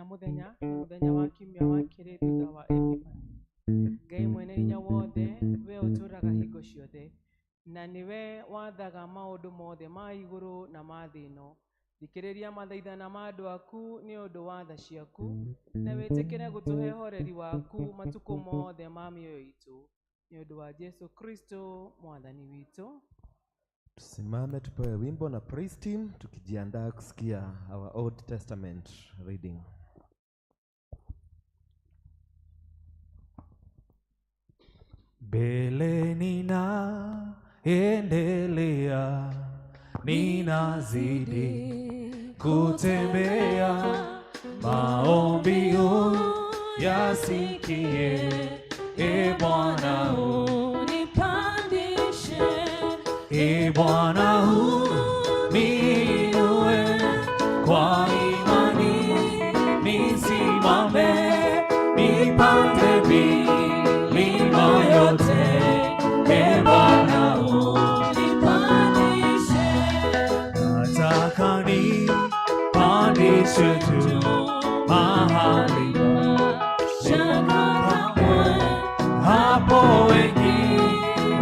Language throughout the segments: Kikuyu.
Nginya mũthenya nĩ mũthenya wa kiumia wa kerĩ thutha wa Epifani. Ngai mwene hinya wothe, we ũtũũraga hingo ciothe, na nĩwe wathaga maũndũ mothe ma igũrũ na ma thĩ ĩno. Thikĩrĩria mathaithana ma andũ aku nĩ ũndũ wa tha ciaku, na wĩtĩkĩre gũtũhe horeri waku matukũ mothe ma mĩoyo itũ, nĩ ũndũ wa Jesu Kristo mwathani witũ. Tusimame tupewe wimbo na praise team tukijiandaa kusikia our Old Testament reading. Mbele ninaendelea, ninazidi kutembea, maombi uyasikie, e Bwana Unipandishe, e Bwana uniinue, kwa imani nisimame, nipande milima yote, e Bwana unipandishe, nataka nipandishwe tu mahali pa shaka kamwe, hapo wengi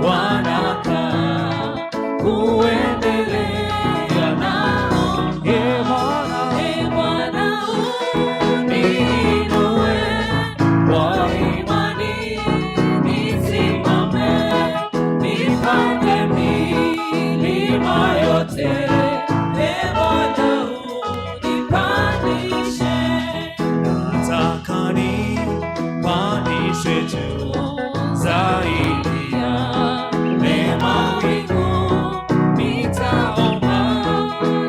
wanakaa kuendelea nao. E Bwana, E Bwana uniinue kwa imani nisimame, nipande milima yote. E Bwana unipandishe, Nataka nipandishwe juu zaidi ya mawingu, nitaomba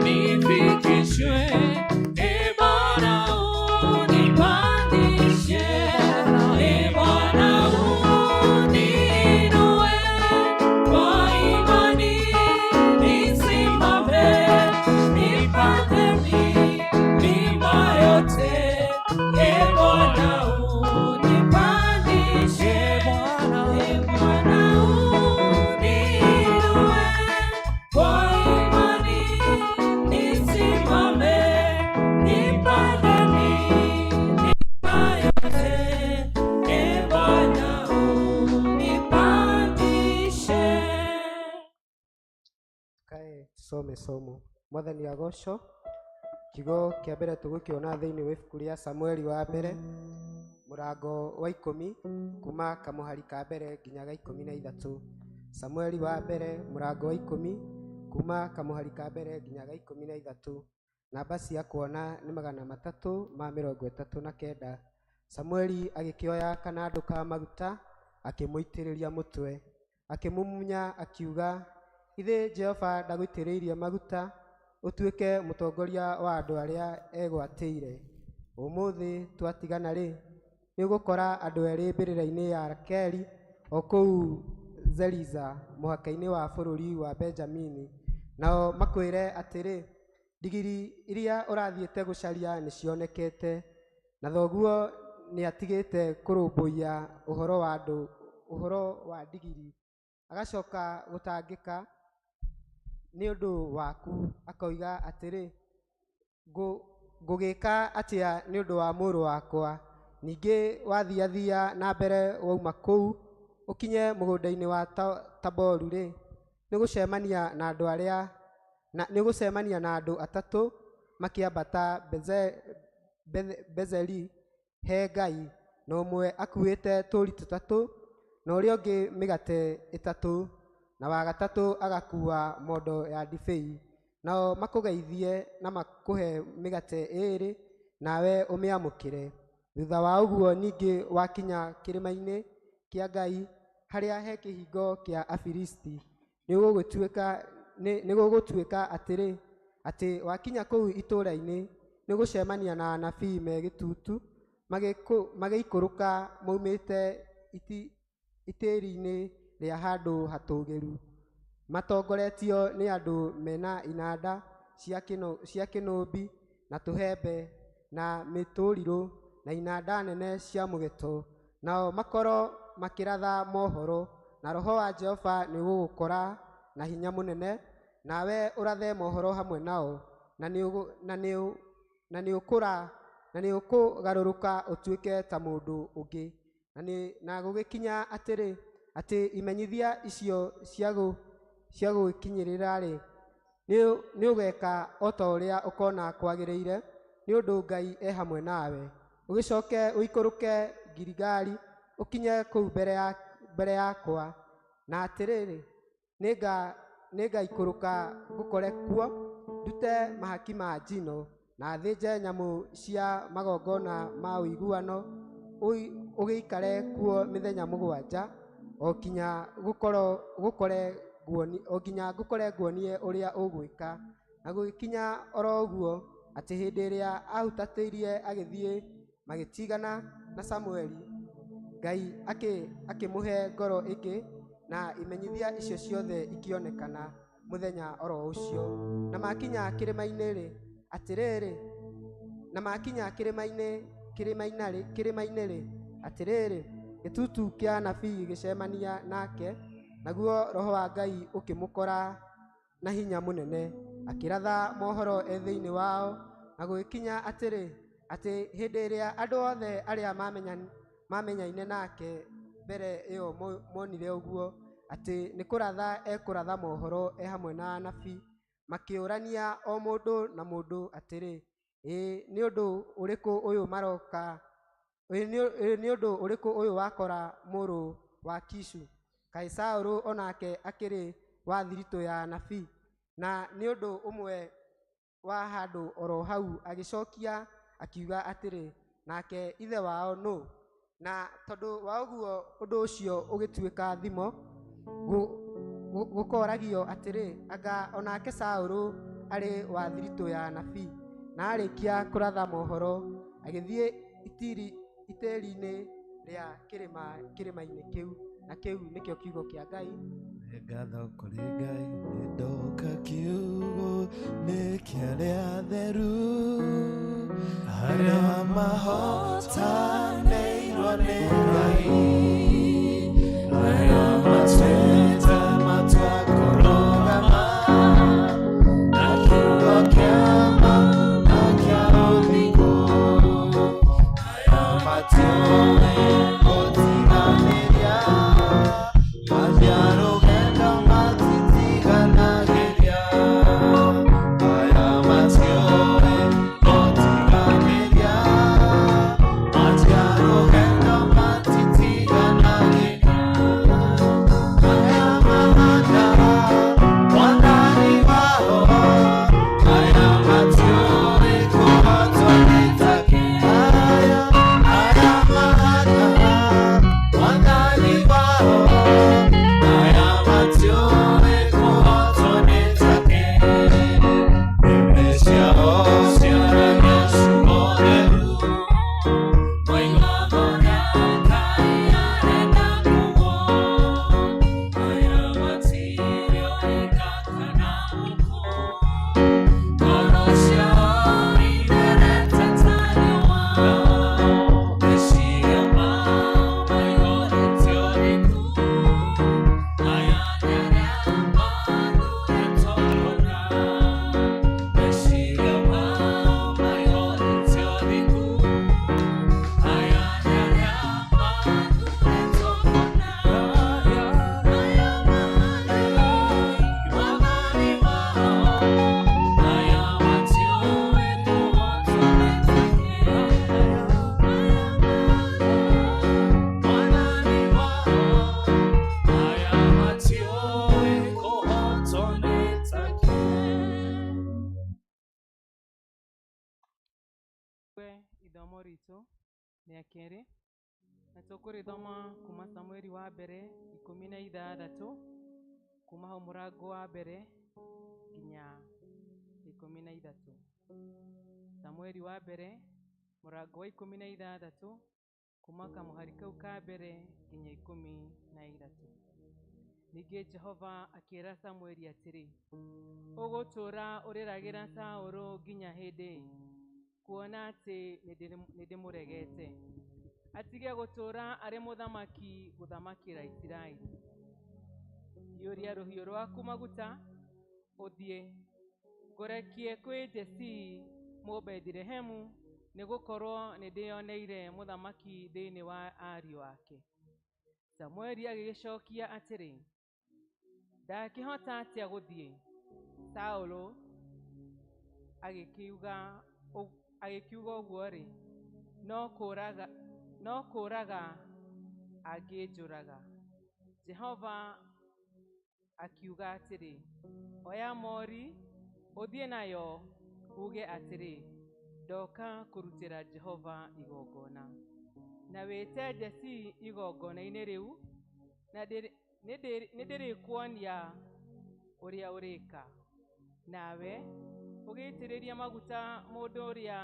nifikishwe. E Bwana unipandishe, E Bwana uniinue, kwa imani nisimame, nipande milima yote, E Bwana unipandishe, E Bwana, E Bwana uniinue, kwa imani nisimame, nipande milima yote, E Bwana unipandishe. Tukae tusome somo. Mwathani agocwo. Kiugo kĩa mbere tũgũkĩona thĩinĩ wa ibuku rĩa Samueli wa mbere mũrango wa 10 kuma kamũhari ka mbere nginya ga 13. Samueli wa mbere mũrango wa 10 kuma kamũhari ka mbere nginya ga 13. Namba cia kuona nĩ 339. Samueli agĩkĩoya kanandũ ka maguta akĩmũitĩrĩria mũtwe, akĩmumunya akiuga, Ithĩ Jehova ndagũitĩrĩirie maguta ũtuĩke mũtongoria wa andũ arĩa egwatĩire. Ũmũthĩ twatigana rĩ, nĩũgũkora andũ erĩ mbĩrĩra-inĩ ya Rakeli o kũu Zeliza mũhaka-inĩ wa bũrũri wa Benjamini, nao makwĩre atĩrĩ, ndigiri iria ũrathiĩte gũcaria nĩcionekete, na thoguo nĩatigĩte kũrũmbũiya ũhoro wa ndigiri, agacoka gũtangĩka nĩ ũndũ waku, akoiga atĩrĩ, ngũgĩka atĩa nĩ ũndũ wa mũrũ wakwa? Ningĩ wathiathia na mbere wauma kũu ũkinye mũgũnda-inĩ wa Taboru rĩ, nĩũgũcemania na andũ arĩa na nĩũgũcemania na andũ atatũ makĩambata Bezeri he Ngai, na ũmwe akuĩte tũũri tũtatũ, na ũrĩa ũngĩ mĩgate ĩtatũ, na wa gatatũ agakuua mondo ya ndibei. Nao makũgeithie na makũhe mĩgate ĩĩrĩ, nawe ũmĩamũkĩre. Thutha wa ũguo ningĩ wakinya kĩrĩma-inĩ kĩa Ngai, harĩa he kĩhingo kĩa Afilisti, nĩgũgũtuĩka atĩrĩ, atĩ wakinya kũu itũũra-inĩ, nĩũgũcemania na anabii me gĩtutu, magĩikũrũka maumĩte itĩri-inĩ rĩa handũ hatũũgĩru, matongoretio nĩ andũ mena inanda cia kĩnũbi na tũhembe na mĩtũrirũ na inanda nene cia mũgeto, nao makorwo makĩratha mohoro, na Roho wa Jehova nĩũgũgũkora na hinya mũnene, nawe ũrathe mohoro hamwe nao, na na nĩ ũkũgarũrũka ũtuĩke ta mũndũ ũngĩ. Na gũgĩkinya atĩrĩ, atĩ imenyithia icio cia gũgĩkinyĩrĩra-rĩ, nĩ ũgeeka o ta ũrĩa ũkona kwagĩrĩire, nĩ ũndũ Ngai e hamwe nawe. Ũgĩcoke ũikũrũke Giligali, ũkinye kũu mbere yakwa. Na atĩrĩrĩ, nĩngaikũrũka ngũkore kuo, ndute mahaki ma njino, na thĩnje nyamũ cia magongona ma ũiguano, ũgĩikare kuo mĩthenya 7, o nginya ngũkore nguonie ũrĩa ũgwĩka. Na gũgĩkinya oro ũguo, atĩ hĩndĩ ĩrĩa ahutatĩirie agĩthiĩ magĩtigana na Samueli, Ngai akĩmũhe ngoro ĩngĩ, na imenyithia icio ciothe ikĩonekana mũthenya oro ũcio. Na makinya kĩrĩma-inĩ-rĩ, atĩrĩrĩ, na makinya kĩrĩma-inĩ-rĩ, atĩrĩrĩ, gĩtutu kĩa anabii gĩgĩcemania nake, naguo Roho wa Ngai ũkĩmũkora na hinya mũnene, akĩratha mohoro e thĩinĩ wao. Na gũgĩkinya atĩrĩ, atĩ hĩndĩ ĩrĩa andũ othe arĩa mamenyaine nake mbere ĩyo monire ũguo, atĩ nĩ kũratha ekũratha mohoro e hamwe na anabii, makĩũrania o mũndũ na mũndũ atĩrĩ, ĩĩ nĩ ũndũ ũrĩkũ ũyũ maroka? Ĩĩ nĩ ũndũ ũrĩkũ ũyũ wakora mũrũ wa Kishu? Kaĩ Saũlũ onake akĩrĩ wa thiritũ ya anabii? Na nĩ ũndũ ũmwe wa handũ oro hau agĩcokia akiuga atĩrĩ, nake ithe wao nũ? Na tondũ wa ũguo ũndũ ũcio ũgĩtuĩka thimo, gũkoragio atĩrĩ, anga onake Saũlũ arĩ wa thiritũ ya anabii? Na arĩkia kũratha mohoro, agĩthiĩ itĩri-inĩ rĩa kĩrĩma-inĩ kĩu. Na kĩu nĩkĩo kiugo kĩa Ngai. Ngatho kũrĩ Ngai, nĩ ndoka kiugo nĩ kĩa arĩa atheru, arĩa mahotanĩirwo nĩ Ngai, arĩa matuĩte matua kũrũgama na kiugo kĩa ma na kĩa ũthingu, arĩa matiũĩ gũtiganĩria, mathiĩ rũgendo matitiganagĩria, aya matiũĩ gũtiganĩria, mathiĩ rũgendo matitiganagĩria, aya mahana mwathani wao, aya matiũĩ kũhotwo nĩ take, aya mahana mwathani wao, aya matiũĩ kũhotwo nĩ take, nĩmĩ ciao ciaragia ciugo theru, Moigaga ũrĩa Ngai arenda kuo, aya matirĩ ũhinga kana muku, ngoro ciao itherete ta riũa, meciria mao maiyũrĩte ũthingu, aya nĩ arĩa mathuurĩtwo kũna, meciria mao maiyũrĩte ũthingu, aya nĩ arĩa mathuurĩtwo kũna, aya mahana mwathani wao, aya matiũĩ kũhotwo nĩ take, aya mahana mwathani wao, aya matiũĩ kũhotwo nĩ take. We ithomo ritũ rĩa kerĩ, na tũkũrĩthoma kuma Samueli wa mbere 16, kuma hau mũrango wa mbere nginya 13. Samueli wa mbere mũrango wa 16, kuma kamũhari kau ka mbere nginya 13. Ningĩ Jehova akĩĩra Samueli atĩrĩ, ũgũtũũra ũrĩragĩra Saũlũ nginya hĩndĩ ĩ, kuona atĩ nĩndĩmũregete, atige gũtũũra arĩ mũthamaki gũthamakĩra Isiraeli. Iyũria rũhiũ rwaku maguta, ũthiĩ, ngũrekie kwĩ Jesii Mũbethilehemu, Nĩ gũkorwo nĩ ndĩyoneire mũthamaki thĩinĩ wa ariũ ake. Samueli agĩgĩcokia atĩrĩ, ndakĩhota atĩa gũthiĩ? Saũlũ agĩkiuga ũguo-rĩ, no kũũraga angĩnjũraga. Jehova akiuga atĩrĩ, oya mori ũthiĩ nayo uuge atĩrĩ, ndoka kũrutĩra Jehova igongona. Na wĩte Jesii igongona-inĩ rĩu, na nĩndĩrĩkuonia ũrĩa ũrĩka. Nawe ũgĩitĩrĩrie maguta mũndũ ũrĩa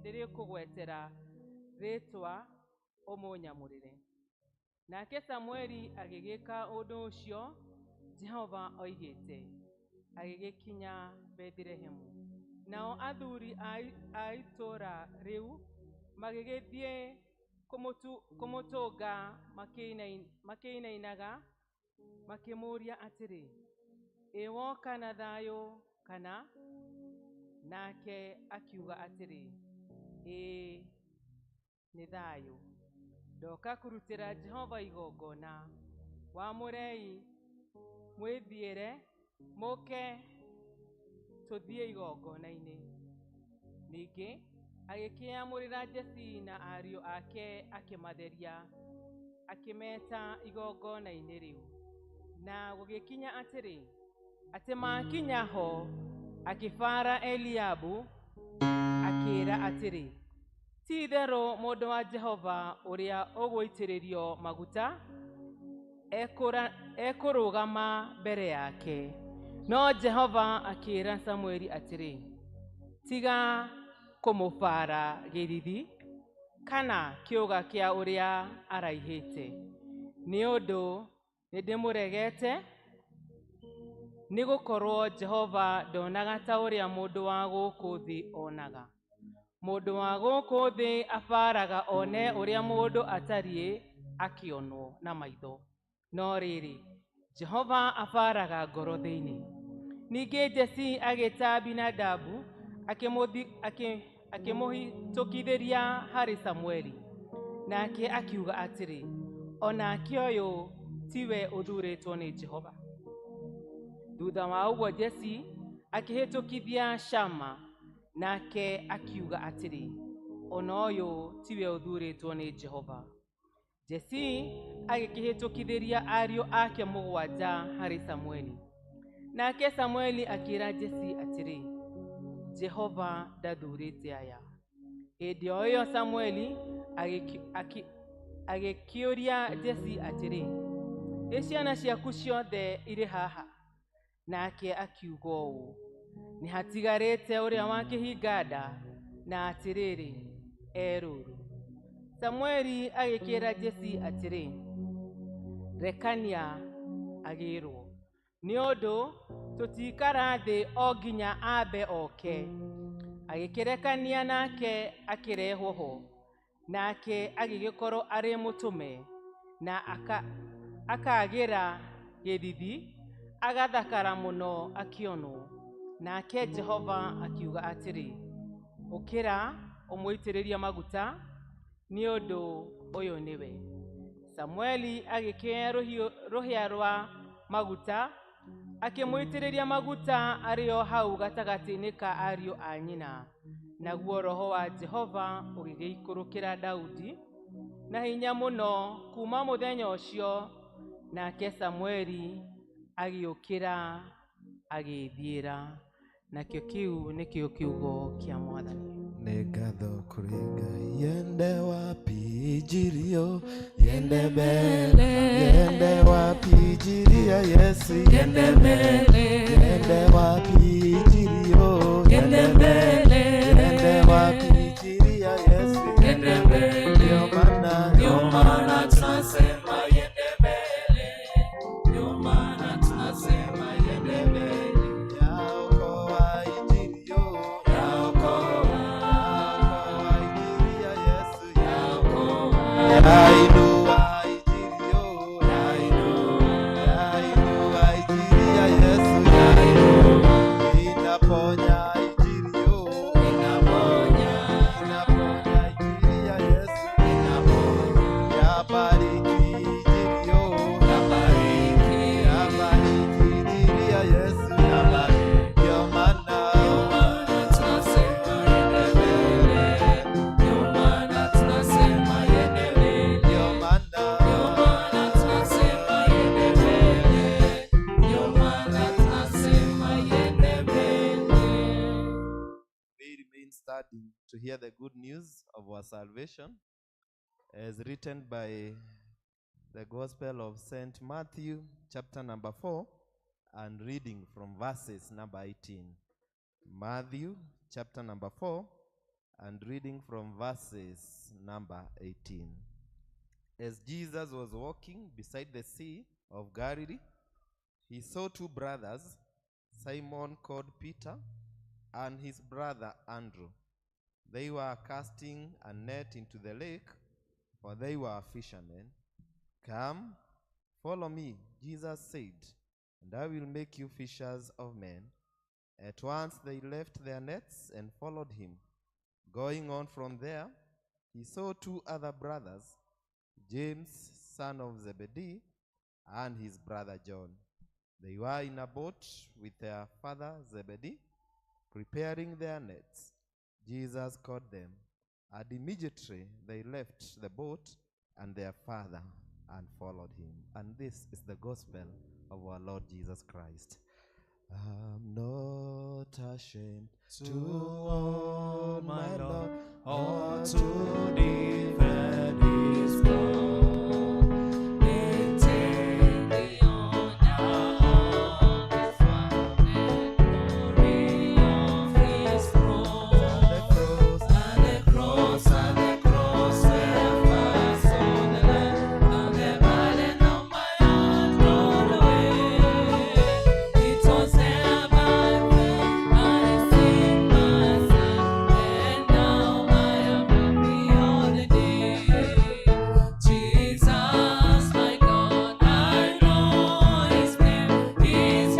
ndĩrĩkũgwetera rĩĩtwa ũmũnyamũrĩre. Nake Samueli agĩgĩka ũndũ ũcio Jehova oigĩte, agĩgĩkinya Bethilehemu. Nao athuri a itũũra rĩu magĩgĩthiĩ kũmũtũnga makĩinainaga, makĩmũũria atĩrĩ, ĩ woka na thayũ kana? Nake akiuga atĩrĩ, ĩĩ nĩ thayũ. Ndoka kũrutĩra Jehova igongona. Wamũrei mwĩthiĩre, mũke tũthiĩ igongona-inĩ. Ningĩ agĩkĩamũrĩra Jesii na ariũ ake akĩmatheria, akĩmeta igongona-inĩ rĩu. Na gũgĩkinya atĩrĩ, atĩ makinya ho, akĩbara Eliabu, akĩĩra atĩrĩ, ti itherũ mũndũ wa Jehova ũrĩa ũgũitĩrĩrio maguta ekũrũgama mbere yake. No Jehova akĩĩra Samueli atĩrĩ, tiga kũmũbara gĩthithi kana kĩũga kĩa ũrĩa araihĩte, nĩ ũndũ nĩndĩmũregete, nĩ gũkorwo Jehova ndonaga ta ũrĩa mũndũ wa gũkũ thĩ onaga. Mũndũ wa gũkũ thĩ abaraga one ũrĩa mũndũ atariĩ akĩonwo na maitho, no rĩrĩ, Jehova abaraga ngoro thĩinĩ. Ningĩ Jesii agĩta Abinadabu akĩmũhĩtũkithĩria harĩ Samueli. Nake akiuga atĩrĩ, onake ũyũ tiwe ũthuurĩtwo nĩ Jehova. Thutha wa ũguo Jesii akĩhĩtũkithia Shama, nake akiuga atĩrĩ, ona ũyũ tiwe ũthuurĩtwo nĩ Jehova. Jesii agĩkĩhĩtũkithĩria ariũ ake mũgwanja harĩ Samueli. Nake Samueli akĩĩra Jesii atĩrĩ, Jehova ndathurĩte aya. Hĩndĩ o ĩyo Samueli agĩkĩũria Jesii atĩrĩ, ĩ ciana ciaku ciothe irĩ haha? Nake akiuga ũũ, nĩ hatigarĩte ũrĩa wa kĩhinga-nda, na atĩrĩrĩ, e rũũru. Samueli agĩkĩĩra Jesii atĩrĩ, rekania agĩrwo, nĩ ũndũ tũtikara thĩ o nginya ambe oke. Agĩkĩrekania nake akĩrehwo ho, nake agĩgĩkorwo arĩ mũtũme, na akagĩra gĩthithi, agathakara mũno akĩonwo. Nake Jehova akiuga atĩrĩ, ũkĩra ũmũitĩrĩrie maguta, nĩ ũndũ ũyũ nĩwe. Samueli agĩkĩoya rũhĩa rwa maguta, akĩmũitĩrĩria maguta arĩ o hau gatagatĩ-inĩ ka ariũ a nyina. Naguo roho wa Jehova ũgĩgĩikũrũkĩra Daudi na hinya mũno kuma mũthenya ũcio. Nake Samueli agĩũkĩra agĩĩthiĩra. Nakĩo kĩu nĩkĩo kiugo kĩa Mwathani. Nĩ ngatho kũrĩ Ngai. Yende wapi injirio, yende mbele, yende wapi injiri ya Yesu, yende mbele, yende wapi injirio, yende mbele, yende wapi injiri ya Yesu, Yende mbele. Ndio maana tunasema yende mbele, ndio maana tunasema yende mbele. Yaokoa injirio, Yaokoa, yaokoa injiri ya Yesu, yaokoa, yainua injirio, yainua, yainua injiri ya Yesu. hear the good news of our salvation as written by the Gospel of St. Matthew, chapter number 4, and reading from verses number 18. Matthew, chapter number 4, and reading from verses number 18. As Jesus was walking beside the Sea of Galilee, he saw two brothers, Simon called Peter and his brother Andrew. They were casting a net into the lake, for they were fishermen. "Come, follow me," Jesus said, "and I will make you fishers of men." At once they left their nets and followed him. Going on from there, he saw two other brothers, James, son of Zebedee, and his brother John. They were in a boat with their father Zebedee, preparing their nets. Jesus called them, and immediately they left the boat and their father and followed him. And this is the gospel of our Lord Jesus Christ. I'm not ashamed to own my Lord or to defend his blood. Maintain the honor of his one and glory of his throne. And the cross, And the cross where first saw the light, and the burden of my heart rolled away. It was there by faith I received my sight, and now I am happy all the day. Jesus, my God, I know His name is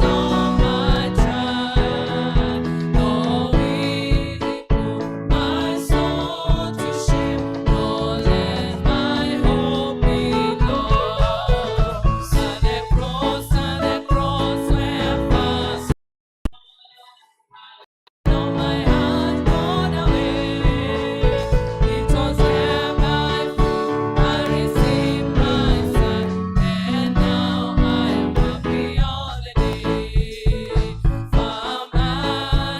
on my tongue. Though he put my soul to shame, nor let my hope be lost. And the cross where first on my heart gone away. It was there by faith I received my sight, and now I am happy all the day. From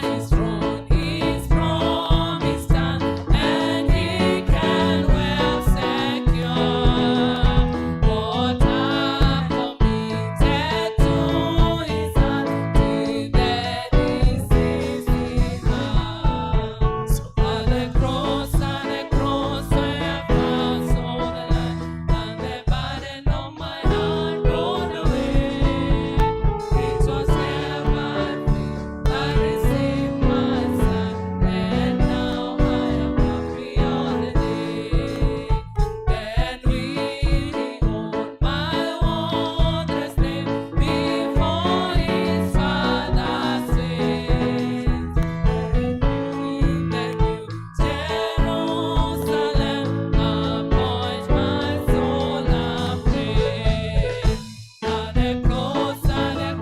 his throne, his promise stand, and he can well secure what I've committed to his hand. Till then this is the heart. And the cross where first saw the light, and the burden of my heart rolled away. It was there by faith I received my sight, and now I am happy all the day. Then will he hold my wondrous name before his Father's face. In the new Jerusalem, appoint my soul a place. And the cross where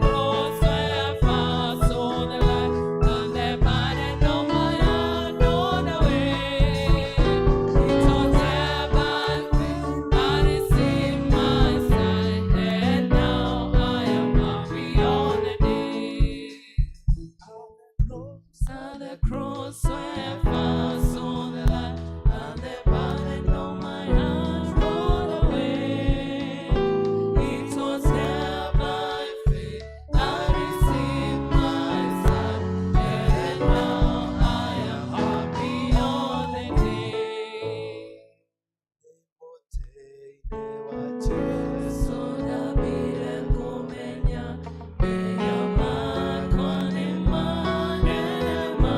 first saw the light, and the burden of my heart rolled away. It was there by faith I received my sight, and now I am happy all the day. And the cross where first saw the light, and the burden of my heart rolled away. It was there by faith I received my sight, and now I am happy all the day. Sodabire kumenya meya makwa nĩ manene ma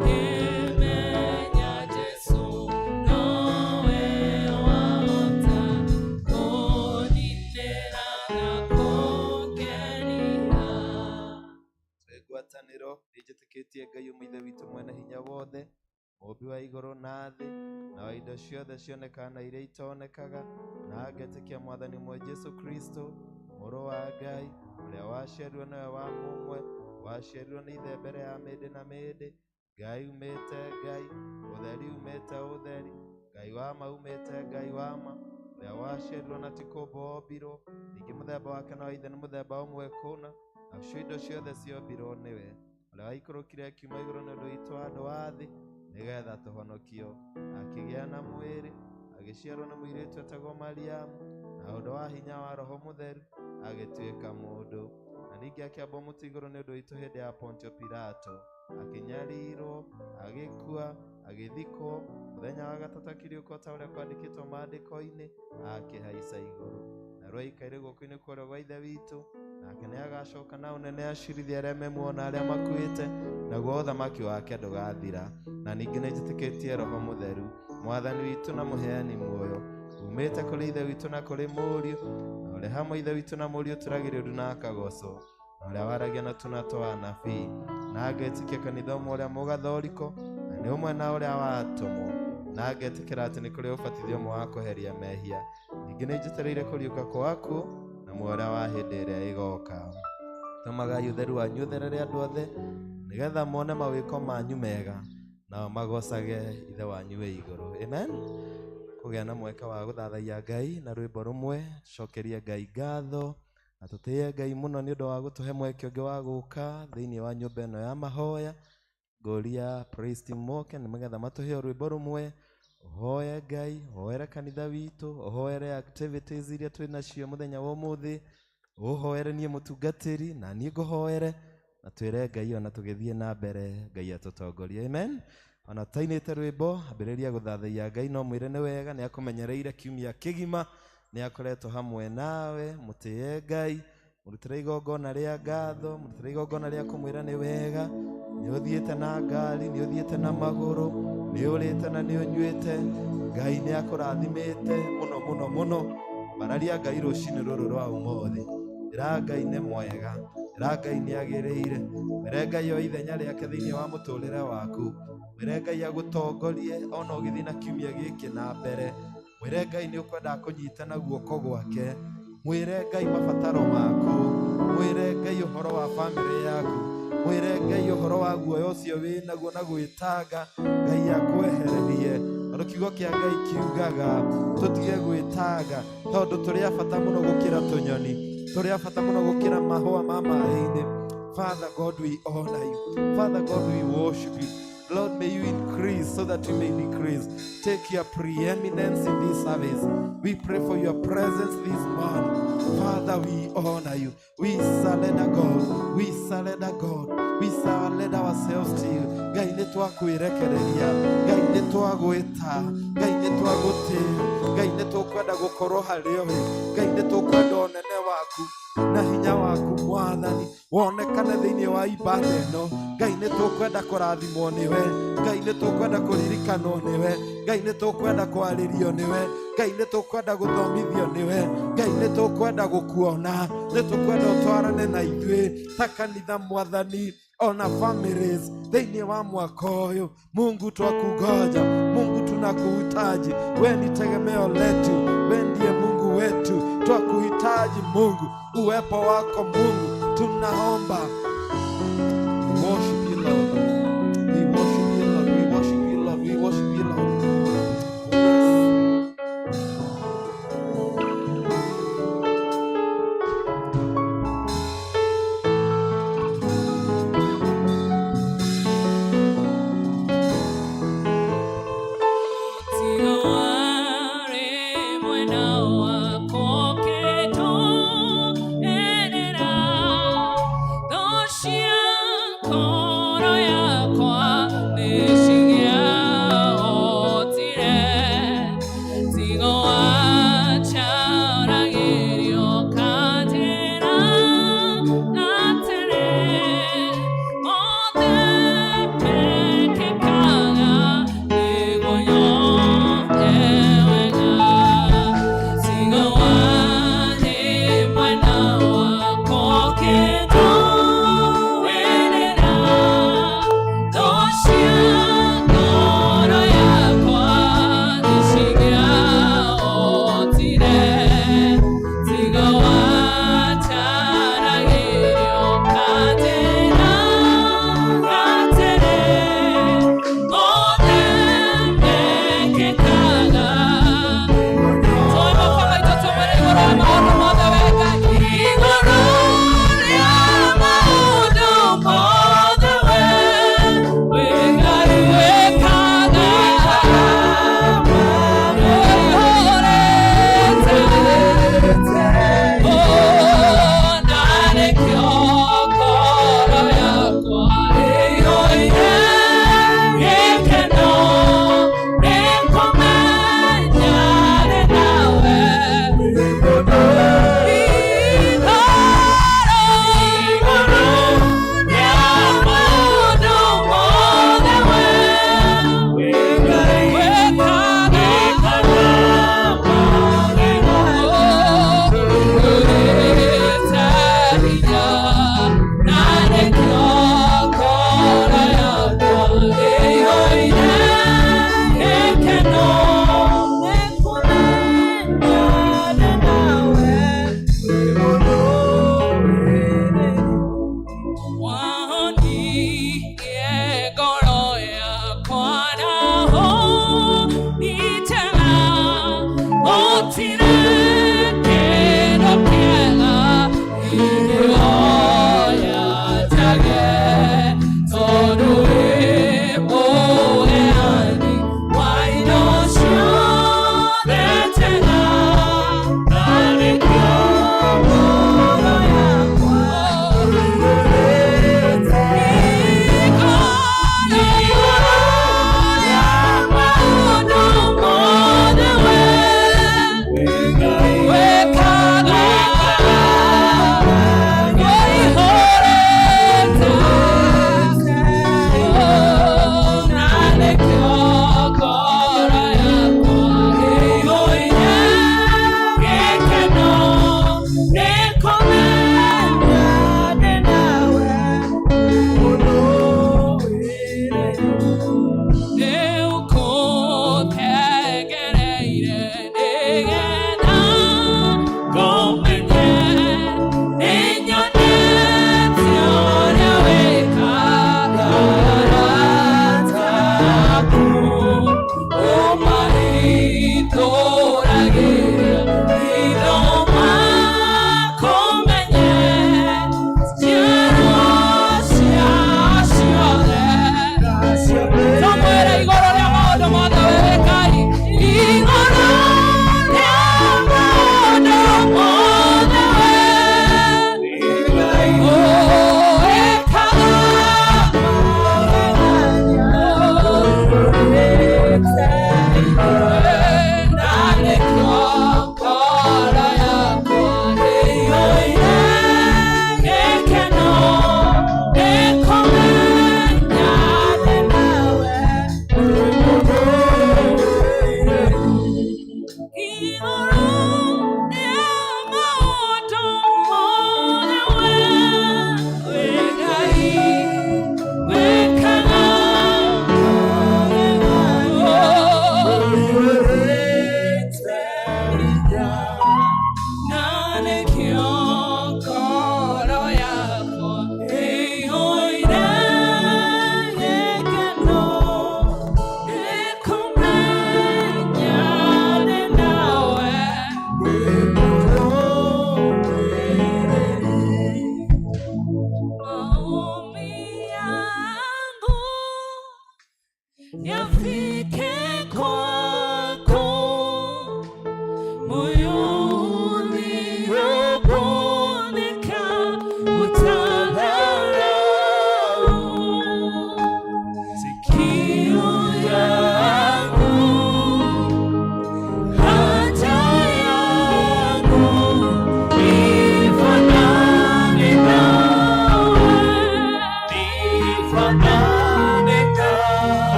ngĩmenya Jesũ nowe wahota kũninĩra na kũngenia. Twĩ ngwatanĩro nĩ njĩtĩkĩtie Ngai ũmwe Ithe witũ mwene hinya wothe, mũũmbi wa igũrũ na thĩ, na wa indo ciothe cionekaga na iria itonekaga, na ngetĩkia Mwathani ũmwe Jesũ Kristo, Mũrũ wa Ngai, ũrĩa waciarirwo nĩwe wa mũmwe, waciarirwo nĩ Ithe mbere ya mĩndĩ na mĩndĩ, Ngai umĩte Ngai, ũtheri umĩte ũtheri, Ngai wa ma umĩte Ngai wa ma, ũrĩa waciarirwo na ti kũũmbwo ombirwo, ningĩ mũthemba wake na wa Ithe nĩ mũthemba ũmwe kũna, nacio indo ciothe ciombirwo nĩwe. Ũrĩa waikũrũkire akiuma igũrũ nĩ ũndũ witũ andũ a thĩ, nĩgetha tũhonokio. Akĩgĩa na mwĩrĩ, agĩciarwo nĩ mũirĩtu etagwo Mariamu, na ũndũ wa hinya wa Roho Mũtheru agĩtuĩka mũndũ. Na ningĩ akĩambwo mũtĩ igũrũ nĩ ũndũ witũ hĩndĩ ya Pontio Pilato. Akĩnyarirwo, agĩkua, agĩthikwo, mũthenya wa gatatũ akĩriũka o ta ũrĩa kwandĩkĩtwo maandĩko-inĩ, akĩhaica igũrũ. Narĩo aikaire guoko-inĩ kwa ũrĩo gwa Ithe witũ, nake nĩagacoka na ũnene acirithie arĩa me muoyo na arĩa makuĩte, naguo ũthamaki wake ndũgathira. Na ningĩ nĩnjĩtĩkĩtie Roho Mũtheru, Mwathani witũ na mũheani muoyo, umĩte kũrĩ Ithe witũ na kũrĩ Mũriũ, na ũrĩa hamwe Ithe witũ na Mũriũ tũragĩrio ndu na akagocwo, na ũrĩa waragia na tũnua twa anabii, na ngetĩkia kanitha ũmwe ũrĩa mũgathoriko, na nĩ ũmwe na ũrĩa watũmwo, na ngetĩkĩra atĩ nĩ kũrĩ ũbatithio ũmwe wa kweheria mehia. Ningĩ nĩnjetereire kũriũka kwa akuũ na muoyo ũrĩa wa hĩndĩ ĩrĩa ĩgoka. Tũmagai ũtheru wanyu ũtherere andũ othe, nĩgetha mone mawĩko manyu mega, nao magocage Ithe wanyu wĩ igũrũ. Amen. Kũgĩa na mweke wa gũthathaiya Ngai na rwĩmbo rũmwe, tũcokerie Ngai ngatho na tũtĩye Ngai mũno nĩ ũndũ wa gũtũhe mweke ũngĩ wa gũka thĩinĩ wa nyũmba ĩno ya mahoya. Ngũria praise team moke nĩgetha matũhe o rwĩmbo rũmwe, ũhoye Ngai, ũhoere kanitha witũ, ũhoere activities iria twĩ nacio mũthenya wa ũmũthĩ, ũhoere niĩ mũtungatĩri na niĩ ngũhoere, na twĩre Ngai ona tũgĩthiĩ na mbere Ngai atũtongorie. Amen. Ona tũtainĩte rwĩmbo, ambĩrĩria gũthathaiya Ngai, no mwĩre nĩ wega, nĩ akũmenyereire kiumia kĩgima, nĩ akoretwo hamwe nawe. Mũtĩye Ngai, mũrutĩre igongona rĩa ngatho, mũrutĩre igongona rĩa kũmwĩra nĩ wega, nĩ ũthiĩte na ngari, nĩ ũthiĩte na magũrũ, nĩ ũrĩte na nĩ ũnyuĩte. Ngai nĩ akũrathimĩte mũno mũno mũno. Bararia Ngai rũcinĩ rũrũ rwa ũmũthĩ. Ĩra Ngai nĩ mwega, ĩra Ngai nĩ agĩrĩire, mwĩre Ngai oe ithenya rĩake thĩinĩ wa mũtũrĩre waku, mwĩre Ngai agũtongorie ona ũgĩthiĩ na kiumia gĩkĩ na mbere, mwĩre Ngai nĩ ũkwenda kũnyita na guoko gwake, mwĩre Ngai mabataro maku, mwĩre Ngai ũhoro wa bamĩrĩ yaku, mwĩre Ngai ũhoro wa guoya ũcio wĩ naguo na gwĩtanga, Ngai akwehererie. Tondũ kiugo kĩa Ngai kiugaga tũtige gwĩtanga, tondũ tũrĩ a bata mũno gũkĩra tũnyoni, tũrĩ a bata mũno gũkĩra mahũa ma maĩ-inĩ. Father God, we honor you. Father God, we worship you. Lord, may you increase so that we may decrease. Take your preeminence in this service. We pray for your presence this morning. Father, we honor you. We surrender, God. We surrender, God. We surrender ourselves to you. Ngai nĩ twakwirekereria. Ngai nĩ twagwĩta. Ngai nĩ twagũtĩĩa. Ngai nĩ tũkwenda gũkorwo harĩ we. Ngai nĩ tũkwenda ũnene waku na hinya waku Mwathani wonekane thĩinĩ wa ibada ĩno. Ngai nĩ tũkwenda kũrathimwo nĩwe. Ngai nĩ tũkwenda kũririkanwo nĩwe. Ngai nĩ tũkwenda kwarĩrio nĩwe. Ngai nĩ tũkwenda gũthomithio nĩwe. Ngai nĩ tũkwenda gũkuona. Nĩ tũkwenda ũtwarane na ithuĩ ta kanitha Mwathani, ona families thĩinĩ wa mwaka ũyũ. Mungu twakungoja, Mungu tunakuhitaji, we ni tegemeo letu, we ndiye Mungu wetu, twakuhitaji Mungu, uwepo wako Mungu tunaomba. We worship you, Lord. We worship you, Lord. We worship you, Lord. We worship you, Lord. Yes. Tiga warĩ mwena wakwa ũkĩtũenera thũ ciakwa.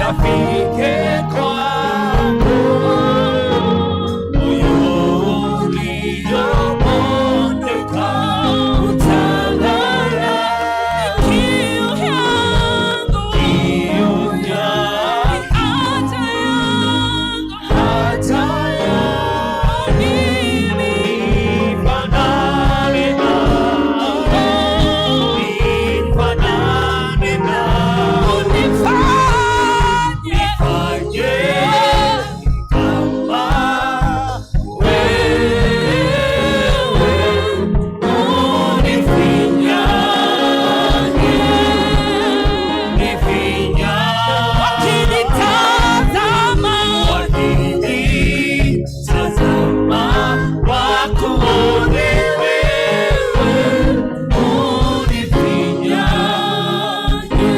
Wafike kwako moyo uliobondeka utalala. Kiu yangu, Kiu yangu, haja yangu, haja yangu mimi nifanane nawe, nifanane nawe. unifanye Nifanye kama wewe, unifinyange, nifinyange. Wakinitazama, Wakinitazama wakuone wewe, unifinyange,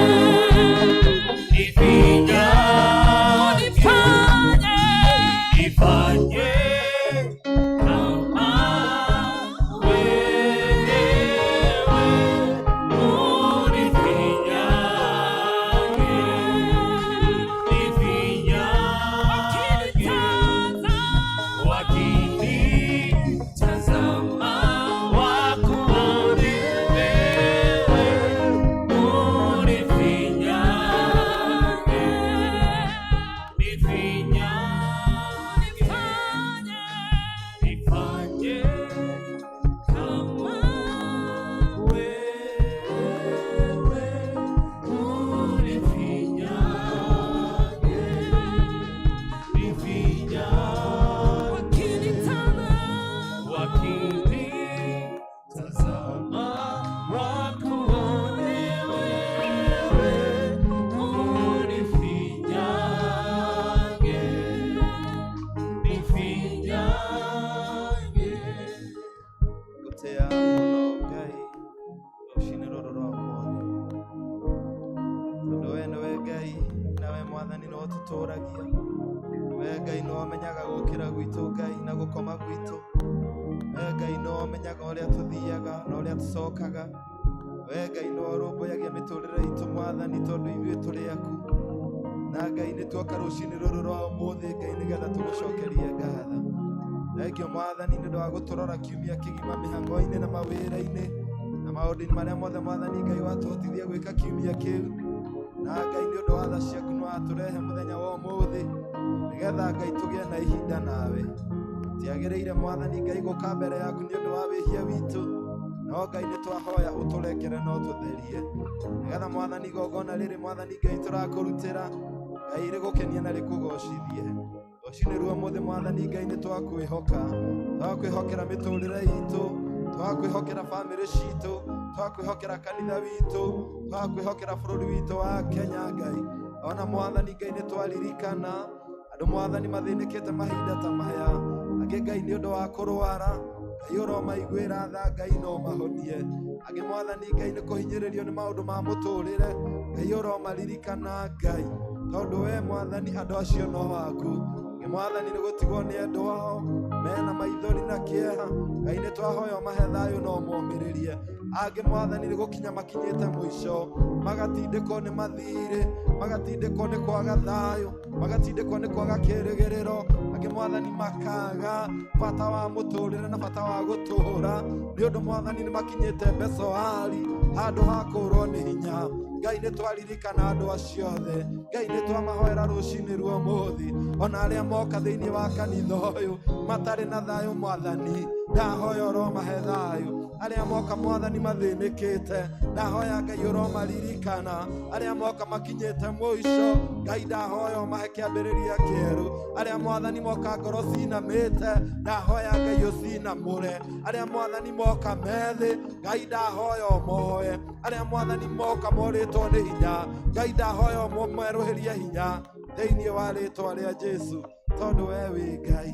nifinyange. unifanye Nifanye kama wewe, unifinyange, nifinyange. Wakinitazama wakuone wewe, unifinyange, nifinyange. Nifanye kama wewe, unifinyange, nifinyange. Wakinitazama wakuone wewe, unifinyange, nifinyange. Ngũtĩa mũno Ngai rũcinĩ rũrũ rwa ũmũthĩ, tondũ we nĩwe Ngai na we Mwathani nĩwe ũtũtũragia. We Ngai nĩwe ũmenyaga gũkĩra gwitũ Ngai na gũkoma gwitũ. We Ngai nĩwe ũmenyaga ũrĩa tũthiaga na ũrĩa tũcokaga. We Ngai nĩwe ũrũmbũyagia mĩtũrĩre itũ Mwathani, tondũ ithuĩ tũrĩ aku. Na Ngai nĩ tuoka rũcinĩ rũrũ rwa ũmũthĩ Ngai nĩgetha tũgũcokerie ngatho. Thengio Mwathani nĩ ũndũ wa gũtũrora kiumia kĩgima mĩhang'o-inĩ na mawĩra-inĩ na maũndũ-inĩ marĩa mothe Mwathani Ngai watũhotithia gwĩka kiumia kĩu. Na Ngai nĩ ũndũ wa tha ciaku nĩ watũrehe mũthenya wa ũmũthĩ nĩgetha Ngai tũgĩe na ihinda nawe. Tiagĩrĩire Mwathani Ngai gũka mbere yaku nĩ ũndũ wa wĩhia witũ, no Ngai nĩ twahoya ũtũrekere na ũtũtherie nĩgetha Mwathani igongona rĩrĩ Mwathani Ngai tũrakũrutĩra Ngai rĩgũkenie na rĩkũgocithie. Rũcinĩ rwa ũmũthĩ Mwathani Ngai nĩ twakwĩhoka, twakwĩhokera mĩtũrĩre itũ, twakwĩhokera bamĩrĩ citũ, twakwĩhokera kanitha witũ, twakwĩhokera bũrũri witũ wa Kenya Ngai. Ona Mwathani Ngai nĩ twaririkana andũ Mwathani mathĩnĩkĩte mahinda ta maya, angĩ Ngai nĩ ũndũ wa kũrwara, Ngai ũromaiguĩra tha Ngai no mahonie. Angĩ Mwathani Ngai nĩ kũhinyĩrĩrio nĩ maũndũ ma mũtũrĩre, Ngai ũromaririkana Ngai, tondũ we Mwathani andũ acio no aku. Nĩ Mwathani nĩ gũtigwo nĩ endwa ao mena maithori na kĩeha, Ngai nĩ twahoya ũmahe thayũ na ũmomĩrĩrie. Angĩ Mwathani nĩ gũkinya makinyĩte mũico, magatindĩkwo nĩ mathirĩ, magatindĩkwo nĩ kwaga thayũ, magatindĩkwo nĩ kwaga kĩrĩgĩrĩro. Angĩ Mwathani makaga bata wa mũtũrĩre na bata wa gũtũra, nĩ ũndũ Mwathani nĩ makinyĩte mbecoari handũ ha kũrwo nĩ hinya. Ngai nĩ twaririkana andũ acio othe, Ngai nĩ twamahoera rũcinĩ rwa ũmũthĩ, ona arĩa moka thĩinĩ wa kanitha ũyũ matarĩ na thayũ Mwathani ndahoya ũromahe thayũ. Arĩa moka Mwathani mathĩnĩkĩte ndahoya Ngai ũromaririkana. Arĩa moka makinyĩte mũico Ngai ndahoya ũmahe kĩambĩrĩria kĩerũ. Arĩa Mwathani moka ngoro cinamĩte ndahoya Ngai ũcinamũre. Arĩa Mwathani moka methĩ Ngai ndahoya ũmoe. Arĩa Mwathani moka morĩtwo nĩ hinya Ngai ndahoya ũmerũhĩrie hinya thĩinĩ wa rĩtwa rĩa Jesu, tondũ we wĩ Ngai.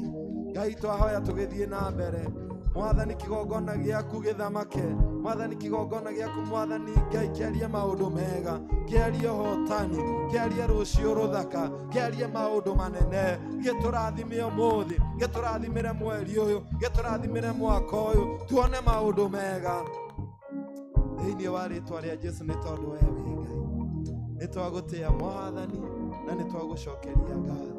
Ngai twahoya tũgĩthiĩ na mbere Mwathani kĩgongona gĩaku gĩthamake, Mwathani kĩgongona gĩaku Mwathani Ngai kĩarie maũndũ mega, kĩarie ũhotani, kĩarie rũciũ rũthaka, kĩarie maũndũ manene, gĩtũrathime ũmũthĩ, gĩtũrathimĩre mweri ũyũ, gĩtũrathimĩre mwaka ũyũ, tuone maũndũ mega thĩinĩ wa rĩtwa rĩa Jesu, nĩ tondũ we wĩ Ngai. Nĩ twagũtĩa Mwathani, Na nĩ twagũcokeria ngatho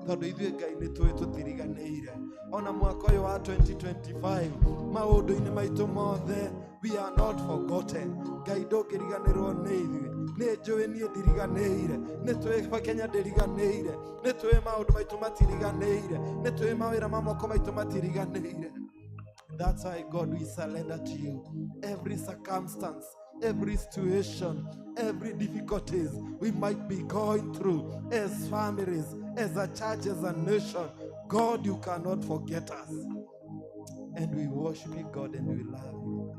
tondũ ithuĩ Ngai nĩ tũĩ tũtiriganĩire. Ona mwaka ũyũ wa 2025 maũndũ-inĩ maitũ mothe we are not forgotten. Ngai ndũngĩriganĩrwo nĩ ithuĩ. Nĩ njũĩ niĩ ndiriganĩire, nĩ tũĩ Kenya ndĩriganĩire, nĩ tũĩ maũndũ maitũ matiriganĩire, nĩ tũĩ mawĩra ma moko maitũ matiriganĩire. That's why, God, we surrender to you every circumstance, every situation, every difficulties we might be going through as families, as a church, as a nation. God, you cannot forget us. And we worship you, God, and we love you.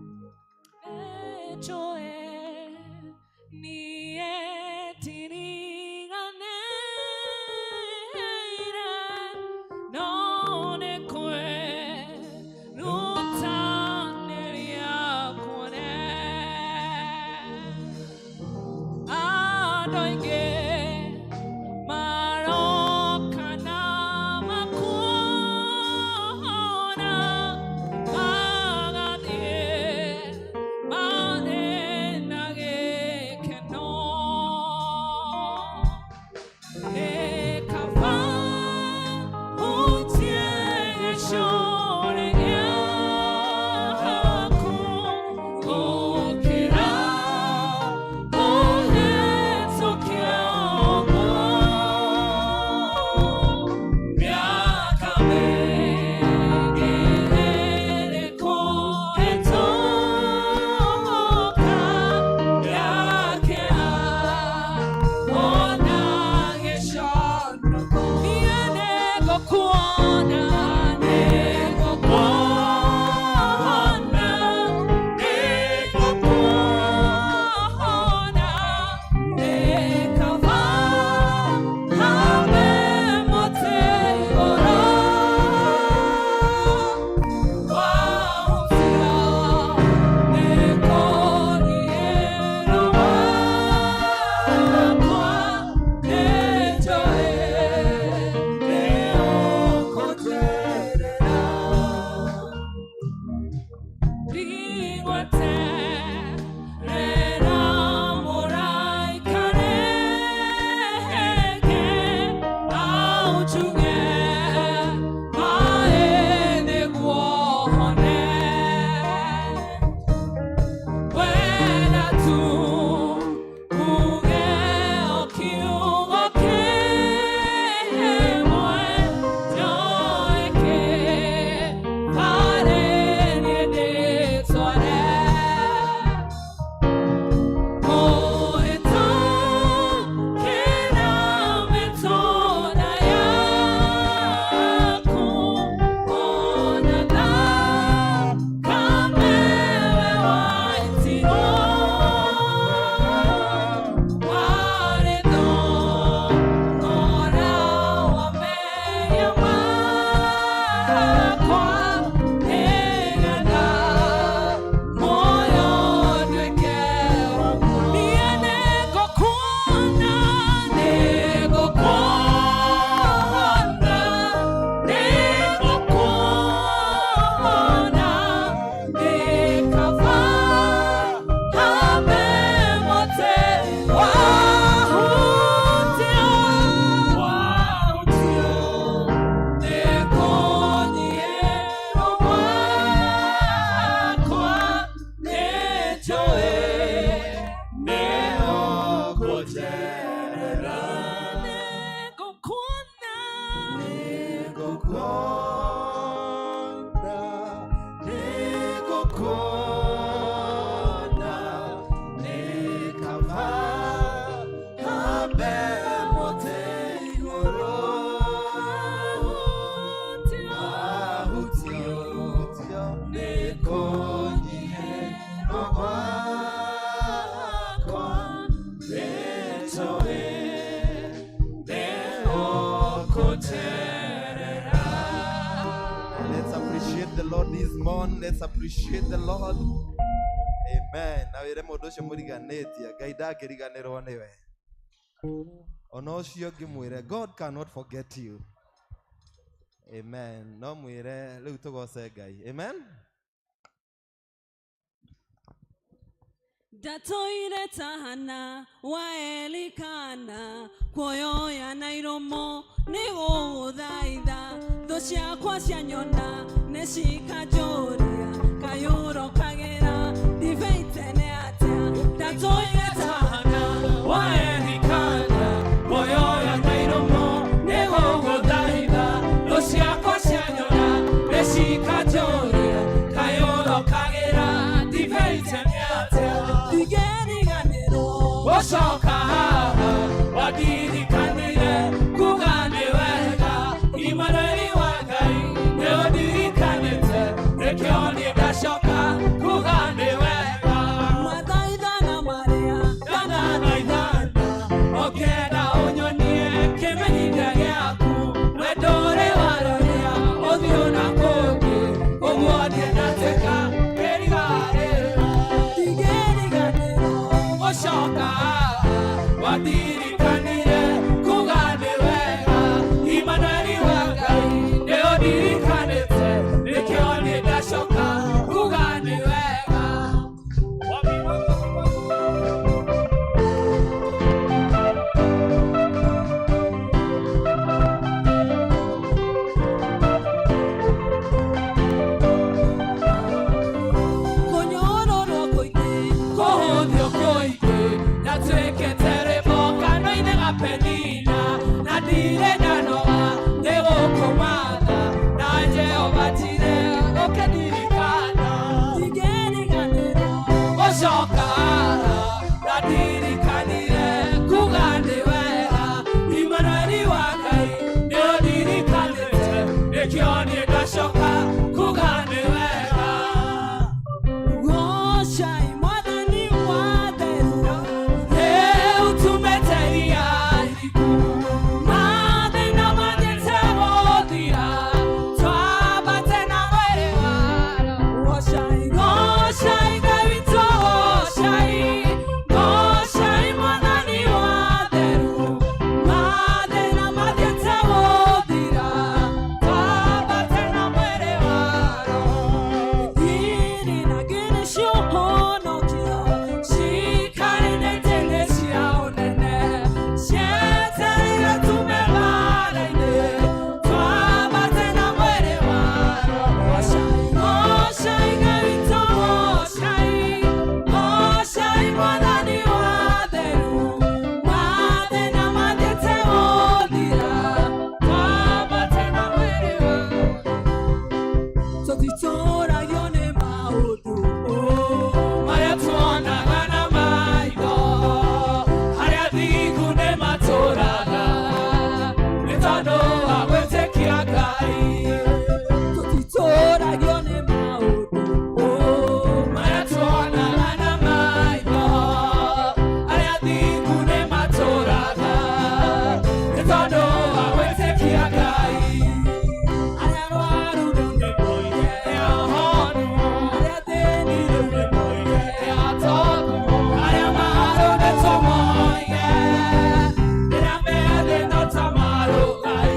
Let's appreciate the Lord. Amen. Na wire mundu ucio muriganitie Ngai ndangĩriganĩrwo nĩwe. Ona ũcio ngĩmwĩre God cannot forget you. Amen. No mwĩre rĩu tũgoce Ngai. Amen. Ndatũire ta Hana wa Elikana, kuoyoya na iromo nĩ gũgũthaitha. Thũ ciakwa cianyona nĩ cikanjũria, kayũro kagĩra ndibei tene atĩa. Ndatũire ta Hana wa Elikana, kuoyoya na iromo nĩ gũgũthaitha. Thũ ciakwa cianyona nĩ cikanjũria, kayũro kagĩra ndibei tene atĩa. Ndigeriganĩrwo Gũcoka haha wandirikanire kuga nĩ wega, Imanueli wa Ngai nĩ ũndirikanĩte, nĩkĩo niĩ ndacoka kuga nĩ wega. Mathaithana marĩa Ndanathaithana ũkĩenda ũnyonie kĩmenyithia gĩaku, wendo ũrĩ waroria ũthiũ na kũngĩ, ũguo niĩ ndatuĩka kĩrigarĩro. Ndigeriganĩrwo Gũcoka wandirikanire kuga nĩ wega, Imanueli wa Ngai nĩ ũndirikanĩte, nĩkĩo niĩ ndacoka kuga nĩ wega. Kũnyororwo kũingĩ Kũhũthio kũingĩ ndatuĩkĩte rwĩmbo kanua-inĩ ga Penina, na ndirĩ ndanoga nĩ gũkũmatha, na Jehova ndirĩ ũkĩndirikana. Ndigeriganĩrwo Gũcoka ndandirikanire kuga nĩ wega, Imanueli wa Ngai nĩ ũndirikanĩte, nĩkĩo niĩ ndacoka kuga nĩ wega. Gocai mwathani wa theru. Rĩu tumĩte iria iriku, mathĩna mathiĩte gũthira, twambate na mwĩrĩ wa Roho. Gocai Gocai Ngai witũ, gocai, gocai mwathani wa theru, mathĩna mathiĩte gũthira, twambate na mwĩrĩ wa Roho. Ngiri na ngiri ciũhonokio Cikarĩte itĩ-inĩ cia ũnene, cietereire tume mbaara-inĩ, twambate na mwĩrĩ wa Roho. Gocai Ngai witũ, gocai, gocai mwathani wa theru, mathĩna mathiĩte gũthira, twambate na mwĩrĩ wa Roho. Tũtitũragio nĩ maũndũ Marĩa tuonaga na maitho, harĩa thingu nĩ matũraga, nĩ tondũ wa gwĩtĩkia Ngai. Tũtitũragio nĩ maũndũ Marĩa tuonaga na maitho, harĩa thingu nĩ matũraga, nĩ tondũ wa gwĩtĩkia Ngai. Arĩa arwaru rĩu nĩ moige nĩ ahonu, arĩa athĩni rĩu nĩ moige nĩ atongu, arĩa marũrĩtwo moige rĩrĩa me thĩ no ta marũgaire.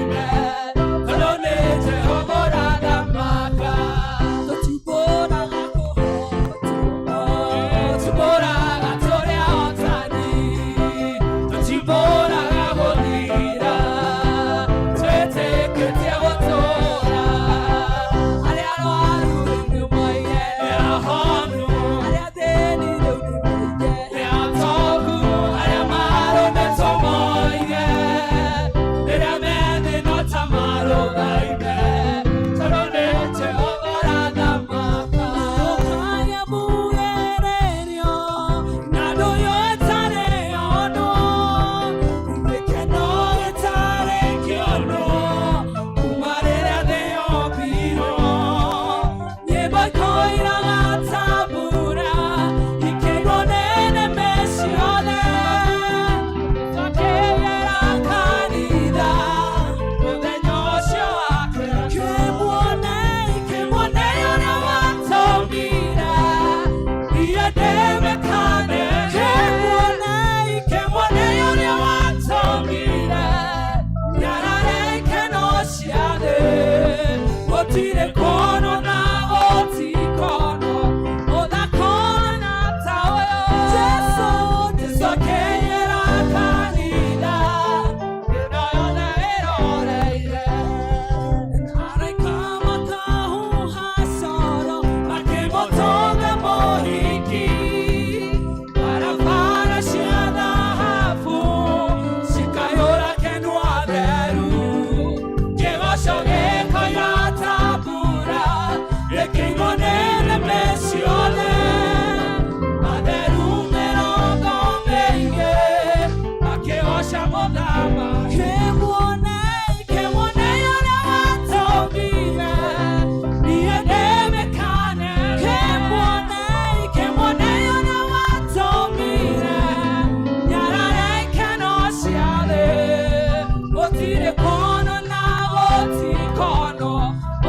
Gũtirĩ kono na gũtikono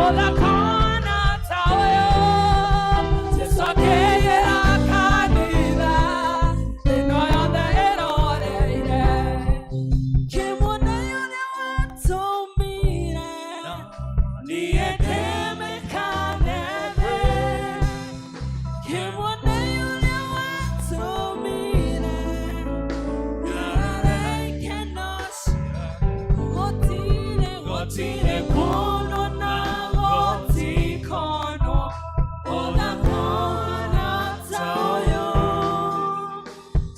ũthakona ta ũyũ. Jesũ akĩĩra kanitha ĩno yothe ĩroreire. Kĩmwone ũrĩa watũmire niĩ ndĩmĩkanene. Kĩmwone ũrĩa watũmire gũtirĩ kono na gũtikono ũthakona ta ũyũ.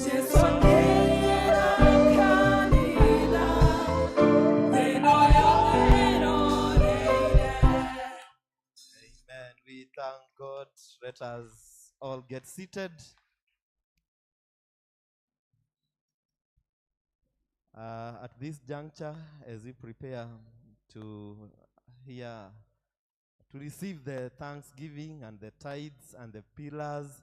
Jesũ akĩĩra kanitha ĩno yothe ĩroreire. Amen. We thank God. Let us all get seated. At this juncture, as we prepare to hear, to receive the thanksgiving and the tithes and the pillars,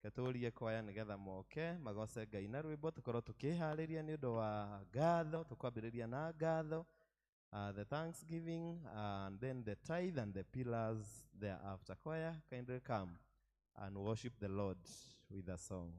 ketũrie kwaya nĩgetha moke magoce Ngai na rwĩmbo tũkorwo tũkĩharĩria nĩ ũndũ wa ngatho, tũkwambĩrĩria na ngatho, the thanksgiving, and then the tithe and the pillars thereafter. Choir, kindly come and worship the Lord with a song.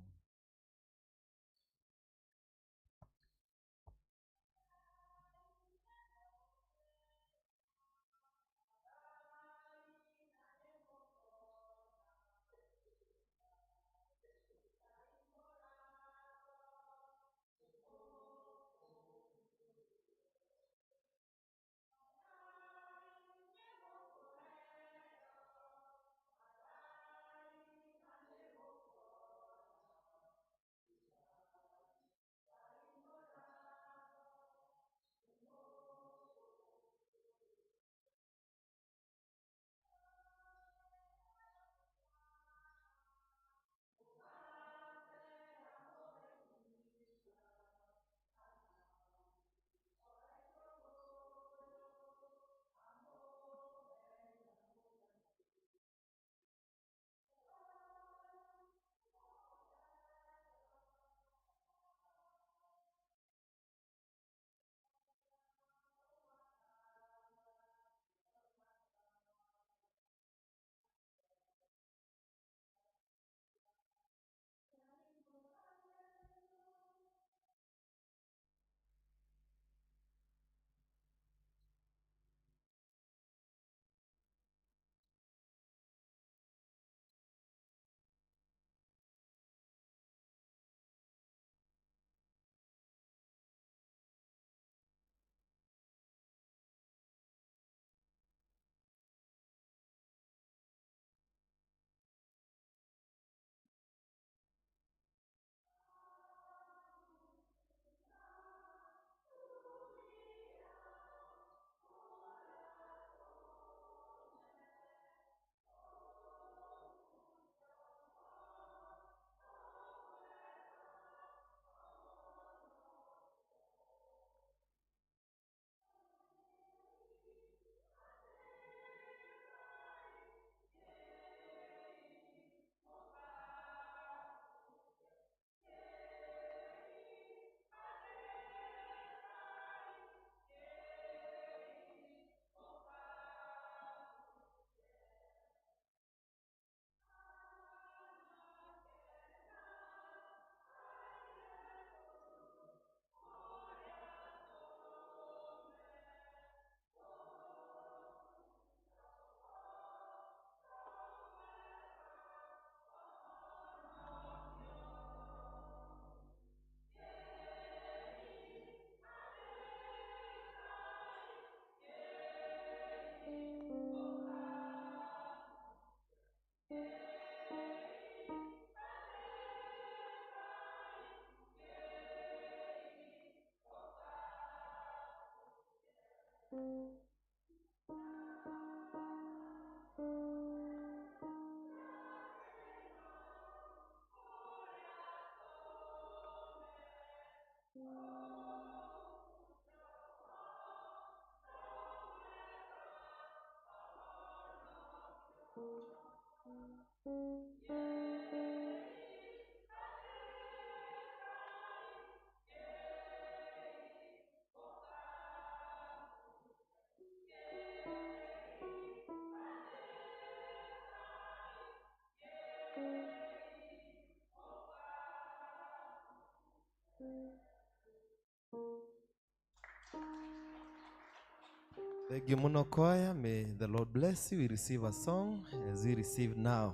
Thank you, Muno Choir. May the Lord bless you. We receive a song as we receive now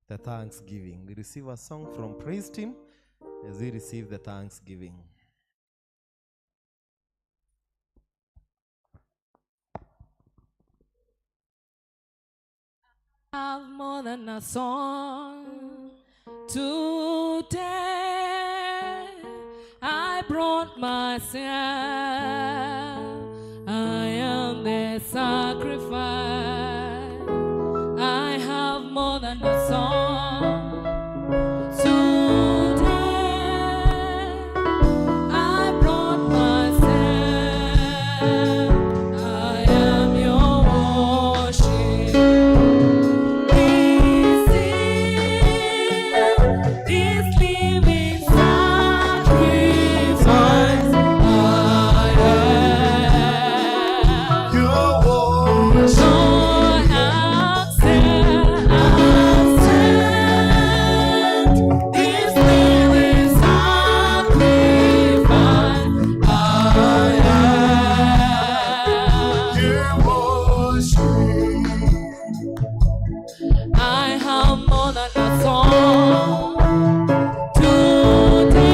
the thanksgiving. We receive a song from praise team as we receive the thanksgiving. Have more than a song today. I brought myself. I am the sacrifice. I have more than a song today. I brought myself. I am your worship. Receive this living sacrifice. I am Your worship. Lord, accept this living sacrifice. I am. Your worship. I have more than a song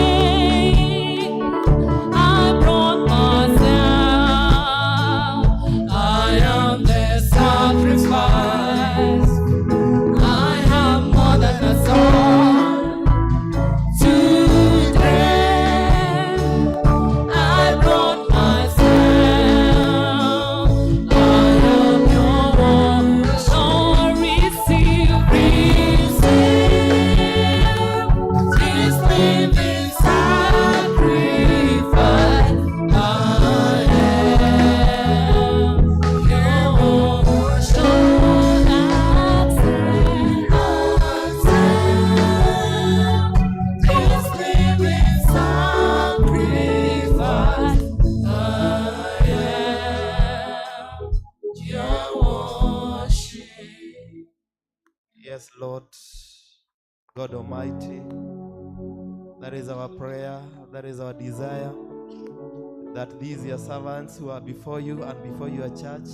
today. I brought myself. I am the sacrifice. I have more than a song today. I brought myself. I am your one. Lord, receive, receive this living sacrifice. I am your own. Lord, accept this living sacrifice. I am your worship. Yes, Lord, God Almighty, that is our prayer, that is our desire, that these your servants who are before you and before your church,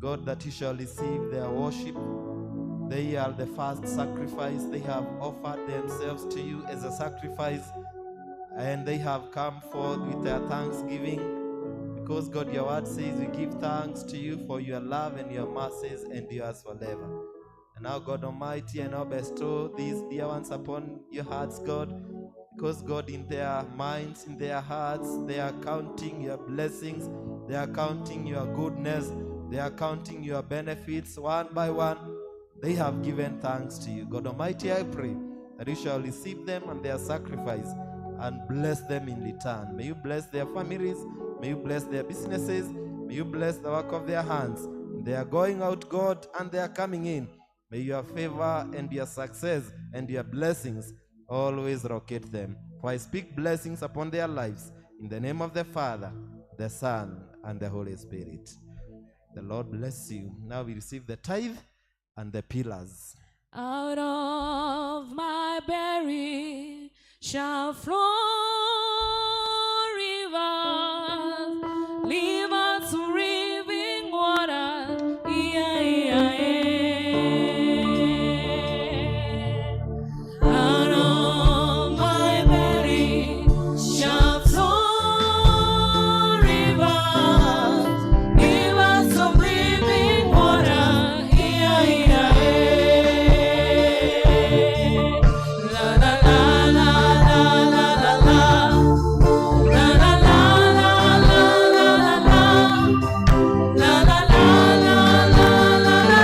God, that you shall receive their worship. They are the first sacrifice. They have offered themselves to you as a sacrifice, and they have come forth with their thanksgiving. Because, God, your word says we give thanks to you for your love and your mercies endures forever. And now, God Almighty, I now bestow these dear ones upon your hearts, God. Because, God, in their minds, in their hearts, they are counting your blessings, they are counting your goodness, they are counting your benefits one by one. They have given thanks to you. God Almighty, I pray that you shall receive them and their sacrifice and bless them in return. May you bless their families, may you bless their businesses, may you bless the work of their hands. They are going out, God, and they are coming in. May your favor and your success and your blessings always rocket them. For I speak blessings upon their lives in the name of the Father, the Son, and the Holy Spirit. The Lord bless you. Now we receive the tithe and the pillars. Out of my belly shall flow rivers, rivers of living water. Yeah, yeah, yeah. Out of my belly shall flow rivers, rivers of living water. Yeah, yeah, yeah. La la la la la la la la. La la la la la la la la. La la la la la la la la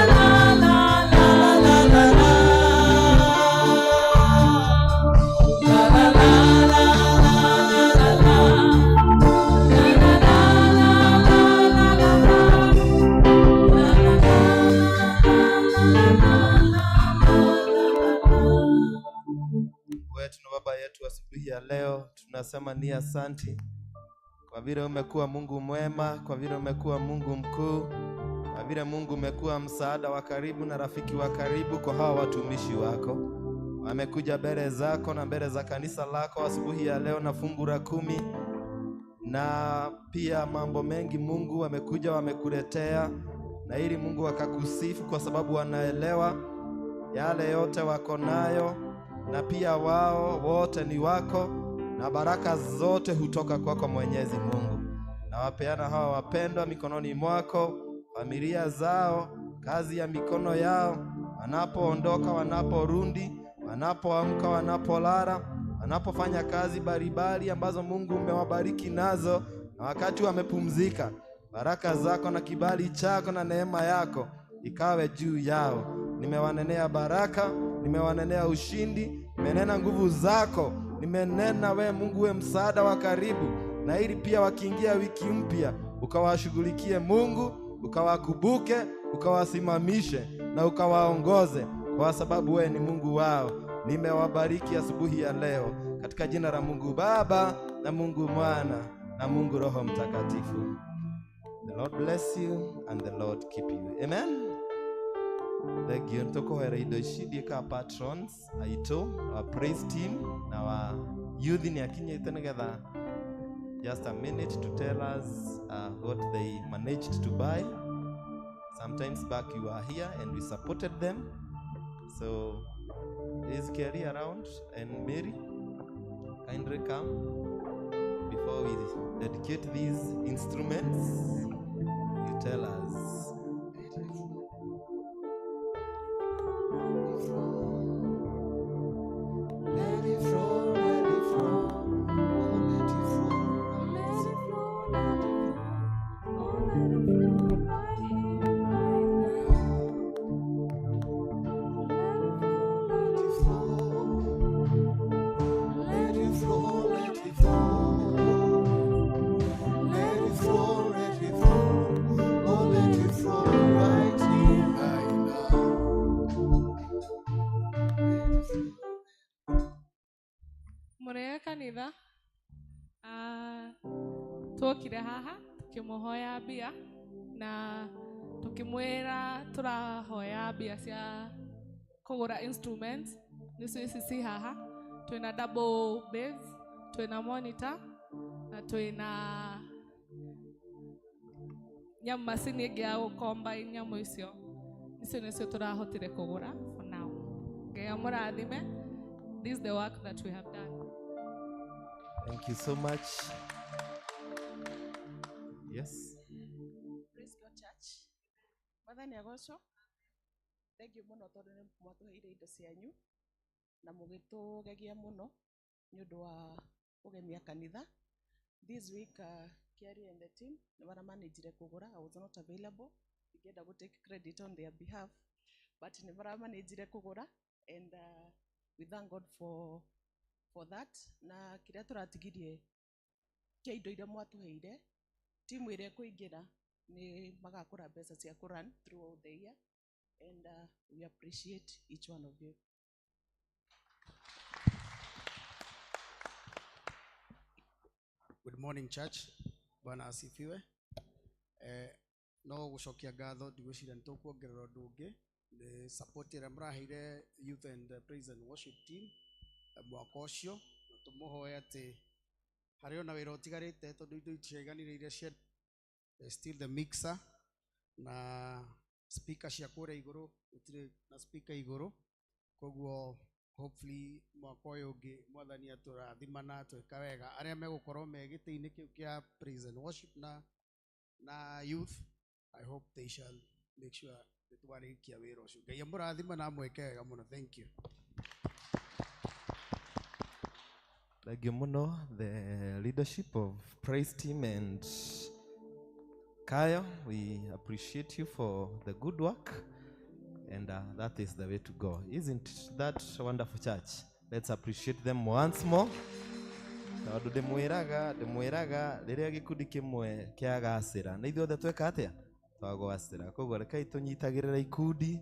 la la la la. La la la la la la la. La la la la la la la. La la la la la la la. Mungu wetu na Baba yetu, asubuhi ya leo tunasema ni asanti kwa vile umekuwa Mungu mwema, kwa vile umekuwa Mungu mkuu, kwa vile Mungu umekuwa msaada wa karibu na rafiki wa karibu kwa hawa watumishi wako. Wamekuja mbele zako na mbele za kanisa lako asubuhi ya leo na fungu la 10 na pia mambo mengi Mungu wamekuja wamekuletea, na ili Mungu akakusifu kwa sababu wanaelewa yale yote wako nayo, na pia wao wote ni wako, na baraka zote hutoka kwako Mwenyezi Mungu. Nawapeana hawa wapendwa mikononi mwako, familia zao, kazi ya mikono yao, wanapoondoka, wanaporudi, wanapoamka, wanapolala, wanapofanya kazi mbalimbali ambazo Mungu umewabariki nazo, na wakati wamepumzika, baraka zako na kibali chako na neema yako ikawe juu yao. Nimewanenea baraka, nimewanenea ushindi, nimenena nguvu zako, nimenena we Mungu we msaada wa karibu, na ili pia wakiingia wiki mpya ukawashughulikie Mungu, ukawakumbuke, ukawasimamishe na ukawaongoze, kwa sababu we ni Mungu wao. Nimewabariki asubuhi ya leo katika jina la Mungu Baba na Mungu Mwana na Mungu Roho Mtakatifu. The Lord bless you and the Lord keep you. Amen. Thengio nitukuhoera indo ici ndiĩkaga patrons aitũ, our praise team na wa youth nĩ akinyĩte nĩgetha just a minute to tell us what they managed to buy. Sometimes back you are here and we supported them. So is Kerry around and Mary? Kindly come before we dedicate these instruments. You tell us. Let it flow, let it flow, oh, let it flow right. Let it flow, let it flow, oh, let it flow right here, right now. Let it flow, Let it flow, let it flow, let it flow, let it flow, oh, let it flow right here, right now. Mũrĩega kanitha. Twokire haha tukĩmũhoya mbia na tukĩmwĩra tũrahoya mbia cia kũgũra instruments nĩcio ici ci haha. Twĩna double bass, twĩna monitor na twĩna nyamũ macini ĩngĩ ya gũcombine nyamũ icio. Icio nĩcio tũrahotire kũgũra for now. Ngai amũrathime. This is the work that we have done. Thank you so much. Yes. Praise God Church. Mwathani agocwo. Thank you mũno tondũ nĩ mwatũheire indo cianyu na mũgĩtũgegia mũno nĩ ũndũ wa kũgemia kanitha. This week Kerry and the team nĩ maramanagire kũgũra. I was not available. Ingĩenda gũ take credit on their behalf, but nĩ maramanagire kũgũra and we thank God for that. Na kĩrĩa tũratigirie kĩa indo iria mwatũheire, timu ĩrĩa ĩkũingĩra nĩ magakũra mbeca cia kũ run throughout the year and we appreciate each one of you. Good morning church. Bwana asifiwe. No gucokia ngatho ndigwiciria nitukuongerera undu ungi ni support ĩrĩa mũraheire youth and praise and worship team mwaka ũcio, na tũmũhoe atĩ harĩ ona wĩra ũtigarĩte tondũ indo itiaiganire iria cia still the mixer na speaker cia kũrĩa igũrũ, gũtirĩ na speaker igũrũ, koguo hopefully mwaka ũyũ ũngĩ mwathani atũrathima na twĩka wega. Arĩa megũkorwo me gĩtĩ-inĩ kĩu kĩa praise and worship na youth, I hope they shall make sure nĩ twarĩkia wĩra ũcio. Ngai amũrathime na amwĩke wega mũno. Thank you. Thank you muno, the leadership of praise team and Kayo. We appreciate you for the good work, and that is the way to go. Isn't that a wonderful church? Let's appreciate them once more. Tondũ ndĩmwĩraga rĩrĩa gĩkundi kĩmwe kĩagacĩra na ithuothe tweka atĩa twagwacĩra. Koguo rekei tũnyitagĩrĩra ikundi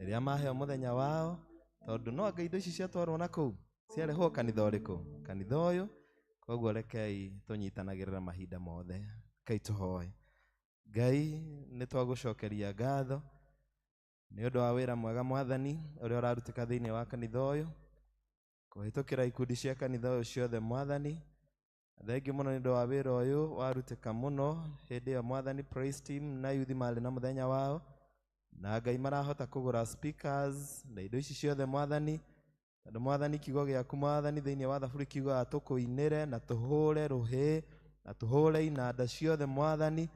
rĩrĩa maheo mũthenya wao, tondũ no anga indo ici ciatwarwo na kũu ciarehwo kanitha ũrĩkũ? Kanitha ũyũ. Koguo rekei tũnyitanagĩrĩra mahinda mothe. Rekei tũhoe. Ngai, nĩ twagũcokeria ngatho nĩ ũndũ wa wĩra mwega mwathani ũrĩa ũrarutĩka thĩinĩ wa kanitha ũyũ, kũhĩtũkĩra ikundi cia kanitha ũyũ ciothe mwathani, Thengiũ mũno nĩ ũndũ wa wĩra ũyũ warutĩka mũno hĩndĩ ĩyo mwathani praise team na yuthi marĩ na mũthenya wao na Ngai marahota kũgũra speakers na indo ici ciothe mwathani tondũ mwathani kiugo gĩaku mwathani thĩinĩ wa thaburi kiugaga tũkũinĩre na tũhũre rũhĩ na tũhũre inanda ciothe mwathani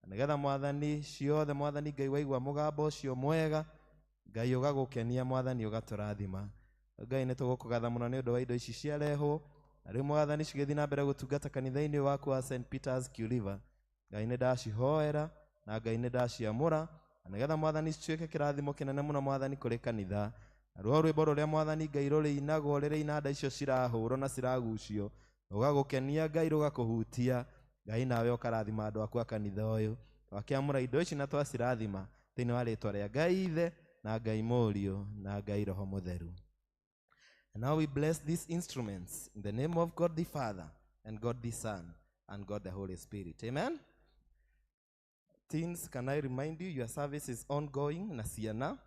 na nĩgetha mwathani ciothe mwathani Ngai waigua mũgambo ũcio mwega Ngai ũgagũkenia mwathani ũgatũrathima. Ngai nĩ tũgũkũgatha mũno nĩ ũndũ wa indo ici ciarehwo na rĩu mwathani cigĩthiĩ na mbere gũtungata kanitha-inĩ waku wa St Peters Kiuliva. Ngai nĩ ndacihoera na Ngai nĩ ndaciamũra na nĩgetha mwathani cituĩke kĩrathimo kĩnene mũno mwathani kũrĩ kanitha. Naruo rwĩmbo rũrĩa mwathani Ngai rũrĩinagwo rĩrĩa inanda icio cirahũrwo na ciragucio rũgagũkenia Ngai rũgakũhutia Ngai nawe ũkarathima andũ aku a kanitha ũyũ. Twakĩamũra indo ici na twacirathima thĩinĩ wa rĩtwa rĩa Ngai Ithe na Ngai Mũriũ na Ngai Roho Mũtheru. And now we bless these instruments in the name of God the Father and God the Son and God the Holy Spirit. Amen. Teens, can I remind you your service is ongoing na ciana.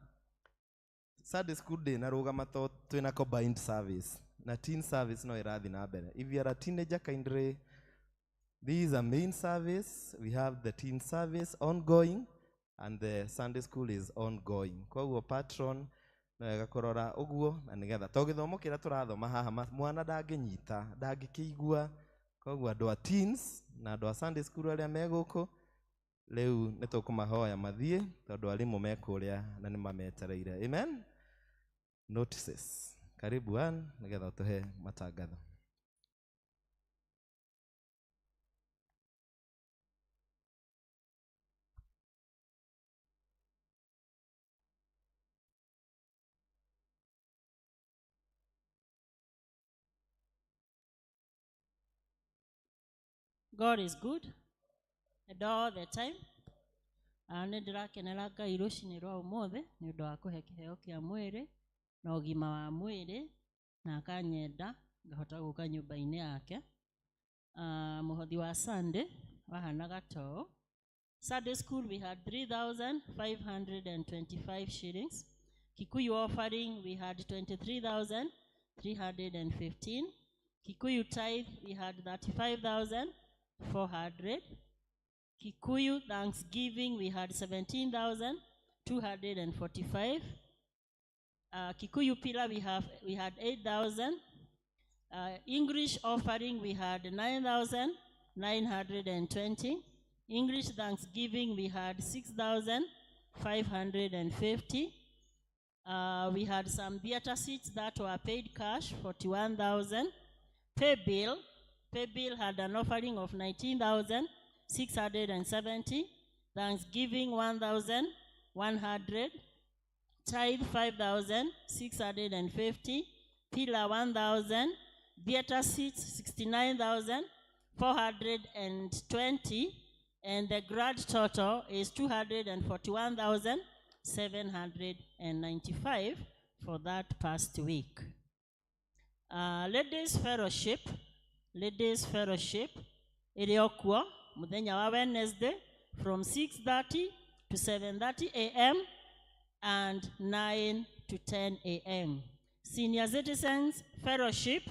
Sunday school day na rũgama to twĩna combined service na teen service no ĩrathiĩ na mbere. If you are a teenager, kindly, this is a main service. We have the teen service ongoing and the Sunday school is ongoing. Koguo patron no wega kũrora ũguo na nĩgetha to gĩthomo kĩrĩa tũrathoma haha mwana ndangĩnyita ndangĩkĩigua. Koguo andũ a teens na andũ a Sunday school arĩa me gũkũ rĩu nĩ tũkũmahoya mathiĩ tondũ arimũ me kũrĩa na nĩ mametereire. Amen. Notices. Karibu Ann nĩgetha ũtũhe matangatho. God is good and all the time. Nĩ ndĩrakenera Ngai rũcinĩ rwa ũmũthĩ nĩ ũndũ wa kũhe kĩheo kĩa mwĩrĩ na ũgima wa mwĩrĩ na akanyenda ngahota gũka nyũmba-inĩ yake. Mũhothi wa Sunday wahanaga to. Sunday school we had 3,525 shillings. Kikuyu offering we had 23,315. Kikuyu tithe we had 35,400. Kikuyu Thanksgiving we had 17,245. Kikuyu pillar we had 8,000. English offering we had 9,920. English Thanksgiving we had 6,550. We had some theater seats that were paid cash, 41,000. Pay bill had an offering of 19,670. Thanksgiving 1,100. Tithe 5,650. Pillar 1,000. Theater seats 69,420. And the grand total is 241,795 for that past week. Ladies Fellowship, ĩrĩ o kuo mũthenya wa Wednesday from 6:30 to 7:30 a.m. and 9 to 10 a.m. Senior Citizens Fellowship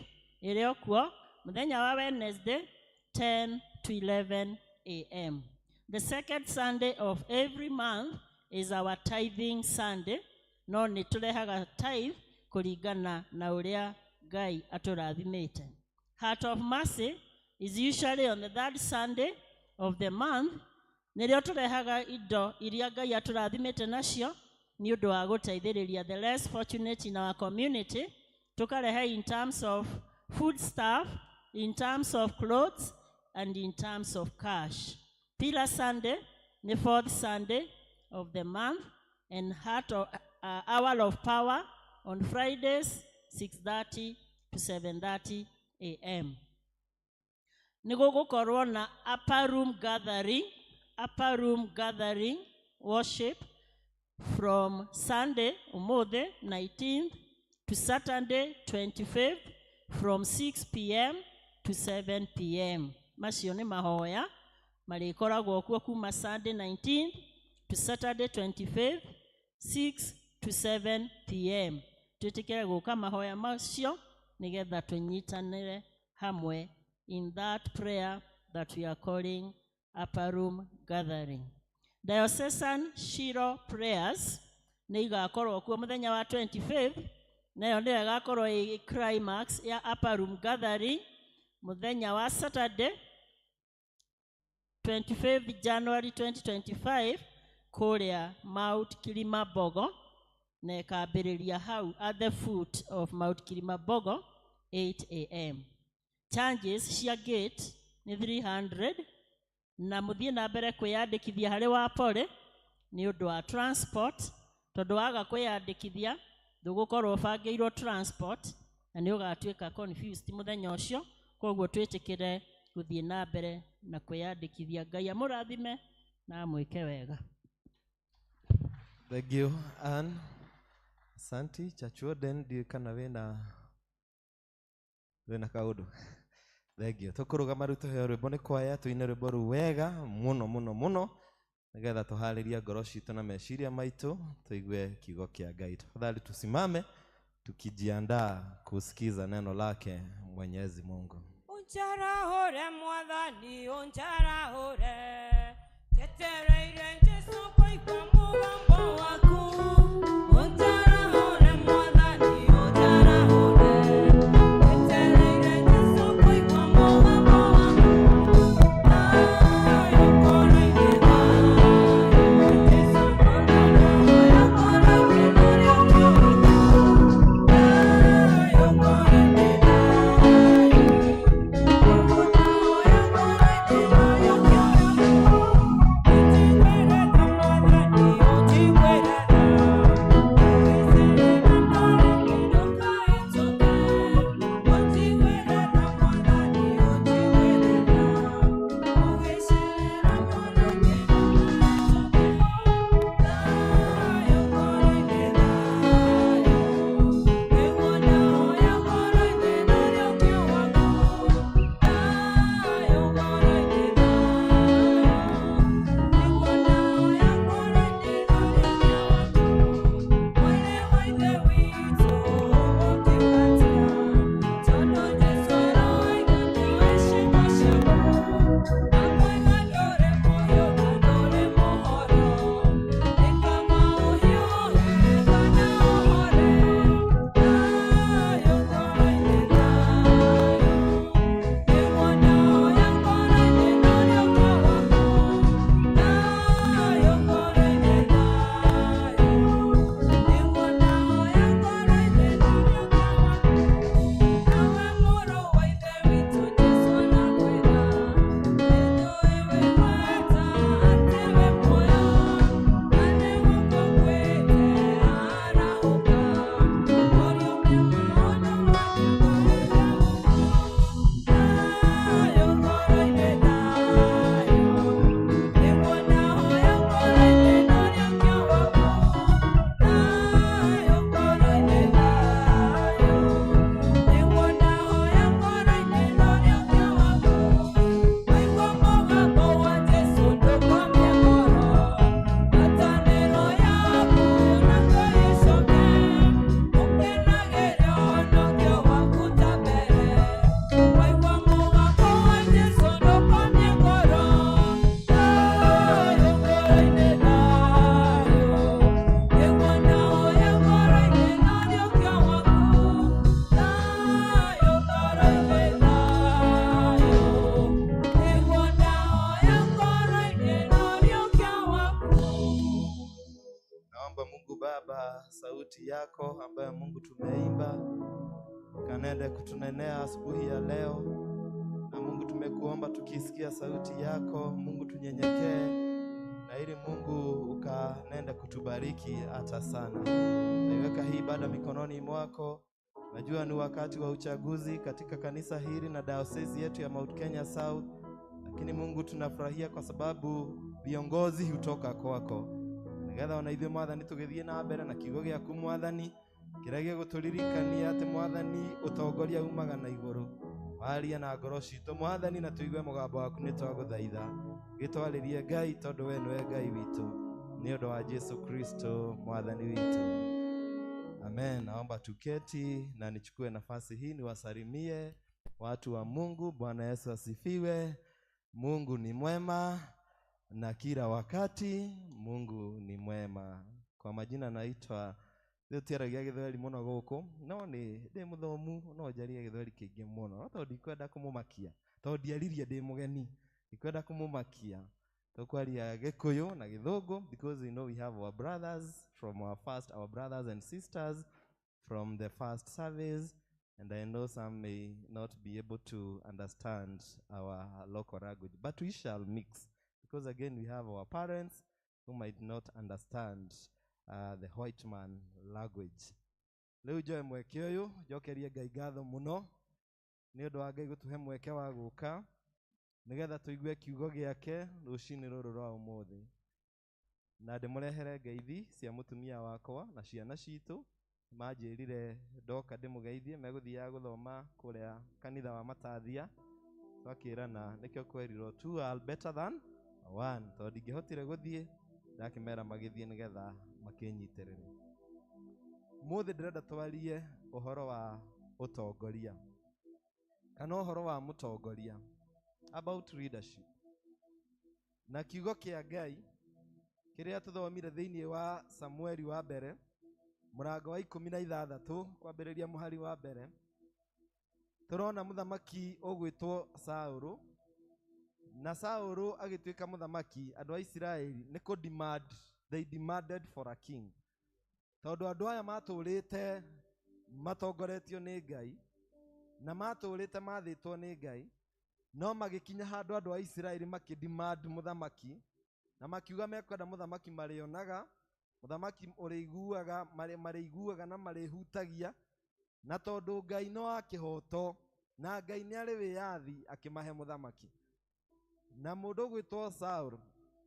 ĩrĩ o kuo mũthenya wa Wednesday 10 to 11 a.m. The second Sunday of every month is our tithing Sunday. No nĩ tũrehaga tithe kũringana na ũrĩa Ngai atũrathimĩte. Heart of Mercy is usually on the third Sunday of the month. Nĩrĩo tũrehaga indo iria Ngai atũrathimĩte nacio nĩ ũndũ wa gũteithĩrĩria the less fortunate in our community. Tũkarehe in terms of food stuff, in terms of clothes, and in terms of cash. Pillar Sunday, the fourth Sunday of the month, and Hour of Power on Fridays, 6:30 to 7:30 a.m. Nĩ gũgũkorwo na upper room gathering worship from Sunday, ũmũthĩ 19th, to Saturday 25th from 6 p.m. to 7 p.m. Macio nĩ mahoya marĩkoragwo kuo kuma Sunday 19th to Saturday 25th, 6 to 7p.m. Twĩtĩkĩre gũka mahoya macio nĩgetha tũnyitanĩre hamwe in that prayer that we are calling Upper Room Gathering. Diocesan Shiloh prayers nĩ igakorwo kuo mũthenya wa 25th, nayo nĩyo ĩgakorwo ĩ climax ya Upper Room Gathering mũthenya wa Saturday 25th January 2025 kũrĩa Mount Kilimambogo, na ĩkambĩrĩria hau at the foot of Mount Kilimambogo 8 a.m. Charges cia gate nĩ 300, na mũthiĩ na mbere kwĩyandĩkithia harĩ Wapole nĩ ũndũ wa transport, tondũ waga kwĩyandĩkithia ndũgũkorwo ũbangĩirwo transport na nĩ ũgatuĩka confused mũthenya ũcio. Koguo twĩtĩkĩre gũthiĩ na mbere na kwĩyandĩkithia. Ngai amũrathime na amwĩke wega. Thank you, Ann. Asante. Chachuo den ndiũĩ kana wĩna kaũndũ. Thank you. Tũkũrũgama rĩu tũheo rwĩmbo nĩ kwaya, tũine rwĩmbo rũu wega mũno mũno mũno nĩgetha tũharĩrie ngoro citũ na meciria maitũ tũigue kiugo kĩa Ngai. Tafadhali tusimame tukijiandaa kusikiza neno lake Mwenyezi Mungu. Unjarahure Mwathani, unjarahure, njetereire Jesu kũigua mũgambo waku. Unjarahure Mwathani, unjarahure, njetereire Jesu kũigua mũgambo waku. Thayũ ngoro-inĩ, thayũ Jesu, thayũ ngoro-inĩ ũrĩa waku. Thayũ ngoro-inĩ, thayũ. Naomba Mungu Baba, sauti yako ambayo Mungu tumeimba kanende kutunenea asubuhi ya leo, na Mungu tumekuomba tukisikia sauti yako, Mungu tunyenyekee, na ili Mungu ukanende kutubariki hata sana. Naiweka hii ibada mikononi mwako. Najua ni wakati wa uchaguzi katika kanisa hili na dayosisi yetu ya Mount Kenya South, lakini Mungu tunafurahia kwa sababu viongozi hutoka kwako, nigetha ona ithuĩ Mwathani tũgĩthiĩ na mbere na kiugo gĩaku Mwathani kĩrĩa gĩgũtũririkania atĩ Mwathani ũtongoria umaga na igũrũ. Waria na ngoro citũ Mwathani na tũigue mũgambo waku, nĩ twagũthaitha gĩtwarĩrie Ngai, tondũ we nĩwe Ngai witũ, nĩ ũndũ wa Jesu Kristo Mwathani witũ, amen. Naomba tuketi na nichukue nafasi hii niwasalimie. Watu wa Mungu, Bwana Yesu asifiwe. Mungu ni mwema na kila wakati Mungu ni mwema. Kwa majina naitwa rĩu tiaragia gĩthweri mũno gũkũ no nĩ ndĩ mũthomu no njarie gĩthweri kĩingĩ mũno no tondũ ndikwenda kũmũmakia tondũ ndiaririe ndĩ mũgeni ndikwenda kũmũmakia tũkwaria gĩkũyũ na gĩthũngũ because we know we have our brothers from our first our brothers and sisters from the first service and I know some may not be able to understand our local language, but we shall mix because again we have our parents who might not understand the white man language. Rĩu njoe mweke ũyũ njokerie Ngai ngatho mũno nĩ ũndũ wa Ngai gũtũhe mweke wa gũka nĩgetha tũigue kiugo gĩake rũcinĩ rũrũ rwa ũmũthĩ na ndĩmũrehere ngeithi cia mũtumia wakwa na ciana citũ manjĩrire ndoka ndĩmũgeithie megũthiaga gũthoma kũrĩa kanitha wa Matathia twakĩrana nĩkĩo kwerirwo two are better than one tondũ ndingĩhotire gũthiĩ ndakĩmera magĩthiĩ nĩgetha makĩnyitĩrĩre. Mũthĩ ndĩrenda twarie ũhoro wa ũtongoria kana ũhoro wa mũtongoria, about leadership, na kiugo kĩa Ngai kĩrĩa tũthomire thĩinĩ wa Samueli wa mbere mũrango wa 16 kwambĩrĩria mũhari wa mbere tũrona mũthamaki ũgwĩtwo Saũlũ na Saũlũ agĩtuĩka mũthamaki andũ a Isiraeli nĩ kũ demand, they demanded for a king tondũ andũ aya matũrĩte matongoretio nĩ Ngai na matũrĩte mathĩtwo nĩ Ngai no magĩkinya handũ andũ a Isiraeli makĩ demand mũthamaki na makiuga mekwenda mũthamaki marĩonaga mũthamaki ũrĩiguaga marĩiguaga na marĩhutagia na tondũ Ngai no wa kĩhoto na Ngai nĩ arĩ wĩyathi akĩmahe mũthamaki na mũndũ ũgwĩtwo Saul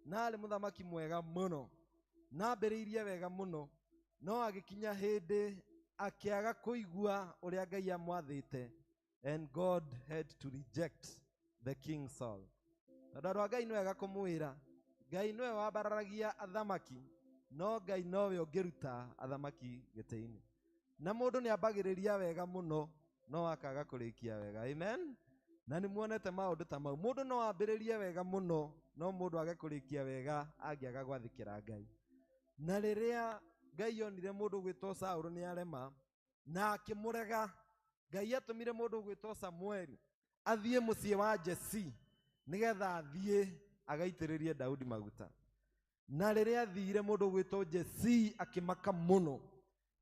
na arĩ mũthamaki mwega mũno na ambĩrĩirie wega mũno no agĩkinya hĩndĩ akĩaga kũigua ũrĩa Ngai amwathĩte and God had to reject the king Saul tondũ andũ a Ngai nĩ wega kũmwĩra Ngai nĩwe wambararagia athamaki no Ngai nowe ũngĩruta athamaki gĩtĩ-inĩ na mũndũ nĩ ambagĩrĩria wega mũno no akaga kũrĩkia wega. Amen. Na nĩ muonete maũndũ ta mau mũndũ no ambĩrĩrie wega mũno no mũndũ age kũrĩkia wega angĩaga gwathĩkĩra Ngai. Na rĩrĩa Ngai onire mũndũ ũgwĩtwo Saũlũ nĩ arema na akĩmũrega Ngai atũmire mũndũ ũgwĩtwo Samueli athiĩ mũciĩ wa Jesi nĩgetha athiĩ agaitĩrĩrie Daudi maguta. Na rĩrĩa athire mũndũ ũgwĩtwo Jesi akĩmaka mũno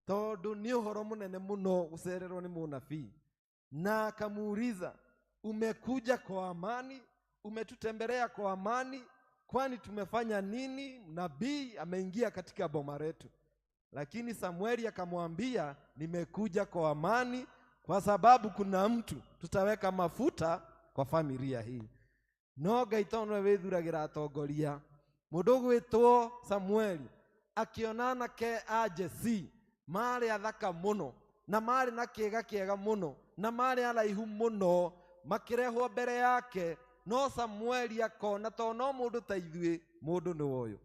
tondũ nĩ ũhoro mũnene mũno gũcererwo nĩ mũnabii na akamuuliza, umekuja kwa amani? Umetutembelea kwa amani? Kwani tumefanya nini? Nabii ameingia katika boma letu. Lakini Samueli akamwambia, nimekuja kwa amani kwa sababu kuna mtu tutaweka mafuta kwa familia hii. No Ngai to nĩwe wĩthuragĩra atongoria. Mũndũ ũgwĩtwo Samueli akĩona anake a Jesi marĩ athaka mũno na marĩ na kĩĩga kĩega mũno na marĩ araihu mũno makĩrehwo mbere yake no Samueli akona to no mũndũ ta ithuĩ mũndũ nĩ ũyũ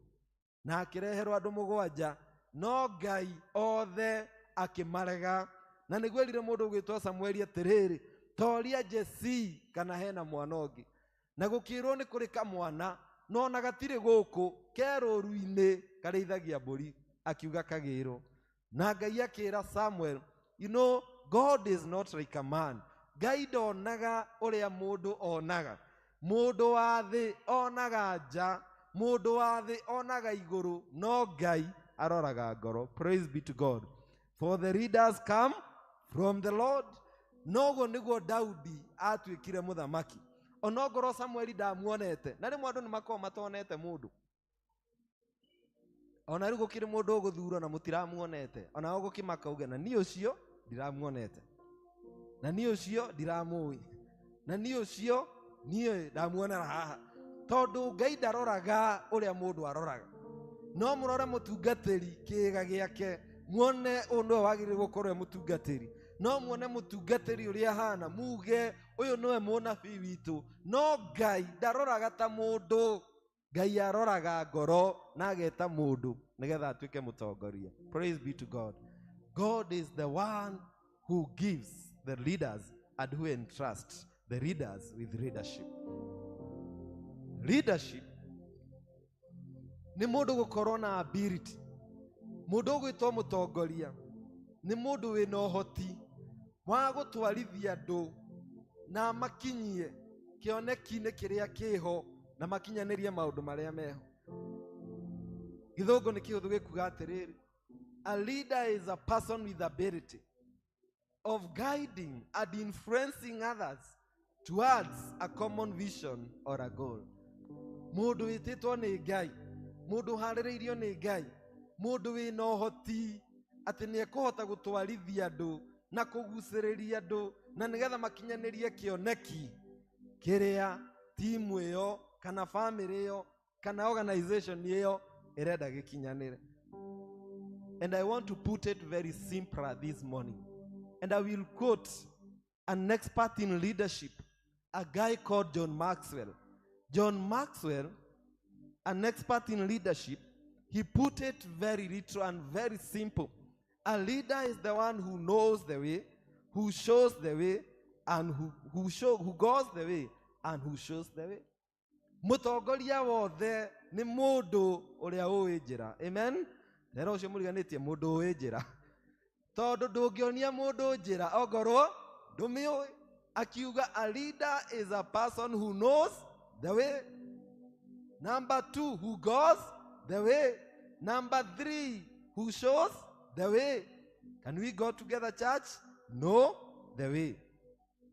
na akĩreherwo andũ mũgwanja no Ngai othe akĩmarega na nĩguo erire mũndũ ũgwĩtwo Samueli atĩrĩrĩ toria Jesi kana hena mwana ũngĩ na gũkĩrwo nĩ kũrĩ kamwana no ona gatirĩ gũkũ ke rũru-inĩ karĩithagia mbũri akiuga kagĩrwo na Ngai akĩra Samuel, you know, God is not like a man. Ngai ndonaga ũrĩa mũndũ onaga. Mũndũ wa thĩ onaga nja, mũndũ wa thĩ onaga igũrũ, no Ngai aroraga ngoro. Praise be to God. For the leaders come from the Lord. Noguo nĩguo Daudi atuĩkire mũthamaki. Onongorwo Samueli ndamuonete. Na rĩmwe andũ nĩ makoragwo matonete mũndũ. Ona rĩu gũkĩrĩ mũndũ ũgũthurwo na mũtiramuonete. Ona ũgũkĩmaka uge na niĩ ũcio ndiramuonete. Na niĩ ũcio ndiramũĩ. Na niĩ ũcio niĩ ndamuonera haha. Tondũ Ngai ndaroraga ũrĩa mũndũ aroraga. No mũrore mũtungatĩri kĩĩga gĩake muone ũyũ nĩwe wagĩrĩire gũkorwo e mũtungatĩri. No muone mũtungatĩri ũrĩa ahana muge ũyũ nĩwe mũnabii witũ. No Ngai ndaroraga ta mũndũ. Ngai aroraga ngoro na ageta mũndũ nĩgetha atuĩke mũtongoria. Praise be to God. God is the one who gives the leaders and who entrusts the leaders with leadership. Leadership nĩ mũndũ gũkorwo na ability. Mũndũ ũgwĩtwo mũtongoria nĩ mũndũ wĩna ũhoti wa gũtwarithia andũ na makinyie kĩoneki-inĩ kĩrĩa kĩho na makinyanĩrie maũndũ marĩa meho. Gĩthũngũ nĩ kĩhũthũ gĩkuga atĩrĩrĩ, a leader is a person with ability of guiding and influencing others towards a common vision or a goal. Mũndũ wĩtĩtwo nĩ Ngai, mũndũ ũharĩrĩirio nĩ Ngai, mũndũ wĩna ũhoti atĩ nĩ ekũhota gũtwarithia andũ na kũgucĩrĩria andũ na nĩgetha makinyanĩrie kĩoneki kĩrĩa timu ĩyo kana family ĩyo kana organization ĩyo ĩrenda gĩkinyanĩre. And I want to put it very simpler this morning. And I will quote an expert in leadership, a guy called John Maxwell. John Maxwell, an expert in leadership, he put it very literal and very simple. A leader is the one who knows the way, who shows the way, and who goes the way, and who shows the way. Mũtongoria wothe nĩ mũndũ ũrĩa ũĩ njĩra. Amen. Rero ũcio mũriganĩtie mũndũ ũĩ njĩra. Tondũ ndũngĩonia mũndũ njĩra ongorwo ndũmĩũĩ. Akiuga a leader is a person who knows the way. Number two, who goes the way. Number three, who shows the way. Can we go together, church? Know the way.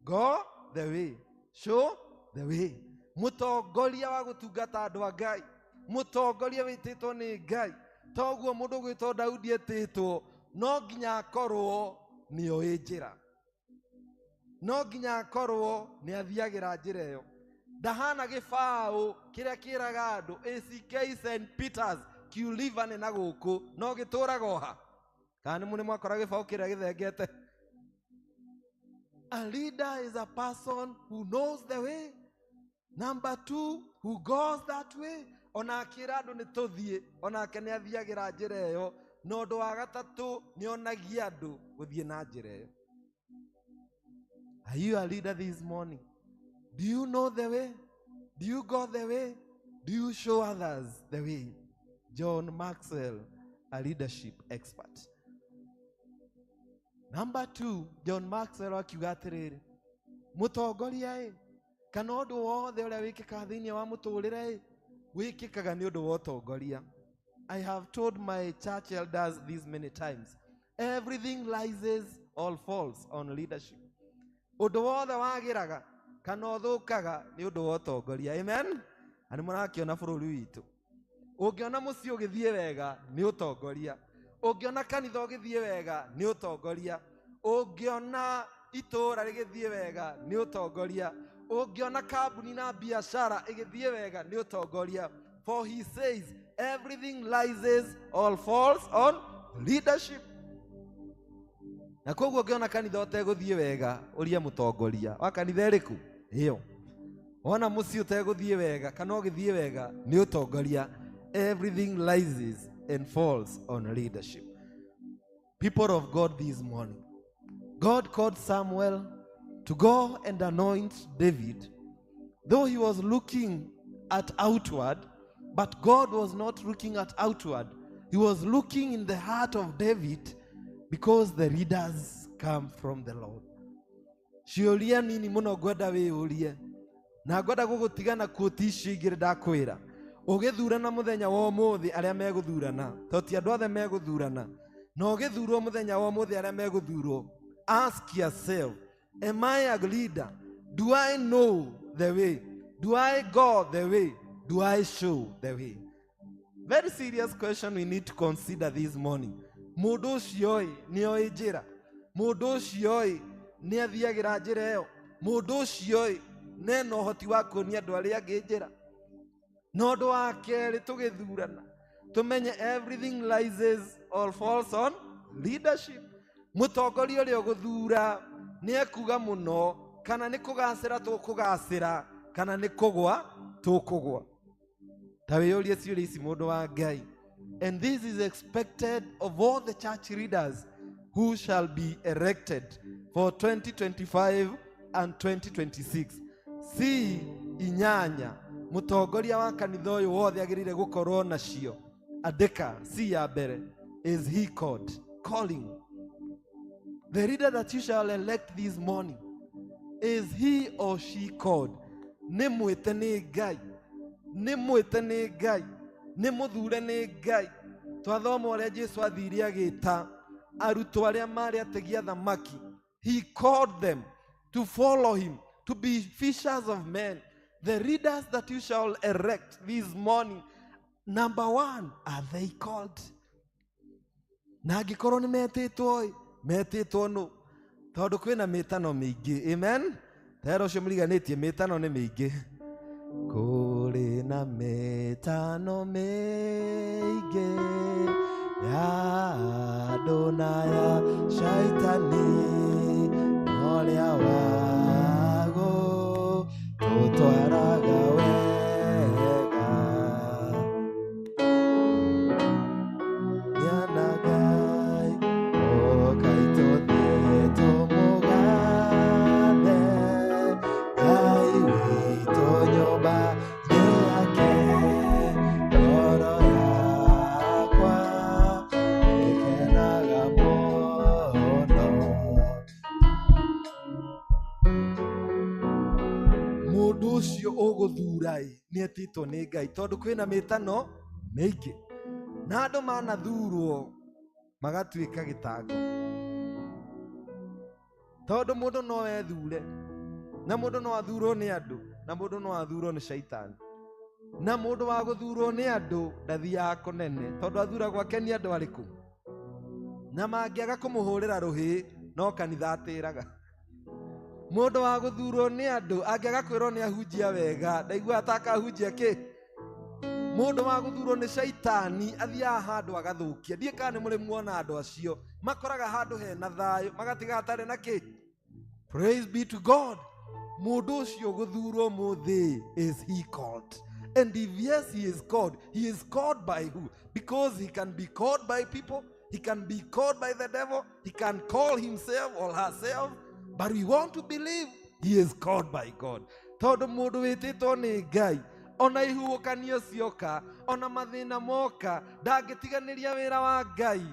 Go the way. Show the way. Mũtongoria wa gũtungata andũ a Ngai, mũtongoria wĩtĩtwo nĩ Ngai, toguo mũndũ ũgwĩtwo Daudi etĩtwo, no nginya akorwo nĩ oĩ njĩra, no nginya akorwo nĩ athiagĩra njĩra ĩyo. Ndahana gĩbaũ kĩrĩa kĩraga andũ ACK St Peters Kiuliva nĩ na gũkũ no gĩtũraga oha. Kana nĩ mwakora gĩbaũ kĩrĩa gĩthengete? A leader is a person who knows the way. Number two, who goes that way. Ona akĩra andũ nĩ tũthiĩ, onake nĩ athiagĩra njĩra ĩyo. Na ũndũ wa gatatũ, nĩ onagia andũ gũthiĩ na njĩra ĩyo. Are you a leader this morning? Do you know the way? Do you go the way? Do you show others the way? John Maxwell, a leadership expert. Number two, John Maxwell akiuga atĩrĩrĩ, mũtongoria ĩ, kana ũndũ wothe ũrĩa wĩkĩkaga thĩinĩ wa mũtũrĩre ĩ, wĩkĩkaga nĩ ũndũ wa ũtongoria. I have told my church elders this many times. Everything rises or falls on leadership. Ũndũ wothe wagĩraga kana ũthũkaga nĩ ũndũ wa ũtongoria. Amen. Na nĩ mũrakĩona bũrũri witũ. Ũngĩona mũciĩ ũgĩthiĩ wega nĩ ũtongoria. Ũngĩona kanitha ũgĩthiĩ wega nĩ ũtongoria. Ũngĩona itũũra rĩgĩthiĩ wega nĩ ũtongoria. Ũngĩona kambuni na biacara ĩgĩthiĩ wega nĩ ũtongoria. For he says everything rises or falls on leadership. Na koguo ũngĩona kanitha ũtegũthiĩ wega ũria mũtongoria wa kanitha ĩrĩkũ ĩyo. Wona mũciĩ ũtegũthiĩ wega kana ũgĩthiĩ wega nĩ ũtongoria. Everything rises and falls on leadership. People of God, this morning, God called Samuel to go and anoint David. Though he was looking at outward, but God was not looking at outward. He was looking in the heart of David, because the leaders come from the Lord. Ciũria nini mũno ngwenda wĩyũrie, na ngwenda gũgũtiga na quote icio igĩrĩ ndakwĩra. Ũgĩthurana mũthenya wa ũmũthĩ arĩa megũthurana, to ti andũ othe megũthurana, na ũgĩthurwo mũthenya wa ũmũthĩ arĩa megũthurwo, ask yourself, am I a leader? Do I know the way? Do I go the way? Do I show the way? Very serious question we need to consider this morning. Mũndũ ũcio ĩ nĩ oĩ njĩra? Mũndũ ũcio ĩ nĩ athiagĩra njĩra ĩyo? Mũndũ ũcio ĩ nena ũhoti wa kuonia andũ arĩa angĩ njĩra? Na ũndũ wa kerĩ tũgĩthurana, tũmenye everything rises or falls on leadership. Mũtongoria ũrĩa ũgũthura nĩ ekuga mũno kana nĩ kũgacĩra tũkũgacĩra kana nĩ kũgwa tũkũgwa. Ta wĩyũrie ciũria ici mũndũ wa Ngai. And this is expected of all the church leaders who shall be elected for 2025 and 2026. C inyanya mũtongoria wa kanitha ũyũ wothe agĩrĩire gũkorwo nacio. Andĩka C ya mbere, is he called? Calling. The leader that you shall elect this morning, is he or she called? Nĩ mwĩte nĩ Ngai, nĩ mwĩte nĩ Ngai, nĩ mũthure nĩ Ngai. Twathoma ũrĩa Jesu athire agĩta arutwo arĩa marĩ ategi a thamaki. He called them to follow him, to be fishers of men. The leaders that you shall erect this morning, number one, are they called? Na angĩkorwo nĩ metĩtwo ĩ, metĩtwo nũ? Tondũ kwĩna mĩtano mĩingĩ. Amen. Tera ũcio mũriganĩtie, mĩtano nĩ mĩingĩ. Kũrĩ na mĩtano mĩingĩ ya andũ na ya shaitani, ũrĩa wago tũtwaraga wega. Nĩana Ngai, ũkai tũthiĩ tũmũgathe Ngai witũ nyũmba-inĩ yake. Ngoro yakwa ĩkenaga mũno. Mũndũ ũcio ũgũthura ĩ nĩ etĩtwo nĩ Ngai, tondũ kwĩna mĩtano mĩingĩ na andũ manathurwo magatuĩka gĩtango, tondũ mũndũ no ethure, na mũndũ no athurwo nĩ andũ, na mũndũ no athurwo nĩ shaitani, na mũndũ wa gũthurwo nĩ andũ ndathiaga kũnene, tondũ athuragwo akenie andũ arĩkũ, na mangĩaga kũmũhũrĩra rũhĩ no kanitha atĩraga. Mũndũ wa gũthurwo nĩ andũ angĩaga kwĩrwo nĩ ahunjia wega ndaiguaga ta akahunjia kĩ. Mũndũ wa gũthurwo nĩ shaitani athiaga handũ agathũkia. Ndiĩ kana nĩ mũrĩ muona andũ acio makoraga handũ hena thayũ magatiga hatarĩ na kĩ. Praise be to God. Mũndũ ũcio gũthurwo mũthĩ, is he called? And if yes, he is called, he is called by who? Because he can be called by people, he can be called by the devil, he can call himself or herself, but we want to believe he is called by God. Tondũ mũndũ wĩtĩtwo nĩ Ngai, ona ihuhũkanio cioka, ona mathĩna moka, ndangĩtiganĩria wĩra wa Ngai.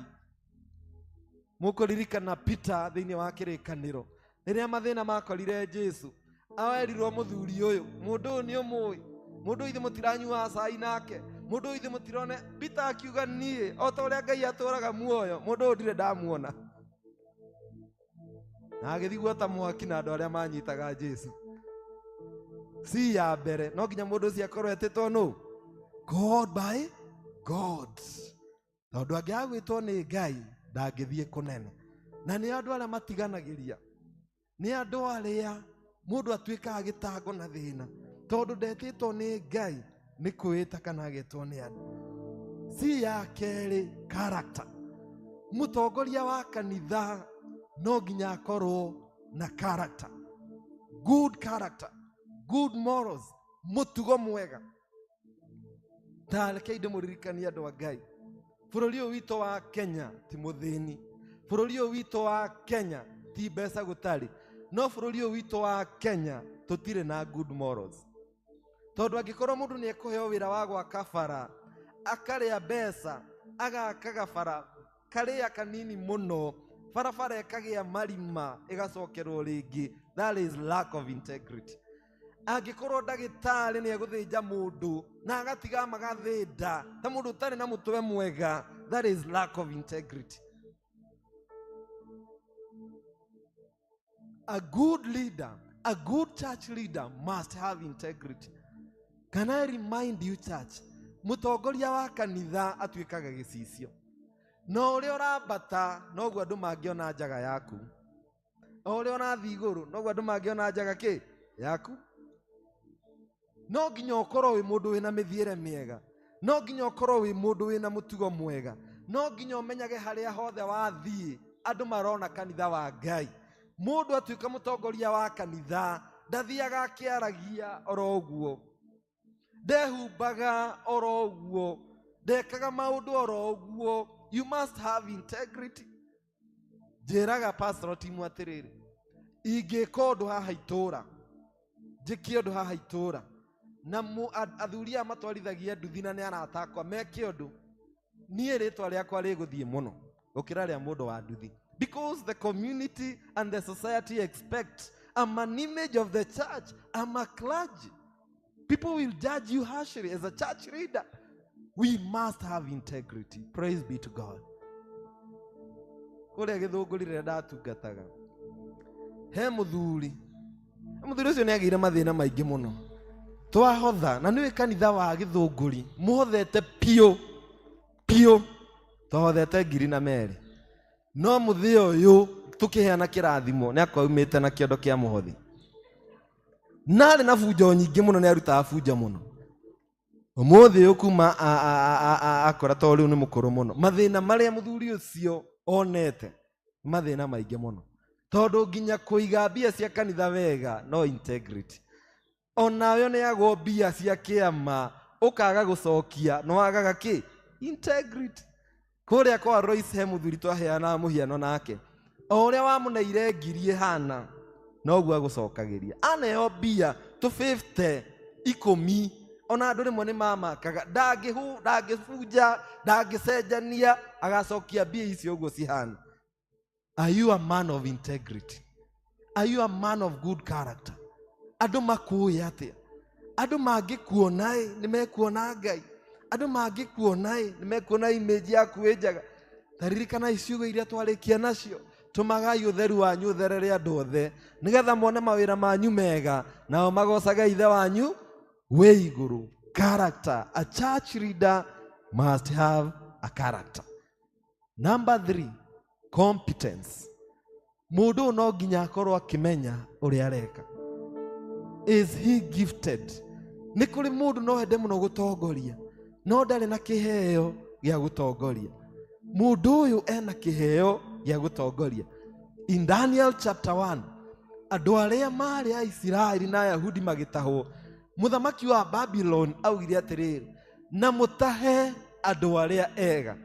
Mũkũririkana Peter thĩinĩ wa kĩrĩkanĩro, rĩrĩa mathĩna makorire Jesu, awerirwo mũthuri ũyũ, mũndũ ũyũ nĩ ũmũĩ, mũndũ ũyũ ithuĩ mũtiranyuaga cai nake, mũndũ ũyũ ithuĩ mũtirone. Peter akiuga niĩ o ta ũrĩa Ngai atũraga muoyo, mũndũ ũyũ ndirĩ ndamuona. Na agĩthiĩ guota mwaki na andũ arĩa manyitaga Jesu. Si ya mbere, no nginya mũndũ ũcio akorwo etĩtwo nũ? God by God. Tondũ angĩaga gwĩtwo nĩ Ngai ndangĩthiĩ kũnene. Na nĩ andũ arĩa matiganagĩria, nĩ andũ arĩa mũndũ atuĩkaga gĩtango na thĩna, tondũ ndetĩtwo nĩ Ngai nĩ kwĩĩta kana agetwo nĩ andũ. Si ya kerĩ, character. Mũtongoria wa kanitha no nginya akorwo na character, good character, good morals, mũtugo mwega. Ta rekei ndĩmũririkanie andũ a Ngai, bũrũri ũyũ witũ wa Kenya ti mũthĩni, bũrũri ũyũ witũ wa Kenya ti mbeca gũtarĩ, no bũrũri ũyũ witũ wa Kenya tũtirĩ na good morals. Tondũ angĩkorwo mũndũ nĩ ekũheo wĩra wa gwaka bara, akarĩa mbeca, agakaga bara karĩa kanini mũno, barabara ĩkagĩa marima ĩgacokerwo rĩngĩ, that is lack of integrity. Angĩkorwo ndagĩtarĩ nĩ egũthĩnja mũndũ na agatiga magathĩnda ta mũndũ ũtarĩ na mũtwe mwega, that is lack of integrity. A good leader, a good church leader must have integrity. Can I remind you, church, mũtongoria wa kanitha atuĩkaga gĩcicio. Na ũrĩa ũrambata noguo andũ mangĩona njaga yaku, o ũrĩa ũrathiĩ igũrũ noguo andũ mangĩona njaga kĩ yaku. No nginya ũkorwo wĩ mũndũ wĩna mĩthiĩre mĩega, no nginya ũkorwo wĩ mũndũ wĩna mũtugo mwega, no nginya ũmenyage harĩa hothe wathiĩ andũ marona kanitha wa Ngai. Mũndũ atuĩka mũtongoria wa kanitha ndathiaga akĩaragia oro ũguo, ndehumbaga oro ũguo, ndekaga maũndũ oro ũguo. You must have integrity. Njĩraga pastoral team atĩrĩrĩ, Ingĩka ũndũ haha itũra, njĩke ũndũ haha itũra, na athuri aya matwarithagia nduthi na nĩ arata akwa meke ũndũ, niĩ rĩtwa rĩakwa rĩgũthiĩ mũno gũkĩra rĩa mũndũ wa nduthi. Because the community and the society expect I'm an image of the church, I'm a clergy. People will judge you harshly as a church leader. We must have integrity. Praise be to God. Kũrĩa Gĩthũngũri rĩrĩa ndatungataga, he mũthuri, mũthuri ũcio nĩ agĩire mathĩna maingĩ mũno. Twahotha, na nĩũĩ kanitha wa Gĩthũngũri, mũhothete piũ, piũ, twahothete 2,000. No mũthĩ ũyũ tũkĩheana kĩrathimo nĩ akwaumĩte na kĩondo kĩa mũhothi. Na arĩ na bunjo nyingĩ mũno, nĩ arutaga bunjo mũno. Ũmũthĩ ũyũ kuma akora tondũ rĩu nĩ mũkũrũ mũno. Mathĩna marĩa mũthuri ũcio onete, mathĩna maingĩ mũno. Tondũ nginya kũiga mbia cia kanitha wega no integrity. Onawe ũneagwo mbia cia kĩama ũkaga gũcokia, no wagaga kĩ? Integrity. Kũrĩa kwa Royce he mũthuri twaheanaga mũhiano nake. O ũrĩa wamũneire ngiri ĩhana, noguo agũcokagĩria. Aneo mbia tũ 50 ikũmi, ona andũ rĩmwe nĩ mamakaga, ndangĩbunja, ndangĩcenjania, agacokia mbia icio ũguo cihana. Are you a man of integrity? Are you a man of good character? Andũ makũĩ atĩa? Andũ mangĩkuona ĩ, nĩ mekuona Ngai. Andũ mangĩkuona ĩ, nĩ mekuona image yaku ĩ njega. Ta ririkanai ciugo iria twarĩkia nacio. Tũmagai ũtheru wanyu ũtherere andũ othe, nĩgetha mone mawĩra manyu mega, nao magocage Ithe wanyu wĩ igũrũ. Character. A church leader must have a character. Number 3, competence. Mũndũ ũyũ no nginya akorwo akĩmenya ũrĩa areka. Is he gifted? Nĩ kũrĩ mũndũ no ende mũno gũtongoria, no ndarĩ na kĩheo gĩa gũtongoria. Mũndũ ũyũ ena kĩheo gĩa gũtongoria. In Daniel chapter 1, andũ arĩa marĩ a Isiraeli na Ayahudi magĩtahwo, mũthamaki wa Babylon augire atĩrĩrĩ, na mũtahe andũ arĩa ega,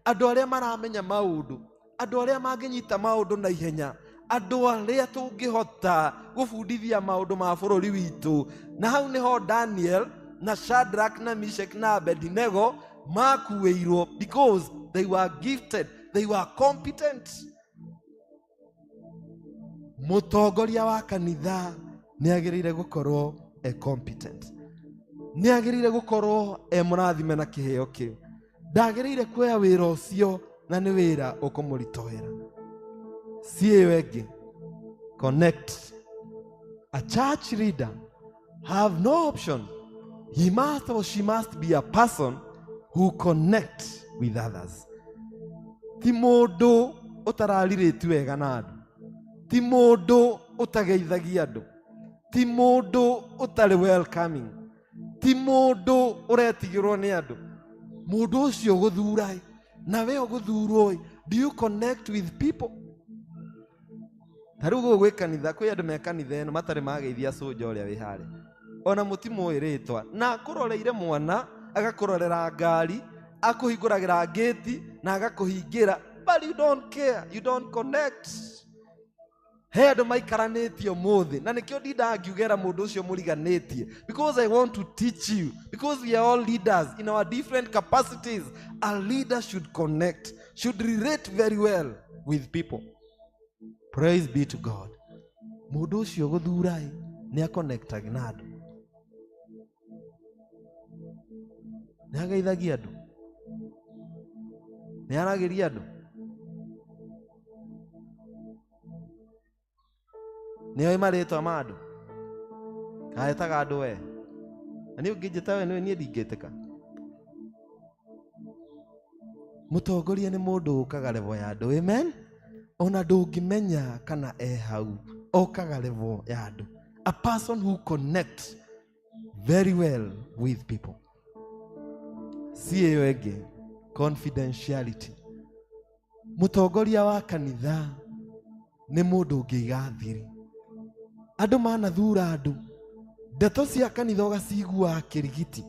andũ arĩa maramenya maũndũ, andũ arĩa mangĩnyita maũndũ na ihenya, andũ arĩa tũngĩhota gũbundithia maũndũ ma bũrũri witũ. Na hau nĩho Daniel na Shadrach na Meshach na Abednego makuĩirwo, because they were gifted, they were competent. Mũtongoria wa kanitha nĩ agĩrĩire gũkorwo e competent, nĩ agĩrĩire gũkorwo e mũrathime na kĩheo kĩu. Ndagĩrĩire kuoya wĩra ũcio na nĩ wĩra ũkũmũritũhĩra. Si ĩyo ĩngĩ, connect. A church leader have no option. He must or she must be a person who connect with others. Ti mũndũ ũtararirĩti wega na andũ, ti mũndũ ũtageithagia andũ, ti mũndũ ũtarĩ welcoming, ti mũndũ ũretigĩrwo nĩ andũ. Mũndũ ũcio ũgũthura ĩ, na we ũgũthurwo ĩ, do you connect with people? Ta rĩu gũkũ gwĩ kanitha, kwĩ andũ me kanitha ĩno matarĩ mageithia cũnja ũrĩa wĩ harĩa, ona mũtimũĩ rĩtwa, na akũroreire mwana, agakũrorera ngari, akũhingũragĩra ngĩti na agakũhingĩra, but you don't care, you don't connect. He andũ maikaranĩtie ũmũthĩ, na nĩkĩo ndindaga ngiugĩra mũndũ ũcio mũriganĩtie, because I want to teach you, because we are all leaders in our different capacities. A leader should connect, should relate very well with people. Praise be to God. Mũndũ ũcio gũthura ĩ, nĩ aconnectag na andũ, nĩ ageithagia andũ, nĩ aragĩria andũ, nĩ oĩ marĩtwa ma andũ, kaetaga andũ we. Na niĩ ũngĩnjĩta we, nĩwe niĩ ndingĩtĩka. Mũtongoria nĩ mũndũ ũkaga level ya andũ. Amen. Ona ndũngĩmenya kana e hau, okaga level ya andũ. A person who connects very well with people. Si ĩyo ĩngĩ, confidentiality. Mũtongoria wa kanitha nĩ mũndũ ũngĩiga thiri. Andũ manathura andũ, ndeto cia kanitha ũgaciguaga kĩrigiti,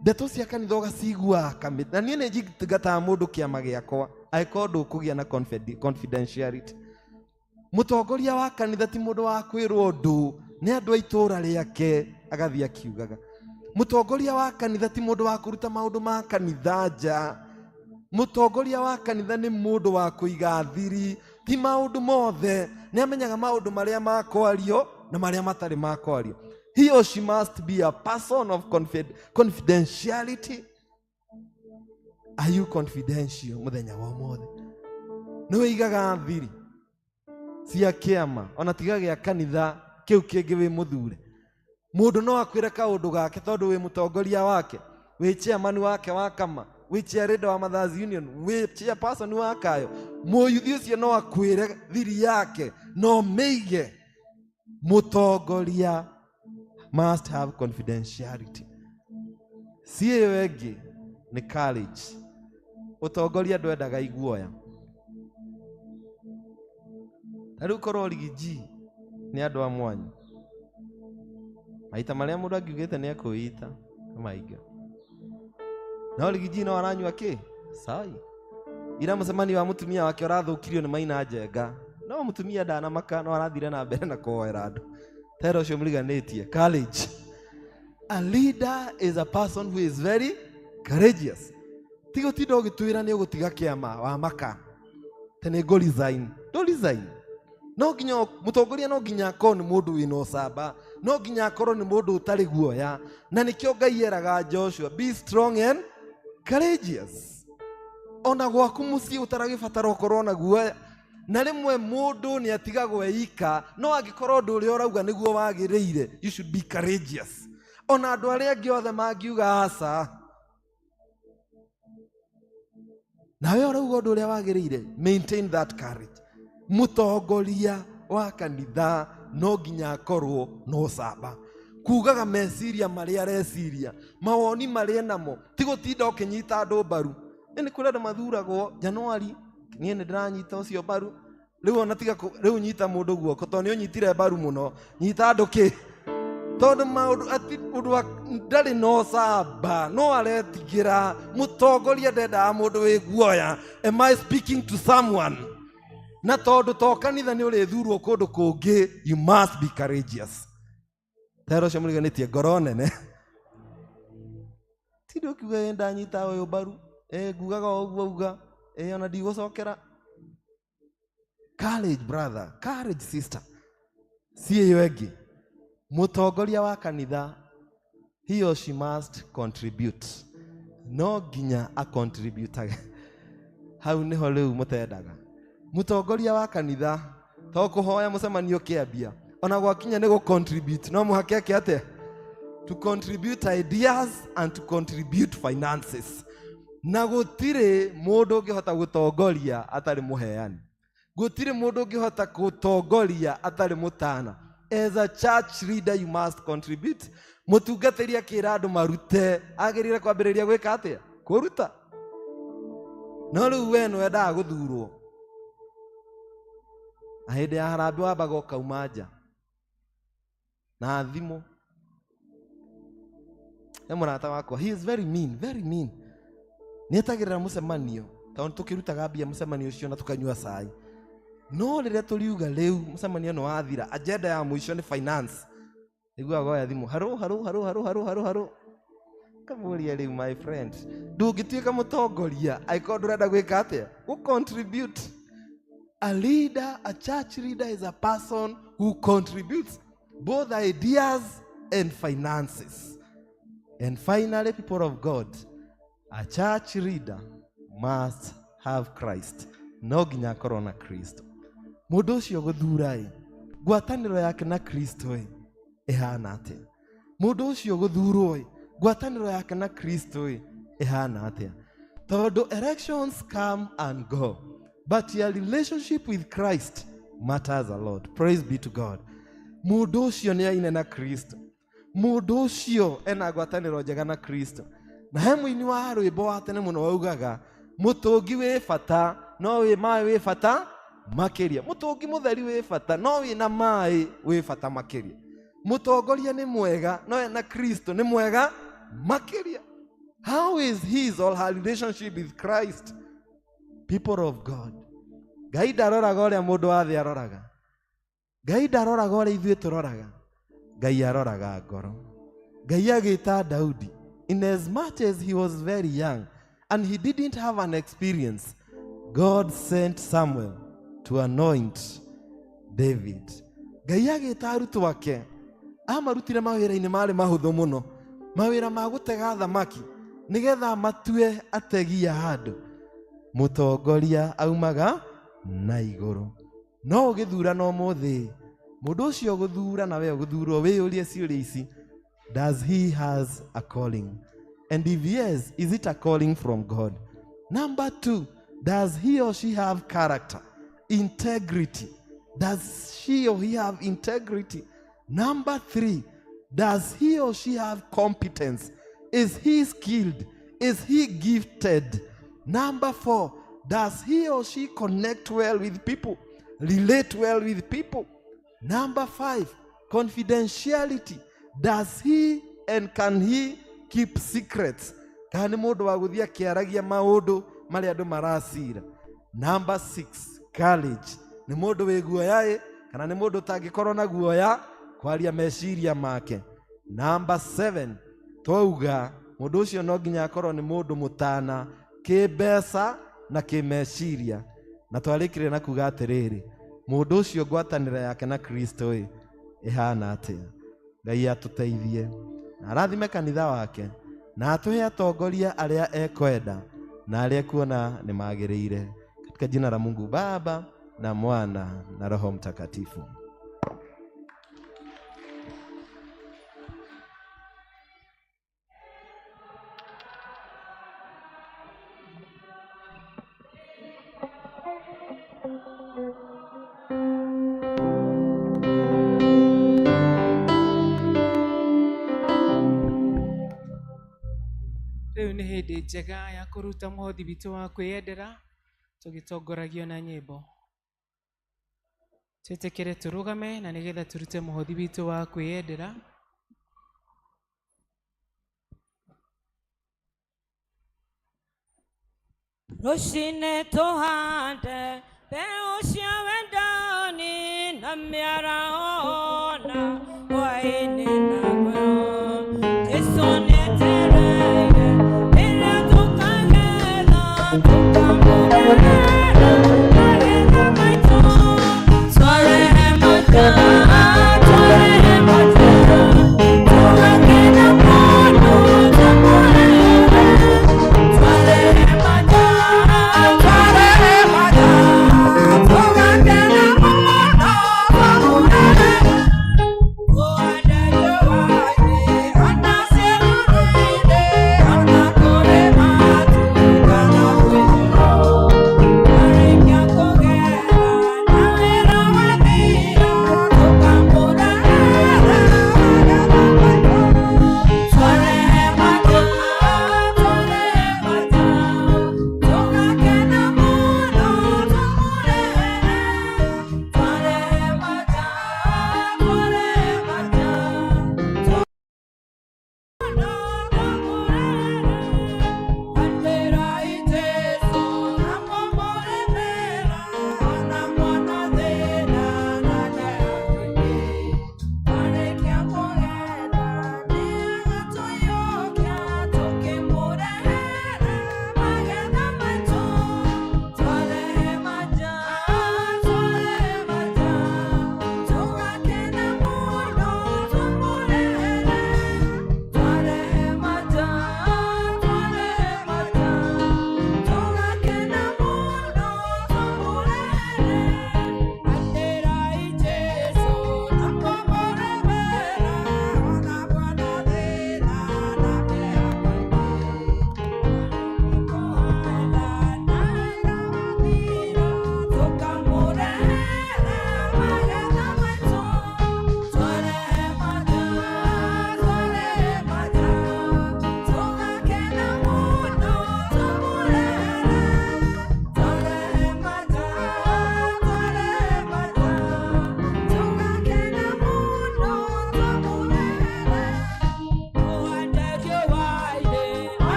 ndeto cia kanitha ũgaciguaga kamĩtĩ. Na niĩ nĩ njingataga mũndũ kĩama gĩakwa angĩkorwo ndũkũgĩa na confidentiality. Mũtongoria wa kanitha ti mũndũ wa kwĩrwo ũndũ nĩ andũ a itũũra rĩake agathiĩ akiugaga. Mũtongoria wa kanitha ti mũndũ wa kũruta maũndũ ma kanitha nja. Mũtongoria wa kanitha nĩ mũndũ wa kũiga thiri, ti maũndũ mothe. Nĩ amenyaga maũndũ marĩa ma kwario na marĩa matarĩ ma kwario. He or she must be a person of confidentiality. Are you confidential mũthenya wa ũmũthĩ? Nĩ wĩigaga thiri cia kĩama ona tiga gĩa kanitha kĩu kĩngĩ wĩ mũthure. Mũndũ no akwĩre kaũndũ gake tondũ wĩ mũtongoria wake, wĩ chairman wake wa kama, wĩ chairleader wa Mothers Union, wĩ chairperson wa Kayo. Mũyuthi ũcio no akwĩre thiri yake, no mĩige. Mũtongoria must have confidentiality. Si ĩyo ĩngĩ nĩ courage. Ũtongoria ndwendaga iguoya. Ta rĩu korwo Rigiji nĩ andũ a mwanya, maita marĩa mũndũ angiugĩte nĩ ekũĩita nĩ maingĩ. No Rigiji no aranyua kĩ? Cai. Ira mũcemanio wa mũtumia wake ũrathũkirio nĩ Maina Njenga. No mũtumia ndanamaka, no arathire na mbere na kũhoera andũ. Tera ũcio mũriganĩtie. Courage. A leader is a person who is very courageous. Ti gũtinda ũgĩtwĩra nĩ ũgũtiga kĩama wa maka. Te nĩ ngũ resign. Ndũ resign. No nginya mũtongoria no nginya akorwo nĩ mũndũ wĩna ũcamba, no nginya akorwo nĩ mũndũ ũtarĩ guoya. Na nĩkĩo Ngai eraga Joshua, be strong and courageous. Ona gwaku mũciĩ ũtaragĩbatara ũkorwo na guoya. Na rĩmwe mũndũ nĩ atigagwo eika, no angĩkorwo ũndũ ũrĩa ũrauga nĩguo wagĩrĩire, you should be courageous. Ona andũ arĩa angĩ othe mangiuga aca, nawe ũrauga ũndũ ũrĩa wagĩrĩire, maintain that courage. Mũtongoria wa kanitha no nginya akorwo na ũcamba, kugaga meciria marĩa areciria, mawoni marĩa enamo, ti gũtinda ũkĩnyita andũ mbaru. Nĩ kũrĩ andũ mathuragwo Januari, niĩ nĩ ndĩranyita ũcio mbaru. Rĩu ona tiga rĩu nyita mũndũ guoko tondũ nĩ ũnyitire mbaru mũno, nyita andũ kĩ? Tondũ maũndũ ati ũndũ wa ndarĩ na ũcamba, no aretigĩra. Mũtongoria ndendaga mũndũ wĩ guoya. Am I speaking to someone? Na tondũ to kanitha nĩ ũrĩthurwo kũndũ kũngĩ, you must be courageous. Tera ũcio mũriganĩtie ngoro nene. Ti ndũ ũkiuga ĩ ndanyita ũyũ mbaru, ĩ ngugaga o ũguo auga, ĩ ona ndigũcokera. Courage brother, courage sister. Si ĩyo ĩngĩ, mũtongoria wa kanitha, he or she must contribute. No nginya acontributage. Hau nĩho rĩu mũtendaga. Mũtongoria wa kanitha to kũhoya mũcemanio ũkĩambia, ona gwakinya nĩ gũ-contribute, no mũhake eke atĩa? To contribute ideas and to contribute finances. Na gũtirĩ mũndũ ũngĩhota gũtongoria atarĩ mũheani. Gũtirĩ mũndũ ũngĩhota gũtongoria atarĩ mũtana. As a church leader you must contribute. Mũtungatĩri akĩra andũ marute, agĩrĩire kwambĩrĩria gwĩka atĩa? Kũruta. No rĩu we nĩwendaga gũthurwo. Na hĩndĩ ya harambee wambaga ũkauma nja na thimũ. He mũrata wakwa, he is very mean, very mean. Nĩetagĩrĩra mũcemanio, tondũ tũkĩrutaga mbia mũcemanio ũcio na tũkanyua cai. No rĩrĩa tũriuga rĩu mũcemanio nĩ wathira, agenda ya mũico nĩ finance. Nĩguo oya thimũ, haro haro haro haro haro haro haro. Kamũria rĩu my friend, ndũngĩtuĩka mũtongoria angĩkorwo ndũrenda gwĩka atĩa? Gũ contribute. A leader, a church leader is a person who contributes both ideas and finances. And finally, people of God, a church leader must have Christ. No nginya akorwo na Kristo. Mũndũ ũcio gũthura ĩ, ngwatanĩro yake na Kristo ĩ, ĩhana atĩa? Mũndũ ũcio gũthurwo ĩ, ngwatanĩro yake na Kristo ĩ, ĩhana atĩa? Tondũ elections come and go, but your relationship with Christ matters a lot. Praise be to God. Mũndũ ũcio nĩ aine na Kristo. Mũndũ ũcio ena ngwatanĩro njega na Kristo. Na he mũini wa rwĩmbo wa tene mũno waugaga, mũtũngi wĩ bata, no wĩ maĩ wĩ bata makĩria. Mũtũngi mũtheri wĩ bata, no wĩna maĩ wĩ bata makĩria. Mũtongoria nĩ mwega, no ena Kristo nĩ mwega makĩria. How is his or her relationship with Christ? People of God, Ngai ndaroraga ũrĩa mũndũ wa thĩ aroraga. Ngai ndaroraga ũrĩa ithuĩ tũroraga, Ngai aroraga ngoro. Ngai agĩta Daudi, in as much as he was very young and he didn't have an experience, God sent Samuel to anoint David. Ngai agĩta arutwo ake, amarutire mawĩra-inĩ marĩ mahũthũ mũno, mawĩra ma gũtega thamaki, nĩgetha matue ategi a andũ. Mũtongoria aumaga na igũrũ. No ũgĩthurana ũmũthĩ, mũndũ ũcio ũgũthura na we ũgũthurwo, wĩyũrie ciũria ici. Does he has a calling? And if yes, is it a calling from God? Number two, does he or she have character? Integrity. Does she or he have integrity? Number three, does he or she have competence? Is he skilled? Is he gifted? Number four, does he or she connect well with people? Relate well with people? Number five, confidentiality. Does he and can he keep secrets? Kana nĩ mũndũ wa gũthiĩ akĩaragia maũndũ marĩa andũ maracira. Number six, courage. Nĩ mũndũ wĩ guoya ĩ kana nĩ mũndũ ũtangĩkorwo na guoya kwaria meciria make. Number seven, twauga mũndũ ũcio no nginya akorwo nĩ mũndũ mũtana kĩmbeca na kĩmeciria. Na twarĩkire na kuga atĩrĩrĩ, mũndũ ũcio ngwatanĩro yake na Kristo ĩ ĩhana atĩa? Ngai atũteithie na arathime kanitha wake na atũhe atongoria arĩa ekwenda na arĩa ekuona nĩ magĩrĩire, katika jina la Mungu Baba na Mwana na Roho Mtakatifu. Rĩu nĩ hĩndĩ njega ya kũruta mũhothi witũ wa kwĩyendera tũgĩtongoragio na nyĩmbo. Twĩtĩkĩre tũrũgame na nĩgetha tũrute mũhothi witũ wa kwĩyendera. Rũcinĩ tũhande mbeũ cia wendani na mĩaraho na hwaĩ-inĩ naguo. Jesũ nĩetereire rĩrĩa tũkagetha tũkamũrehera magetha maitũ. Twarehe makaa, twarehe makaa, tũgakena mũno tũmũrehere. Twarehe makaa, twarehe makaa, tũgakena mũno tũmũrehere. Ona ciĩruru-inĩ, ona kũrĩ matu kana kwĩ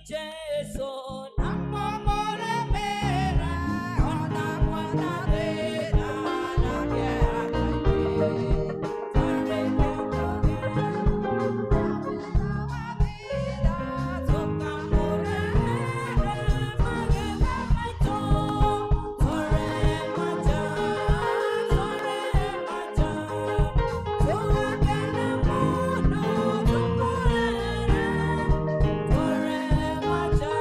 Jesu na mũmũremere ona mwana thĩna na kĩeha kaingĩ twarĩkia kũgĩa wĩra wathira tũkamũrehere magetha maitũ tũrema nja tũrema nja tũgakena mũno tũmũrere tũrema nja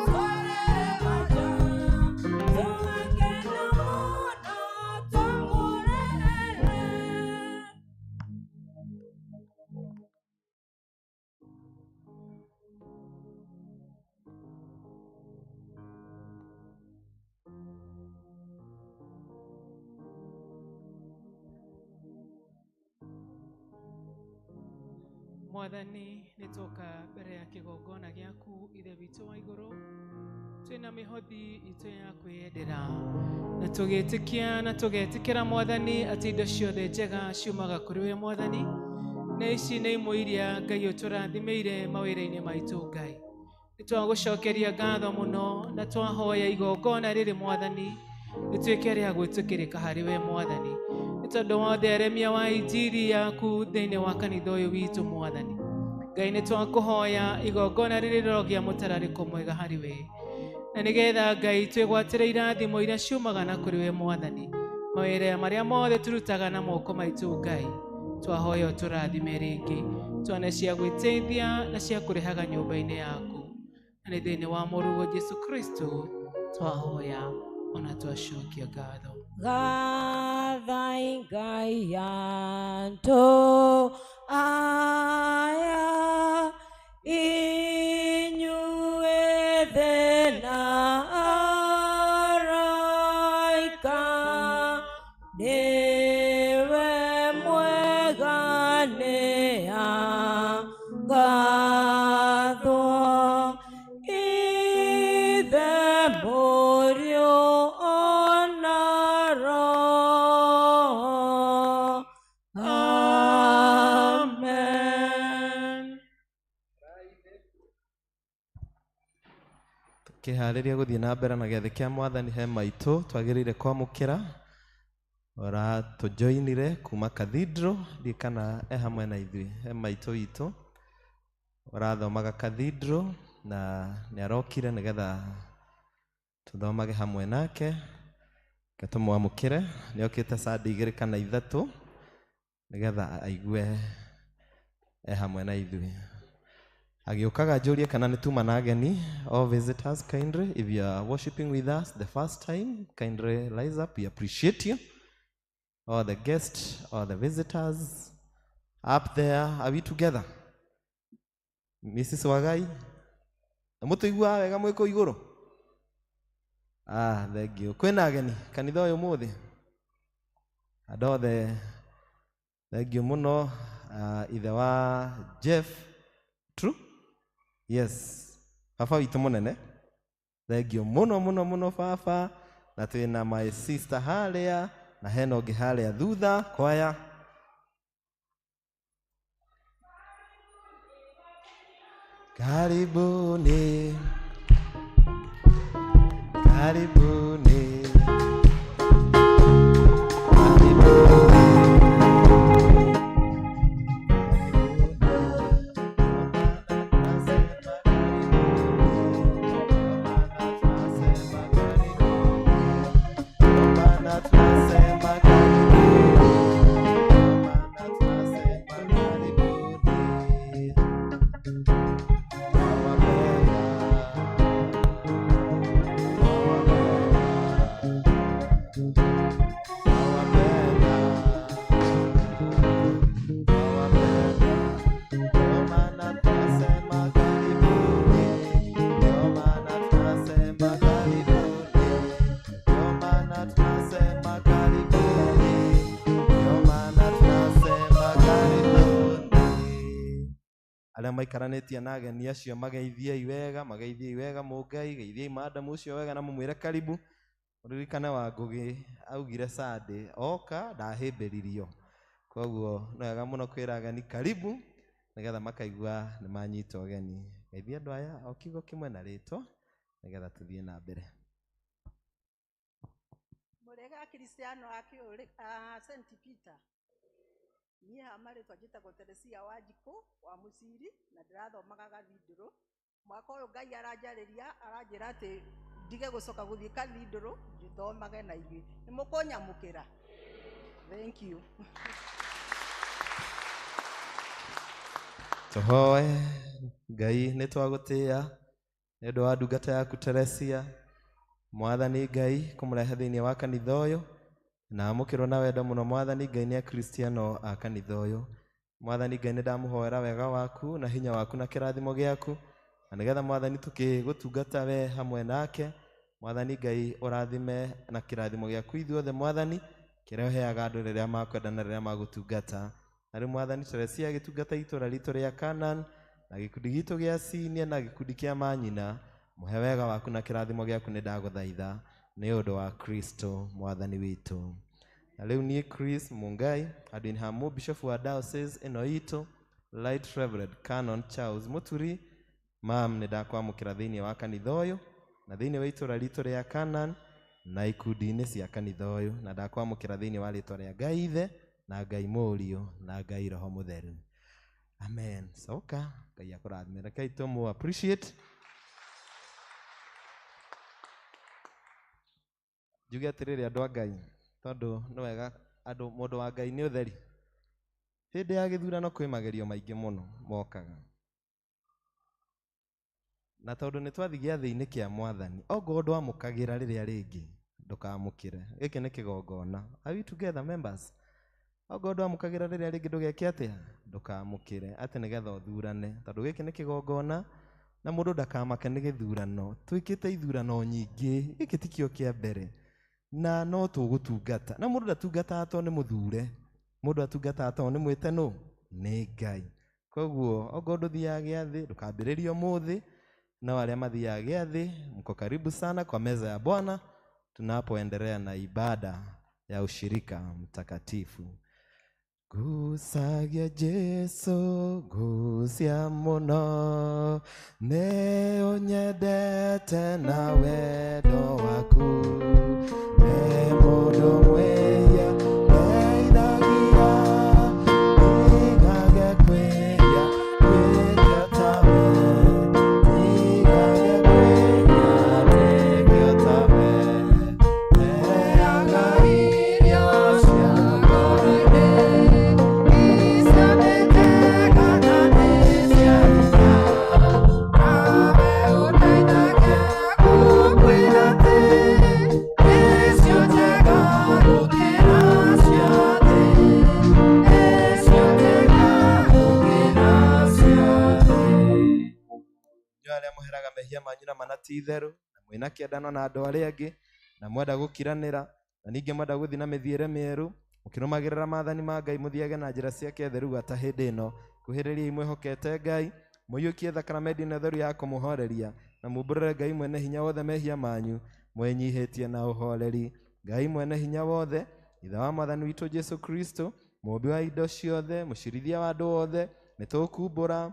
tũrema nja tũgakena mũno tũmũrere. Mwathani nĩ twoka mbere ya kĩgongona gĩaku ithe witũ wa igũrũ twĩna mĩhothi itũ ya kwĩyendera na tũgĩtĩkia na tũgetĩkĩra mwathani atĩ indo ciothe njega ciumaga kũrĩ we mwathani na ici nĩ imwe iria ngai ũtũrathimĩire mawĩra-inĩ maitũ ngai nĩ twagũcokeria ngatho mũno na twahoya igongona rĩrĩ mwathani rĩtuĩke rĩa gwĩtĩkĩrĩka harĩ we mwathani nĩ tondũ wa ũtheremia wa injiri yaku thĩinĩ wa kanitha ũyũ witũ mwathani ngai nĩ twakũhoya igongona rĩrĩ rĩrogĩa mũtararĩko mwega harĩ we na nĩgetha ngai twĩgwatĩre irathimo iria ciumaga na kũrĩ we mwathani mawĩra marĩa mothe tũrutaga na moko maitũ ngai twahoya ũtũrathime rĩngĩ tuone cia gwĩteithia na cia kũrehaga nyũmba-inĩ yaku na nĩ thĩinĩ wa mũrũguo Jesu Kristo twahoya ona twacokia ngatho. Gathai Ngai andũ aya inyuĩ thĩ na araika nĩwe mwega nĩangathwo Ithe Mũriũ ona Roho. Amen. Tukiharĩria gũthiĩ na mbere na gĩathĩ kĩa mwathani he maitũ twagĩrĩire kwamũkĩra ũratũjoinire kuma cathedral ndiĩ kana e hamwe na ithuĩ he maitũ witũ ũrathomaga cathedral na nĩ arokire nĩgetha tũthomage hamwe nake reke tũmwamũkĩre nĩ okĩte Sunday igĩrĩ kana ithatũ nĩgetha aigue e hamwe na ithuĩ agĩũkaga njũrie kana nĩ tuma na ageni all visitors kindly if you are worshiping with us the first time kindly rise up we appreciate you all the guests all the visitors up there are we together Mrs. Wagai mũtũiguaga wega mwĩ kũu igũrũ ah thank you kwĩna ageni kanitha ũyũ ũmũthĩ andũ othe thank you mũno ah, ithe wa Jeff true yes baba witũ mũnene thank you mũno mũno mũno baba na twĩna my sister harĩa na hena ũngĩ harĩa thutha kwaya karibuni karibuni arĩa maikaranĩtie na ageni acio mageithiei wega mageithiei wega mũngai geithiei madamu ũcio wega na mũmwĩre karibu ũririkane wa ngũgĩ augire Sunday oka ndahĩmbĩririo koguo nĩ wega mũno kwĩra ageni karibu nĩgetha makaigua nĩ manyita ũgeni Geithia andũ aya o kiugo kĩmwe na rĩtwa nĩgetha tũthiĩ na mbere. Mũrĩega Akristiano a a St Peter. Niĩ ha marĩtwa njĩtagwo Teresia Wanjikũ wa Mũciri na ndĩrathomaga gathindũrũ. Mwaka ũyũ Ngai aranjarĩria aranjĩra atĩ ndige gũcoka gũthiĩ kathindũrũ thomage na inyuĩ. Nĩ mũkũnyamũkĩra? Thank you. Tũhoe. Ngai nĩ twagũtĩĩa nĩ ũndũ wa ndungata yaku Teresia. Mwathani Ngai kũmũrehe thĩinĩ wa kanitha ũyũ na amũkĩrwo na wendo mũno Mwathani Ngai nĩ Akristiano a kanitha ũyũ. Mwathani Ngai nĩ ndamũhoera wega waku na hinya waku na kĩrathimo gĩaku, na nĩgetha Mwathani tũkĩgũtungata we hamwe nake. Mwathani Ngai ũrathime na kĩrathimo gĩaku ithuothe Mwathani, kĩrĩa ũheaga andũ rĩrĩa makwenda na rĩrĩa magũtungata. Na rĩu Mwathani Teresia agĩtungata itũũra ritũ rĩa Canaan na gĩkundi gitũ gĩa Sinia na gĩkundi kĩa manyina, mũhe wega waku na kĩrathimo gĩaku nĩ ndagũthaitha nĩ ũndũ wa Kristo Mwathani witũ. Na rĩu niĩ Chris Mungai handũ-inĩ ha mũbishofu wa diocese ĩno itũ Right Reverend Canon Charles Muturi, mam nĩ ndakwamũkĩra thĩinĩ wa kanitha ũyũ na thĩinĩ wa itũũra ritũ rĩa Canaan na ikundi-inĩ cia kanitha ũyũ, na ndakwamũkĩra thĩinĩ wa rĩtwa rĩa Ngai Ithe na Ngai Mũriũ na Ngai Roho Mũtheru. Amen. Coka Ngai akũrathime. Rekei tũmũ appreciate. Njuge atĩrĩrĩ andũ a Ngai, tondũ nĩ wega andũ, mũndũ wa Ngai nĩ ũtheri. Hĩndĩ ya gĩthurano kwĩ magerio maingĩ mũno mokaga, na tondũ nĩ twathiĩ gĩathĩ-inĩ kĩa Mwathani, ongorwo ndwamũkagĩra rĩrĩa rĩngĩ ndũkamũkĩre. Gĩkĩ nĩ kĩgongona. Are we together members? Ongorwo ndwamũkagĩra rĩrĩa rĩngĩ ndũgeke atĩa? Ndũkamũkĩre, atĩ nĩgetha ũthurane, tondũ gĩkĩ nĩ kĩgongona na mũndũ ndakamake nĩ gĩthurano. Twĩkĩte ithurano nyingĩ, gĩkĩ tikĩo kĩa mbere, na no tũgũtungata. Na mũndũ ndatungataga tondũ nĩ mũthure, mũndũ atungataga tondũ nĩ mwĩte nũ? Nĩ Ngai. Koguo ongorwo ndũthiaga gĩathĩ ndũkambĩrĩrie ũmũthĩ, no arĩa mathiaga gĩathĩ mko karibu sana kwa meza ya Bwana tunapoendelea na ibada ya ushirika mtakatifu. Gucagia Jesu, gucia mũno, nĩ ũnyendete na wendo waku. Nĩ mũndũ mwĩhia ndeithagia, ndigage kwĩhia, gwĩka tawe. Ndigage kwĩhia, gwĩka tawe. Heaga irio cia ngoro-inĩ, Inyuĩ arĩa mũheraga mehia manyu na mana ti itherũ, na mwĩna kĩendano na andũ arĩa angĩ, na mwenda gũkiranĩra, na ningĩ mwenda gũthiĩ na mĩthiĩre mĩerũ, mũkĩrũmagĩrĩra maathani ma Ngai, mũthiage na njĩra ciake theru gwata hĩndĩ ĩno. Kuhĩrĩriai mwĩhokete Ngai, mũiyũkie thakramenti ĩno theru ya kũmũhoreria, na mumbũrĩre Ngai mwene hinya wothe mehia manyu, mwĩnyihĩtie na ũhoreri. Ngai mwene hinya wothe, Ithe wa Mwathani witũ Jesu Kristo, mũũmbi wa indo ciothe, mũcirithia wa andũ othe, nĩ tũkumbũra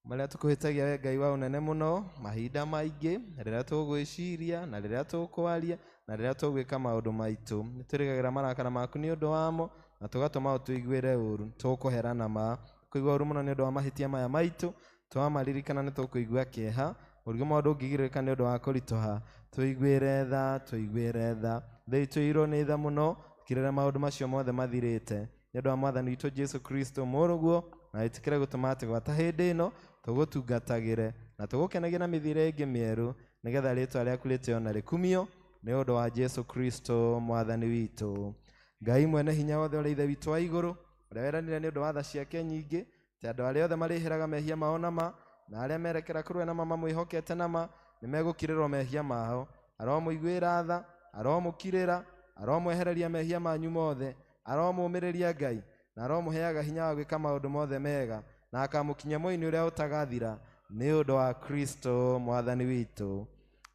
marĩa tũkũhĩtagia we Ngai wa ũnene mũno mahinda maingĩ, rĩrĩa tũgwĩciria na rĩrĩa tũkwaria na rĩrĩa tũgwĩka maũndũ maitũ. Nĩ twĩrĩgagĩra marakara maku nĩ ũndũ wamo na tũgatũma ũtũiguĩre ũru. Tũkũhera na ma kũigua ũru mũno nĩ ũndũ wa mahĩtia maya maitũ, twamaririkana nĩ tũkũigua kĩeha, mũrigo mũndũ ũngĩgirĩrĩka nĩ ũndũ wa kũritũha. Tũiguĩre tha, tũiguĩre tha, thĩ itũirwo nĩ tha mũno, kirĩra maũndũ macio mothe mathirĩte nĩ ũndũ wa Mwathani witũ Jesu Kristo mũrũguo, na wĩtĩkĩre gũtũma atĩ gwata hĩndĩ ĩno tũgũtungatagĩre na tũgũkenagie na mĩthiĩre ĩngĩ mĩerũ, nĩgetha rĩtwa rĩaku rĩtĩo na rĩkumio nĩ ũndũ wa Jesu Kristo Mwathani witũ. Ngai mwene hinya wothe, ũrĩa Ithe witũ wa igũrũ, ũrĩa weranire nĩ ũndũ wa tha ciake nyingĩ, atĩ andũ arĩa othe marĩhĩraga mehia mao na ma, na arĩa merekera kũrĩ we na ma mamwĩhokete na ma, nĩ megũkirĩrwo mehia mao. Aromũiguĩra tha, aromũkirĩra, aromwehereria mehia manyu mothe, aromũũmĩrĩria Ngai, na aromũheaga hinya wa gwĩka maũndũ mothe mega, na akamũkinyia muoyo-inĩ ũrĩa ũtagathira nĩ ũndũ wa Kristo Mwathani witũ.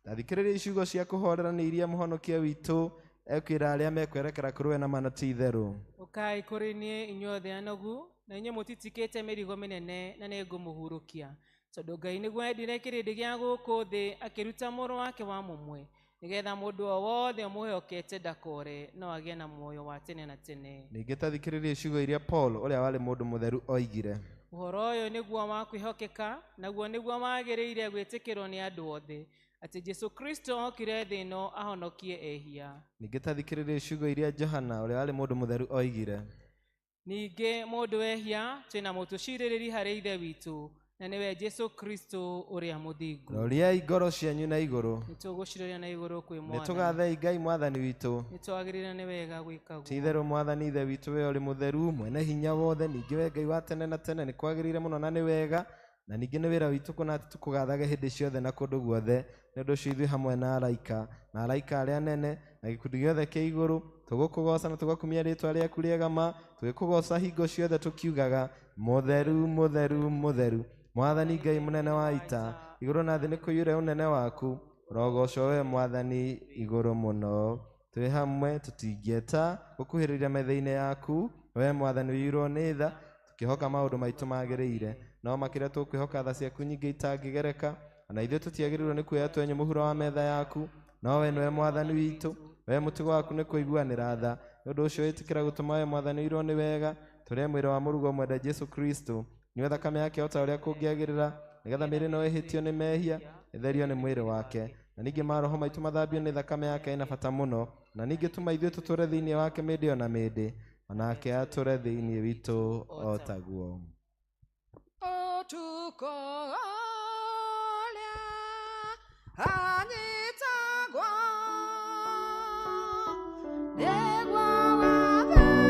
Tathikĩrĩria ciugo cia kũhorera nĩ iria mũhonokia witũ ekwĩra arĩa mekwerekera kũrĩ we na mana ti itherũ. Ũkai kũrĩ niĩ inyuothe anogu Na inyuĩ mũtitikĩte mĩrigo mĩnene, na nĩngũmũhurũkia. Tondũ Ngai nĩguo endire kĩrĩndĩ gĩa gũkũ thĩ, akĩruta mũrũ wake wa mũmwe, nĩgetha mũndũ o wothe ũmwĩhokete ndakore, no agĩe na muoyo wa tene na tene. Ningĩ ta thikĩrĩria ciugo iria Paul ũrĩa warĩ mũndũ mũtheru oigire. Ũhoro ũyũ nĩguo wa kwĩhokeka, naguo nĩguo wagĩrĩire gwĩtĩkĩrwo nĩ andũ othe, atĩ Jesũ Kristo okire thĩ ĩno ahonokie ehia. Ningĩ ta thikĩrĩria ciugo iria Johana ũrĩa warĩ mũndũ mũtheru oigire. Ningĩ mũndũ ehia, twĩna mũtũcirĩrĩri harĩ Ithe witũ, na nĩwe Jesũ Kristo ũrĩa mũthingu. Roriai ngoro cianyu na igũrũ. Nĩtũgũciroria na igũrũ kwĩ Nĩ Mwathani. tũgathei Ngai Mwathani witũ. Nĩtwagĩrĩire nĩ wega gwĩka guo. Ti itherũ Mwathani Ithe witũ we ũrĩ mũtheru, mwene hinya wothe, ningĩ we Ngai wa tene na tene, nĩ kwagĩrĩire mũno na nĩ wega, na ningĩ nĩ wĩra witũ kũna atĩ tũkũgathage hĩndĩ ciothe na kũndũ guothe. Nĩ ũndũ ũcio ithuĩ hamwe na araika, na araika arĩa anene, na gĩkundi gĩothe kĩa igũrũ, tũgũkũgooca na tũgakumia rĩĩtwa rĩaku rĩega ma, tũgĩkũgooca hingo ciothe tũkiugaga, mũtheru, mũtheru, mũtheru, Mwathani Ngai mũnene wa ita, igũrũ na thĩ nĩ kũiyũre ũnene waku, ũrogocwo we Mwathani igũrũ mũno. Twĩ hamwe tũtingĩeta gũkuhĩrĩria metha-inĩ yaku, we Mwathani ũiyũirwo nĩ tha, tũkĩhoka maũndũ maitũ magĩrĩire, no makĩria tũkwĩhoka tha ciaku nyingĩ itangĩgereka. Ona ithuĩ tũtiagĩrĩirwo nĩ kuoya twenyũ mũhuro wa metha yaku, no we nĩwe Mwathani witũ, we mũtugo waku nĩ kũiguanĩra tha. Nĩ ũndũ ũcio ĩtĩkĩra gũtũma we Mwathani ũiyũirwo nĩ wega, tũrĩe mwĩrĩ wa mũrugo mwende Jesũ Kristo, nyue thakame yake o ta ũrĩa kũngĩagĩrĩra, nĩgetha mĩĩrĩ ĩno ĩhĩtio nĩ mehia ĩtherio nĩ mwĩrĩ wake, na ningĩ maroho maitũ mathambio nĩ thakame yake ĩna bata mũno, na ningĩ tũma ithuĩ tũtũũre thĩinĩ wake mĩndĩ o na mĩndĩ, onake atũũre thĩinĩ witũ o taguo. Ũtukũ ũrĩa anyitagwo nĩguo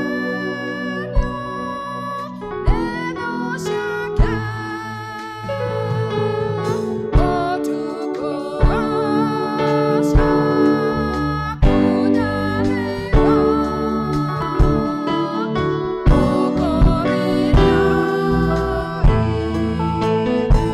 wathĩnio nĩ thũ ciake. Ũtukũ ũcio kunyanĩrwo ũkũrĩra Ithe.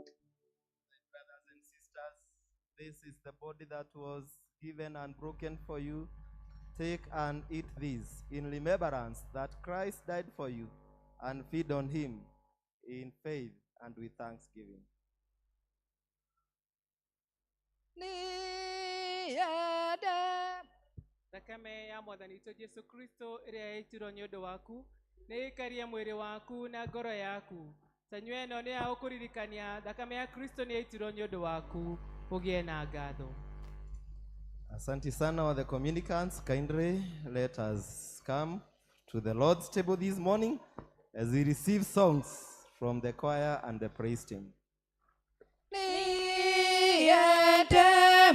Brothers and sisters, this is the body that was given and broken for you. Take and eat this in remembrance that Christ died for you, and feed on him in faith and with thanksgiving. Thakame ya mwathani witũ Jesu Kristo ĩrĩa yaitirwo nĩ ũndũ waku nĩ ĩikarie mwĩrĩ waku na ngoro yaku. Tanyua ĩno nĩ ya gũkũririkania thakame ya Kristo nĩ yaitirwo nĩ ũndũ waku ũgĩe na ngatho. Asante sana wa the communicants. Kindly let us come to the Lord's table this morning as we receive songs from the choir and the praise team. Niende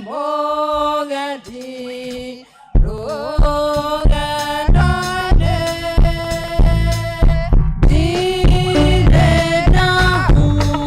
mũgendi rũgendo-inĩ, ndirĩ ndahurũka.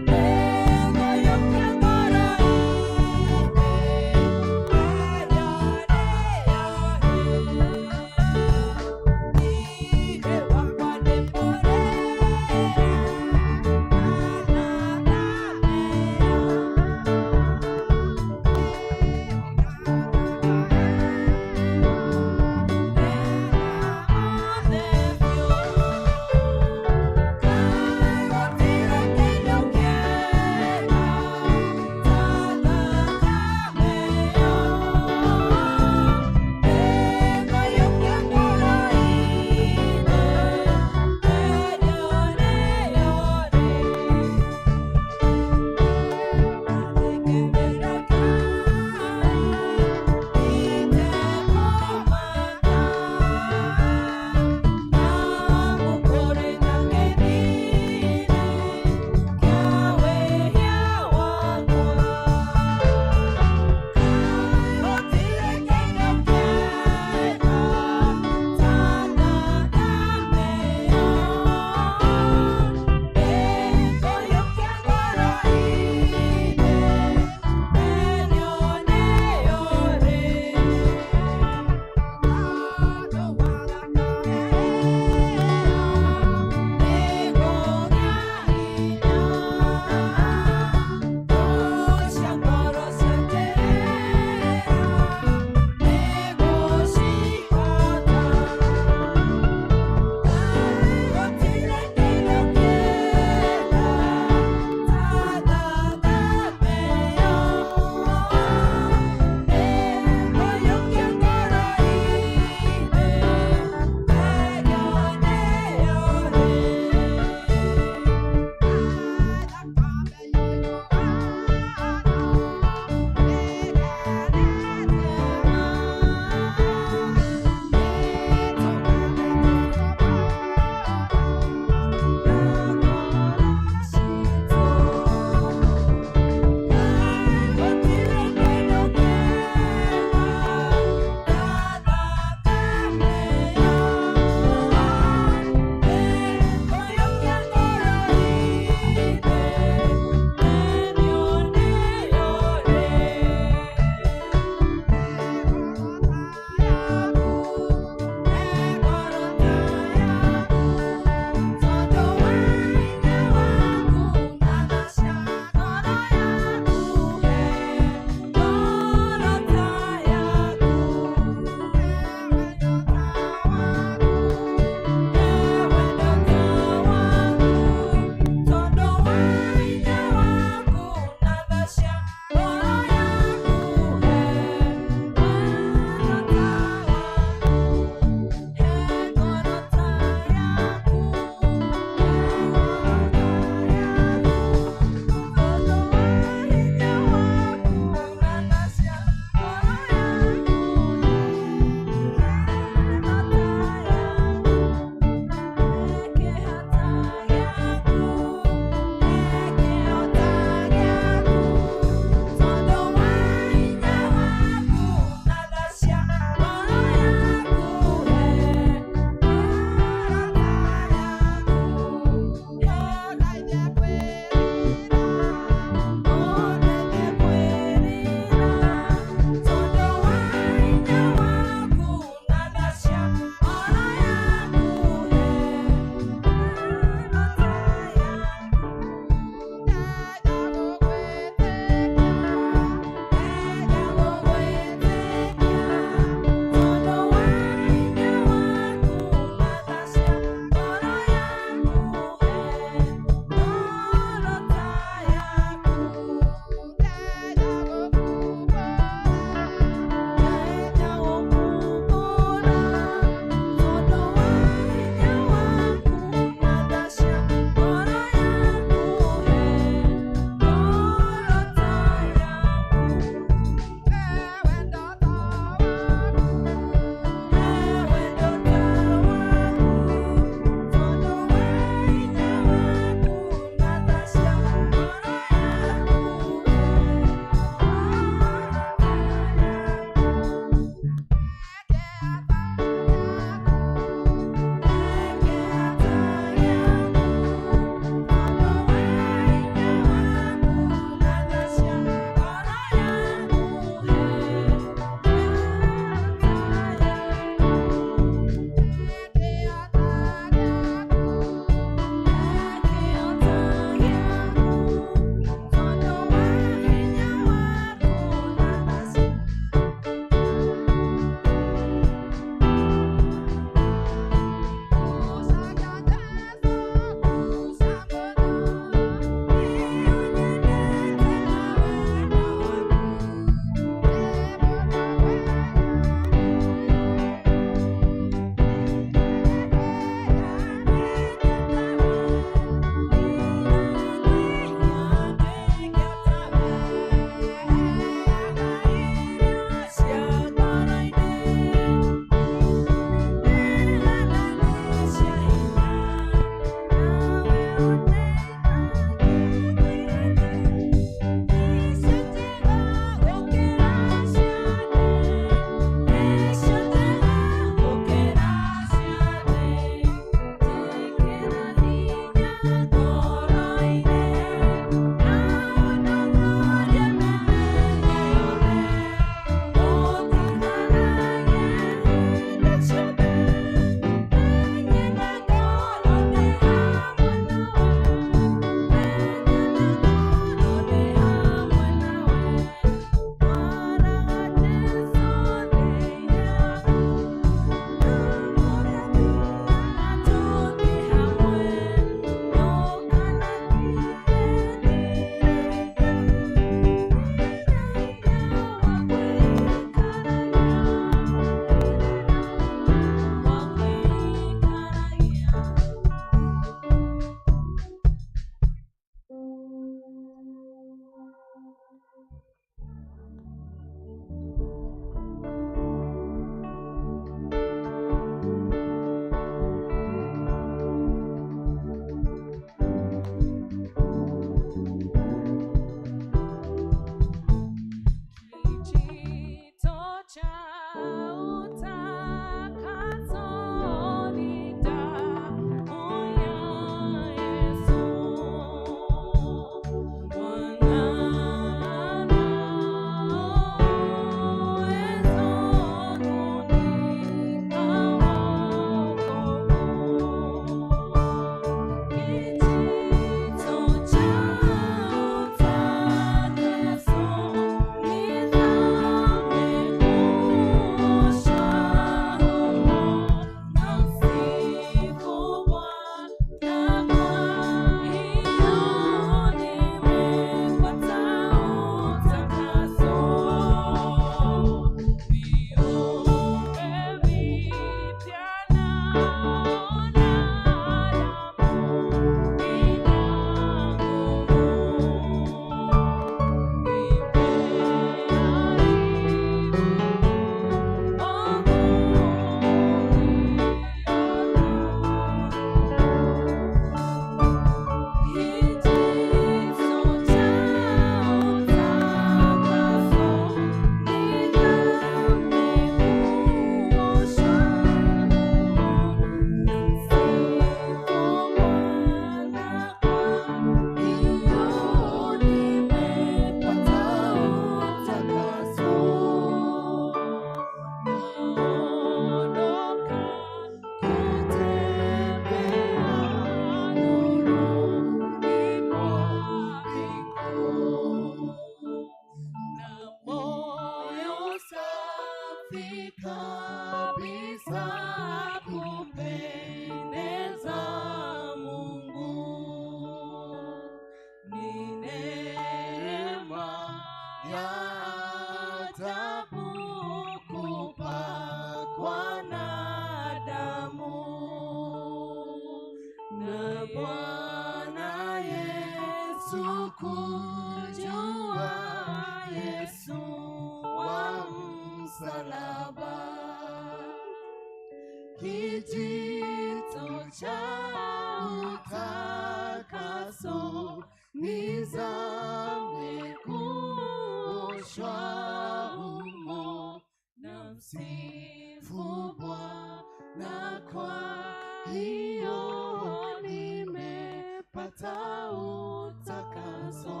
Nimepata utakaso,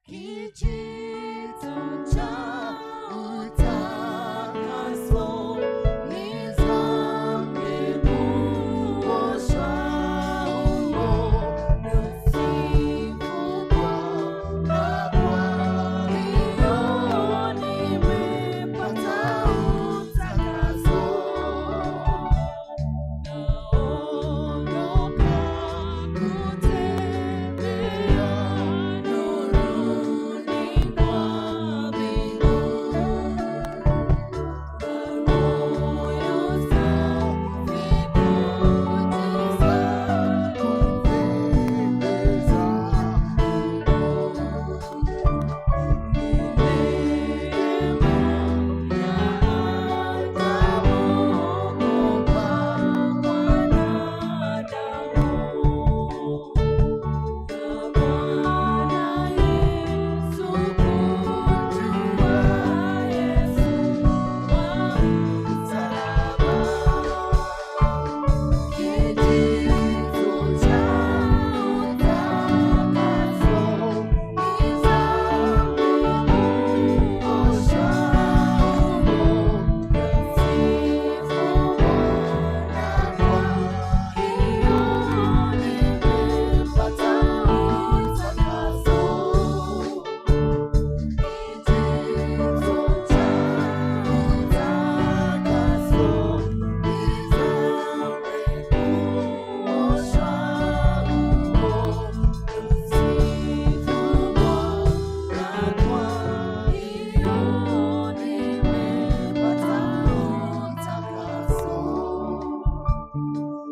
kijito cha utakaso, nizame kuoshwa humo, nasifu Bwana kwa hiyo nimepata utakaso. Naondoka kutembea nuruni mwa mbingu, moyo safi kujaza kupendeza ni neema ya ajabu kwa mwanadamu. Na Bwana Yesu kujua Yesu wa msalaba, kijito cha utakaso, nizame kuoshwa humo, nasifu Bwana kwa hiyo nimepata utakaso. Kijito cha utakaso, nizame kuoshwa humo, nasifu Bwana kwa hiyo nimepata utakaso.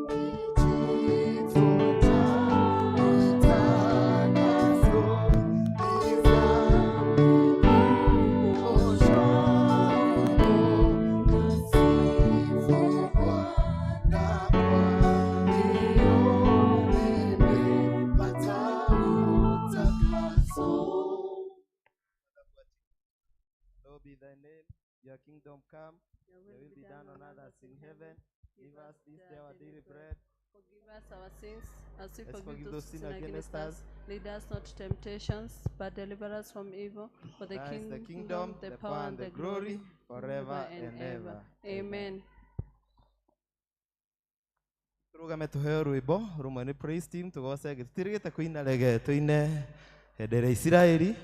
Kijito cha utakaso, nizame kuoshwa humo, nasifu Bwana kwa hiyo nimepata utakaso. Lord be thy name, your kingdom come, your will be done on earth as in heaven. Give us this day our daily bread. Forgive us our sins, as we Let's forgive forgive those those who sin sin against against us. us. Lead us not to temptations, but deliver us from evil. For the Thine is the kingdom, kingdom, the power, and the glory, forever and ever. Amen. Tũrũgame tũheo rwĩmbo rũmwe nĩ praise team tũgoce tũtirĩgĩte kũina rege tũine hĩndĩ ĩrĩa Isiraeli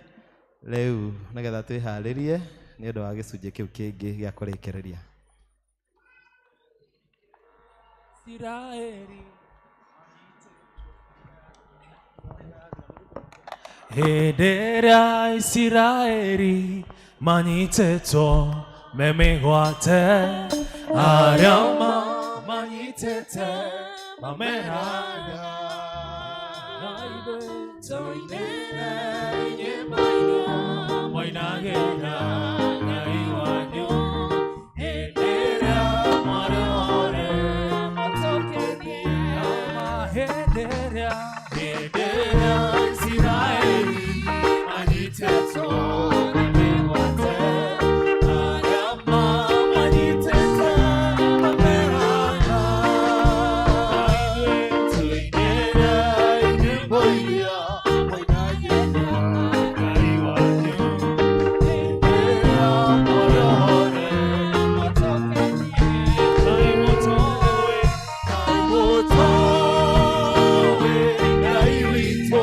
rĩu nĩgetha twĩharĩrie nĩ ũndũ wa gĩcunjĩ kĩu kĩngĩ gĩa kũrĩkĩrĩria. Isiraeli hĩndĩ ĩrĩa Isiraeli manyitĩtwo me mĩgwate arĩa manyitĩte mameraga na ithuĩ tũinĩre nyĩmbo iria moinagĩra Ngai wanyu hĩndĩ ĩrĩa mwarĩ ore hĩndĩ ĩrĩa hĩndĩ ĩrĩa Isiraeli manyitĩtwo na mĩgwate arĩa mamanyitĩte mameraga ithuĩ tũinĩre nyĩmbo iria moinagĩra Ngai wanyu hĩndĩ ĩrĩa mwarĩ ore Ngai mũtũĩ Ngai mũtũĩ Ngai witũ.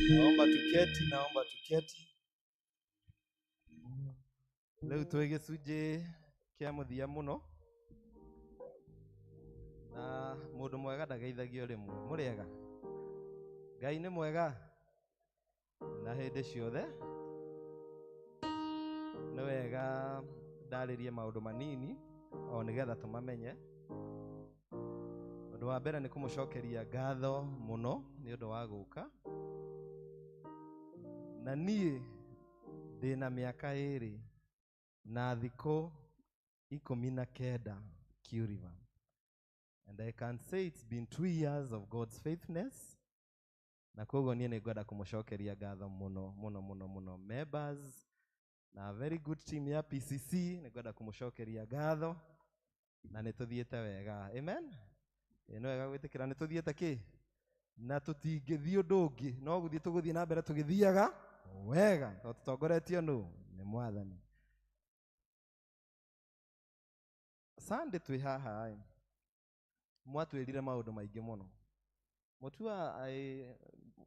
Naomba tuketi, naomba tuketi. Rĩu twĩ gĩcunjĩ kĩa mũthia mũno na mũndũ mwega ndageithagio rĩmwe. Mũrĩega? Ngai nĩ mwega na hĩndĩ ciothe. Nĩ wega ndarĩrie maũndũ manini o nĩgetha tũmamenye. Ũndũ wa mbere nĩ kũmũcokeria ngatho mũno nĩ ũndũ wa gũka. Na niĩ ndĩna mĩaka 2 na thikũ 19 Kiuriva. And I can say it's been 2 years of God's faithfulness. Na koguo niĩ nĩ ngwenda kũmũcokeria ngatho mũno mũno mũno mũno members na very good team ya PCC nĩ ngwenda kũmũcokeria ngatho na nĩ tũthiĩte wega. Amen. Ĩ nĩ wega gwĩtĩkĩra nĩ tũthiĩte kĩ na tũtingĩthiĩ ũndũ ũngĩ no gũthiĩ tũgũthiĩ na mbere tũgĩthiaga wega tondũ tũtongoretio nũ nĩ Mwathani. Sunday twĩ haha ĩ mwatwĩrire maũndũ maingĩ mũno. Mutua, I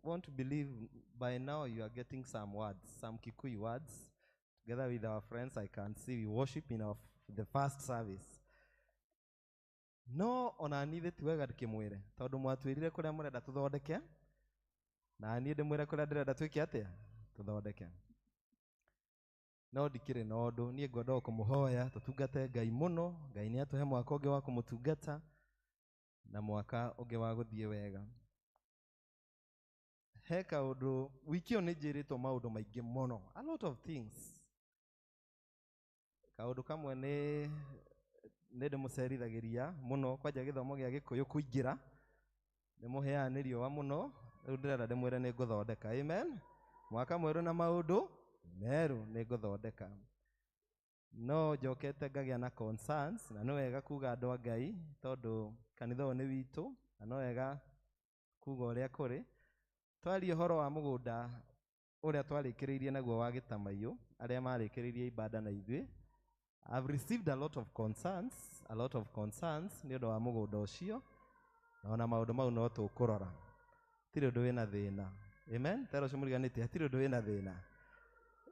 want to believe by now you are getting some words, some Kikuyu words. Together with our friends, I can see we worship in the first service. No ona niĩ ti wega ndĩkĩmwĩre tondũ mwatwĩrire kũrĩa mũrenda tũthondeke na niĩ ndĩmwĩre kũrĩa ndĩrenda twĩke atĩa tũthondeke. No ndikĩrĩ na ũndũ, niĩ ngwenda o kũmũhoya tũtungate Ngai mũno. Ngai nĩ atũhe mwaka ũngĩ wa kũmũtungata na mwaka ũngĩ wa gũthiĩ wega. He kaũndũ wiki ĩyo nĩ njĩrĩtwo maũndũ maingĩ mũno, a lot of things. Kaũndũ kamwe nĩ ndĩmũcerithagĩria mũno kwanja gĩthomo gĩa Gĩkũyũ kũingĩra nĩ mũheaga nĩ riũa mũno. Rĩu ndĩrenda ndĩmwĩre nĩ ngũthondeka. Amen. Mwaka mwerũ na maũndũ merũ nĩ ngũthondeka. No njokete ngagĩa na concerns na nĩ wega kuga andũ a Ngai tondũ kanitha ũyũ nĩ witũ na no wega kuga ũrĩa kũrĩ. Twaria ũhoro wa mũgũnda ũrĩa twarĩkĩrĩirie naguo wa Gĩtamaiyũ, arĩa marĩkĩrĩirie ibada na ithuĩ I've received a lot of concerns, a lot of concerns nĩ ũndũ wa mũgũnda ũcio, na ona maũndũ mau no tũkũrora. Hatirĩ ũndũ wĩna thĩna. Amen. Tera ũcio mũriganĩtie, hatirĩ ũndũ wĩna thĩna.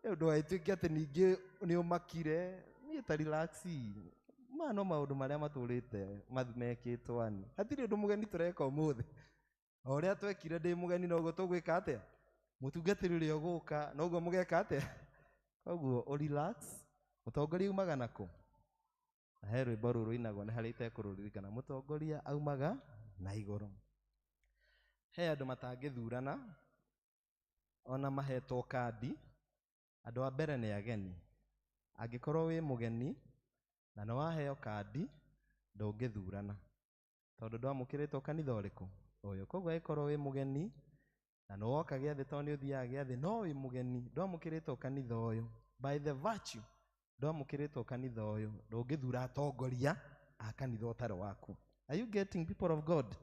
Nĩ ũndũ wagĩtuĩke atĩ ningĩ nĩ ũmakire, niĩ ta relax. Maya no maũndũ marĩa matũrĩte mekĩtwo ani. Hatirĩ ũndũ mũgeni tũreka ũmũthĩ. O ũrĩa twekire ndĩ mũgeni noguo tũgwĩka atĩa? Mũtungatĩri ũrĩa ũgũka noguo mũgeka atĩa? Koguo ũ relax. Mũtongoria aumaga nakũ? Na he rwĩmbo rũu rũinagwo nĩ harĩa itekũrũririkana. Mũtongoria aumaga na igũrũ. He andũ matangĩthurana ona mahetwo kandi. Andũ a mbere nĩ ageni. Angĩkorwo wĩ mũgeni na nĩ waheo kandi, ndũngĩthurana tondũ ndwamũkĩrĩtwo kanitha ũrĩkũ ũyũ. Koguo angĩkorwo wĩ mũgeni na nĩ woka gĩathĩ tondũ nĩ ũthiaga gĩathĩ, no wĩ mũgeni ndwamũkĩrĩtwo kanitha ũyũ, by the virtue ndwamũkĩrĩtwo kanitha ũyũ, ndũngĩthura atongoria a kanitha ũtarĩ waku. Are you getting, people of God?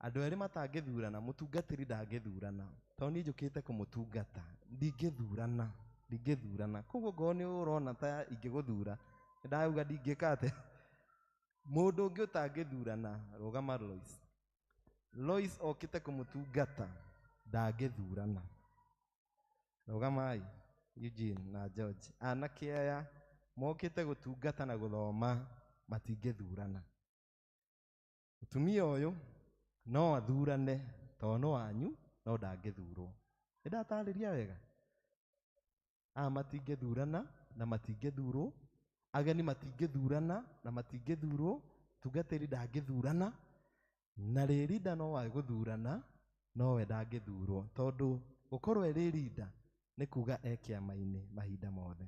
Andũ erĩ matangĩthurana, mũtungatĩri ndangĩthurana tondũ niĩ njũkĩte kũmũtungata, ndingĩthurana, ndingĩthurana. Koguo ngorwo nĩ ũrona ta ingĩgũthura, ndauga ndingĩka atĩa. Mũndũ ũngĩ ũtangĩthurana, rũgama Lois. Lois okĩte kũmũtungata, ndangĩthurana. Rũgamai Eugene na George. Anake aya mokĩte gũtungata na gũthoma, matingĩthurana. Mũtumia ũyũ no athurane tondũ nĩ wanyu, no ndangĩthurwo. Nĩ ndatarĩria wega? Aya matingĩthurana na matingĩthurwo, ageni matingĩthurana na matingĩthurwo, mũtungatĩri ndangĩthurana, na rĩrinda no agũthurana nowe ndangĩthurwo, tondũ gũkorwo e rĩrinda nĩ kuga e kĩama-inĩ mahinda mothe.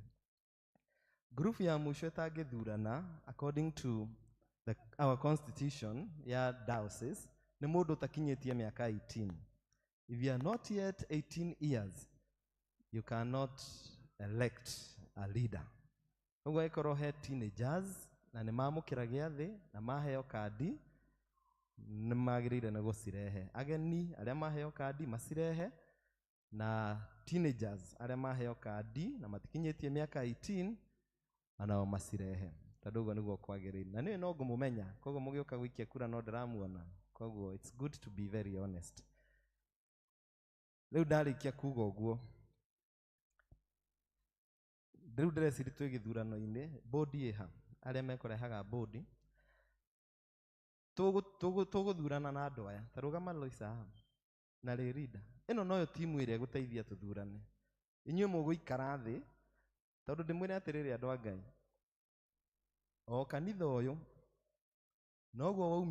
Group ya mũico ĩtangĩthurana according to our constitution ya diocese nĩ mũndũ ũtakinyĩtie mĩaka 18. If you are not yet 18 years, you cannot elect a leader. Ũguo angĩkorwo he teenagers na nĩ mamũkĩra gĩathĩ na maheo kandi, nĩ magĩrĩire nĩ gũcirehe. Ageni arĩa maheo kandi macirehe, na teenagers arĩa maheo kandi na matikinyĩtie mĩaka 18 onao macirehe, tondũ ũguo nĩguo kwagĩrĩire. Na niĩ no ngũmũmenya, koguo mũgĩũka gũikia kura no ndĩramuona. Koguo it's good to be very honest. Rĩu ndarĩkia kuga ũguo, rĩu ndĩreciria twĩ gĩthurano-inĩ, bodi ĩha, arĩa mekũrehaga bodi, tũgũthurana na andũ aya. Ta rũgama Lois haha na rĩrinda. Ĩno noyo timu ĩrĩa ĩgũteithia tũthurane. Inyuĩ mũgũikara thĩ, tondũ ndĩmwĩre atĩrĩrĩ andũ a Ngai, o kanitha ũyũ noguo waumire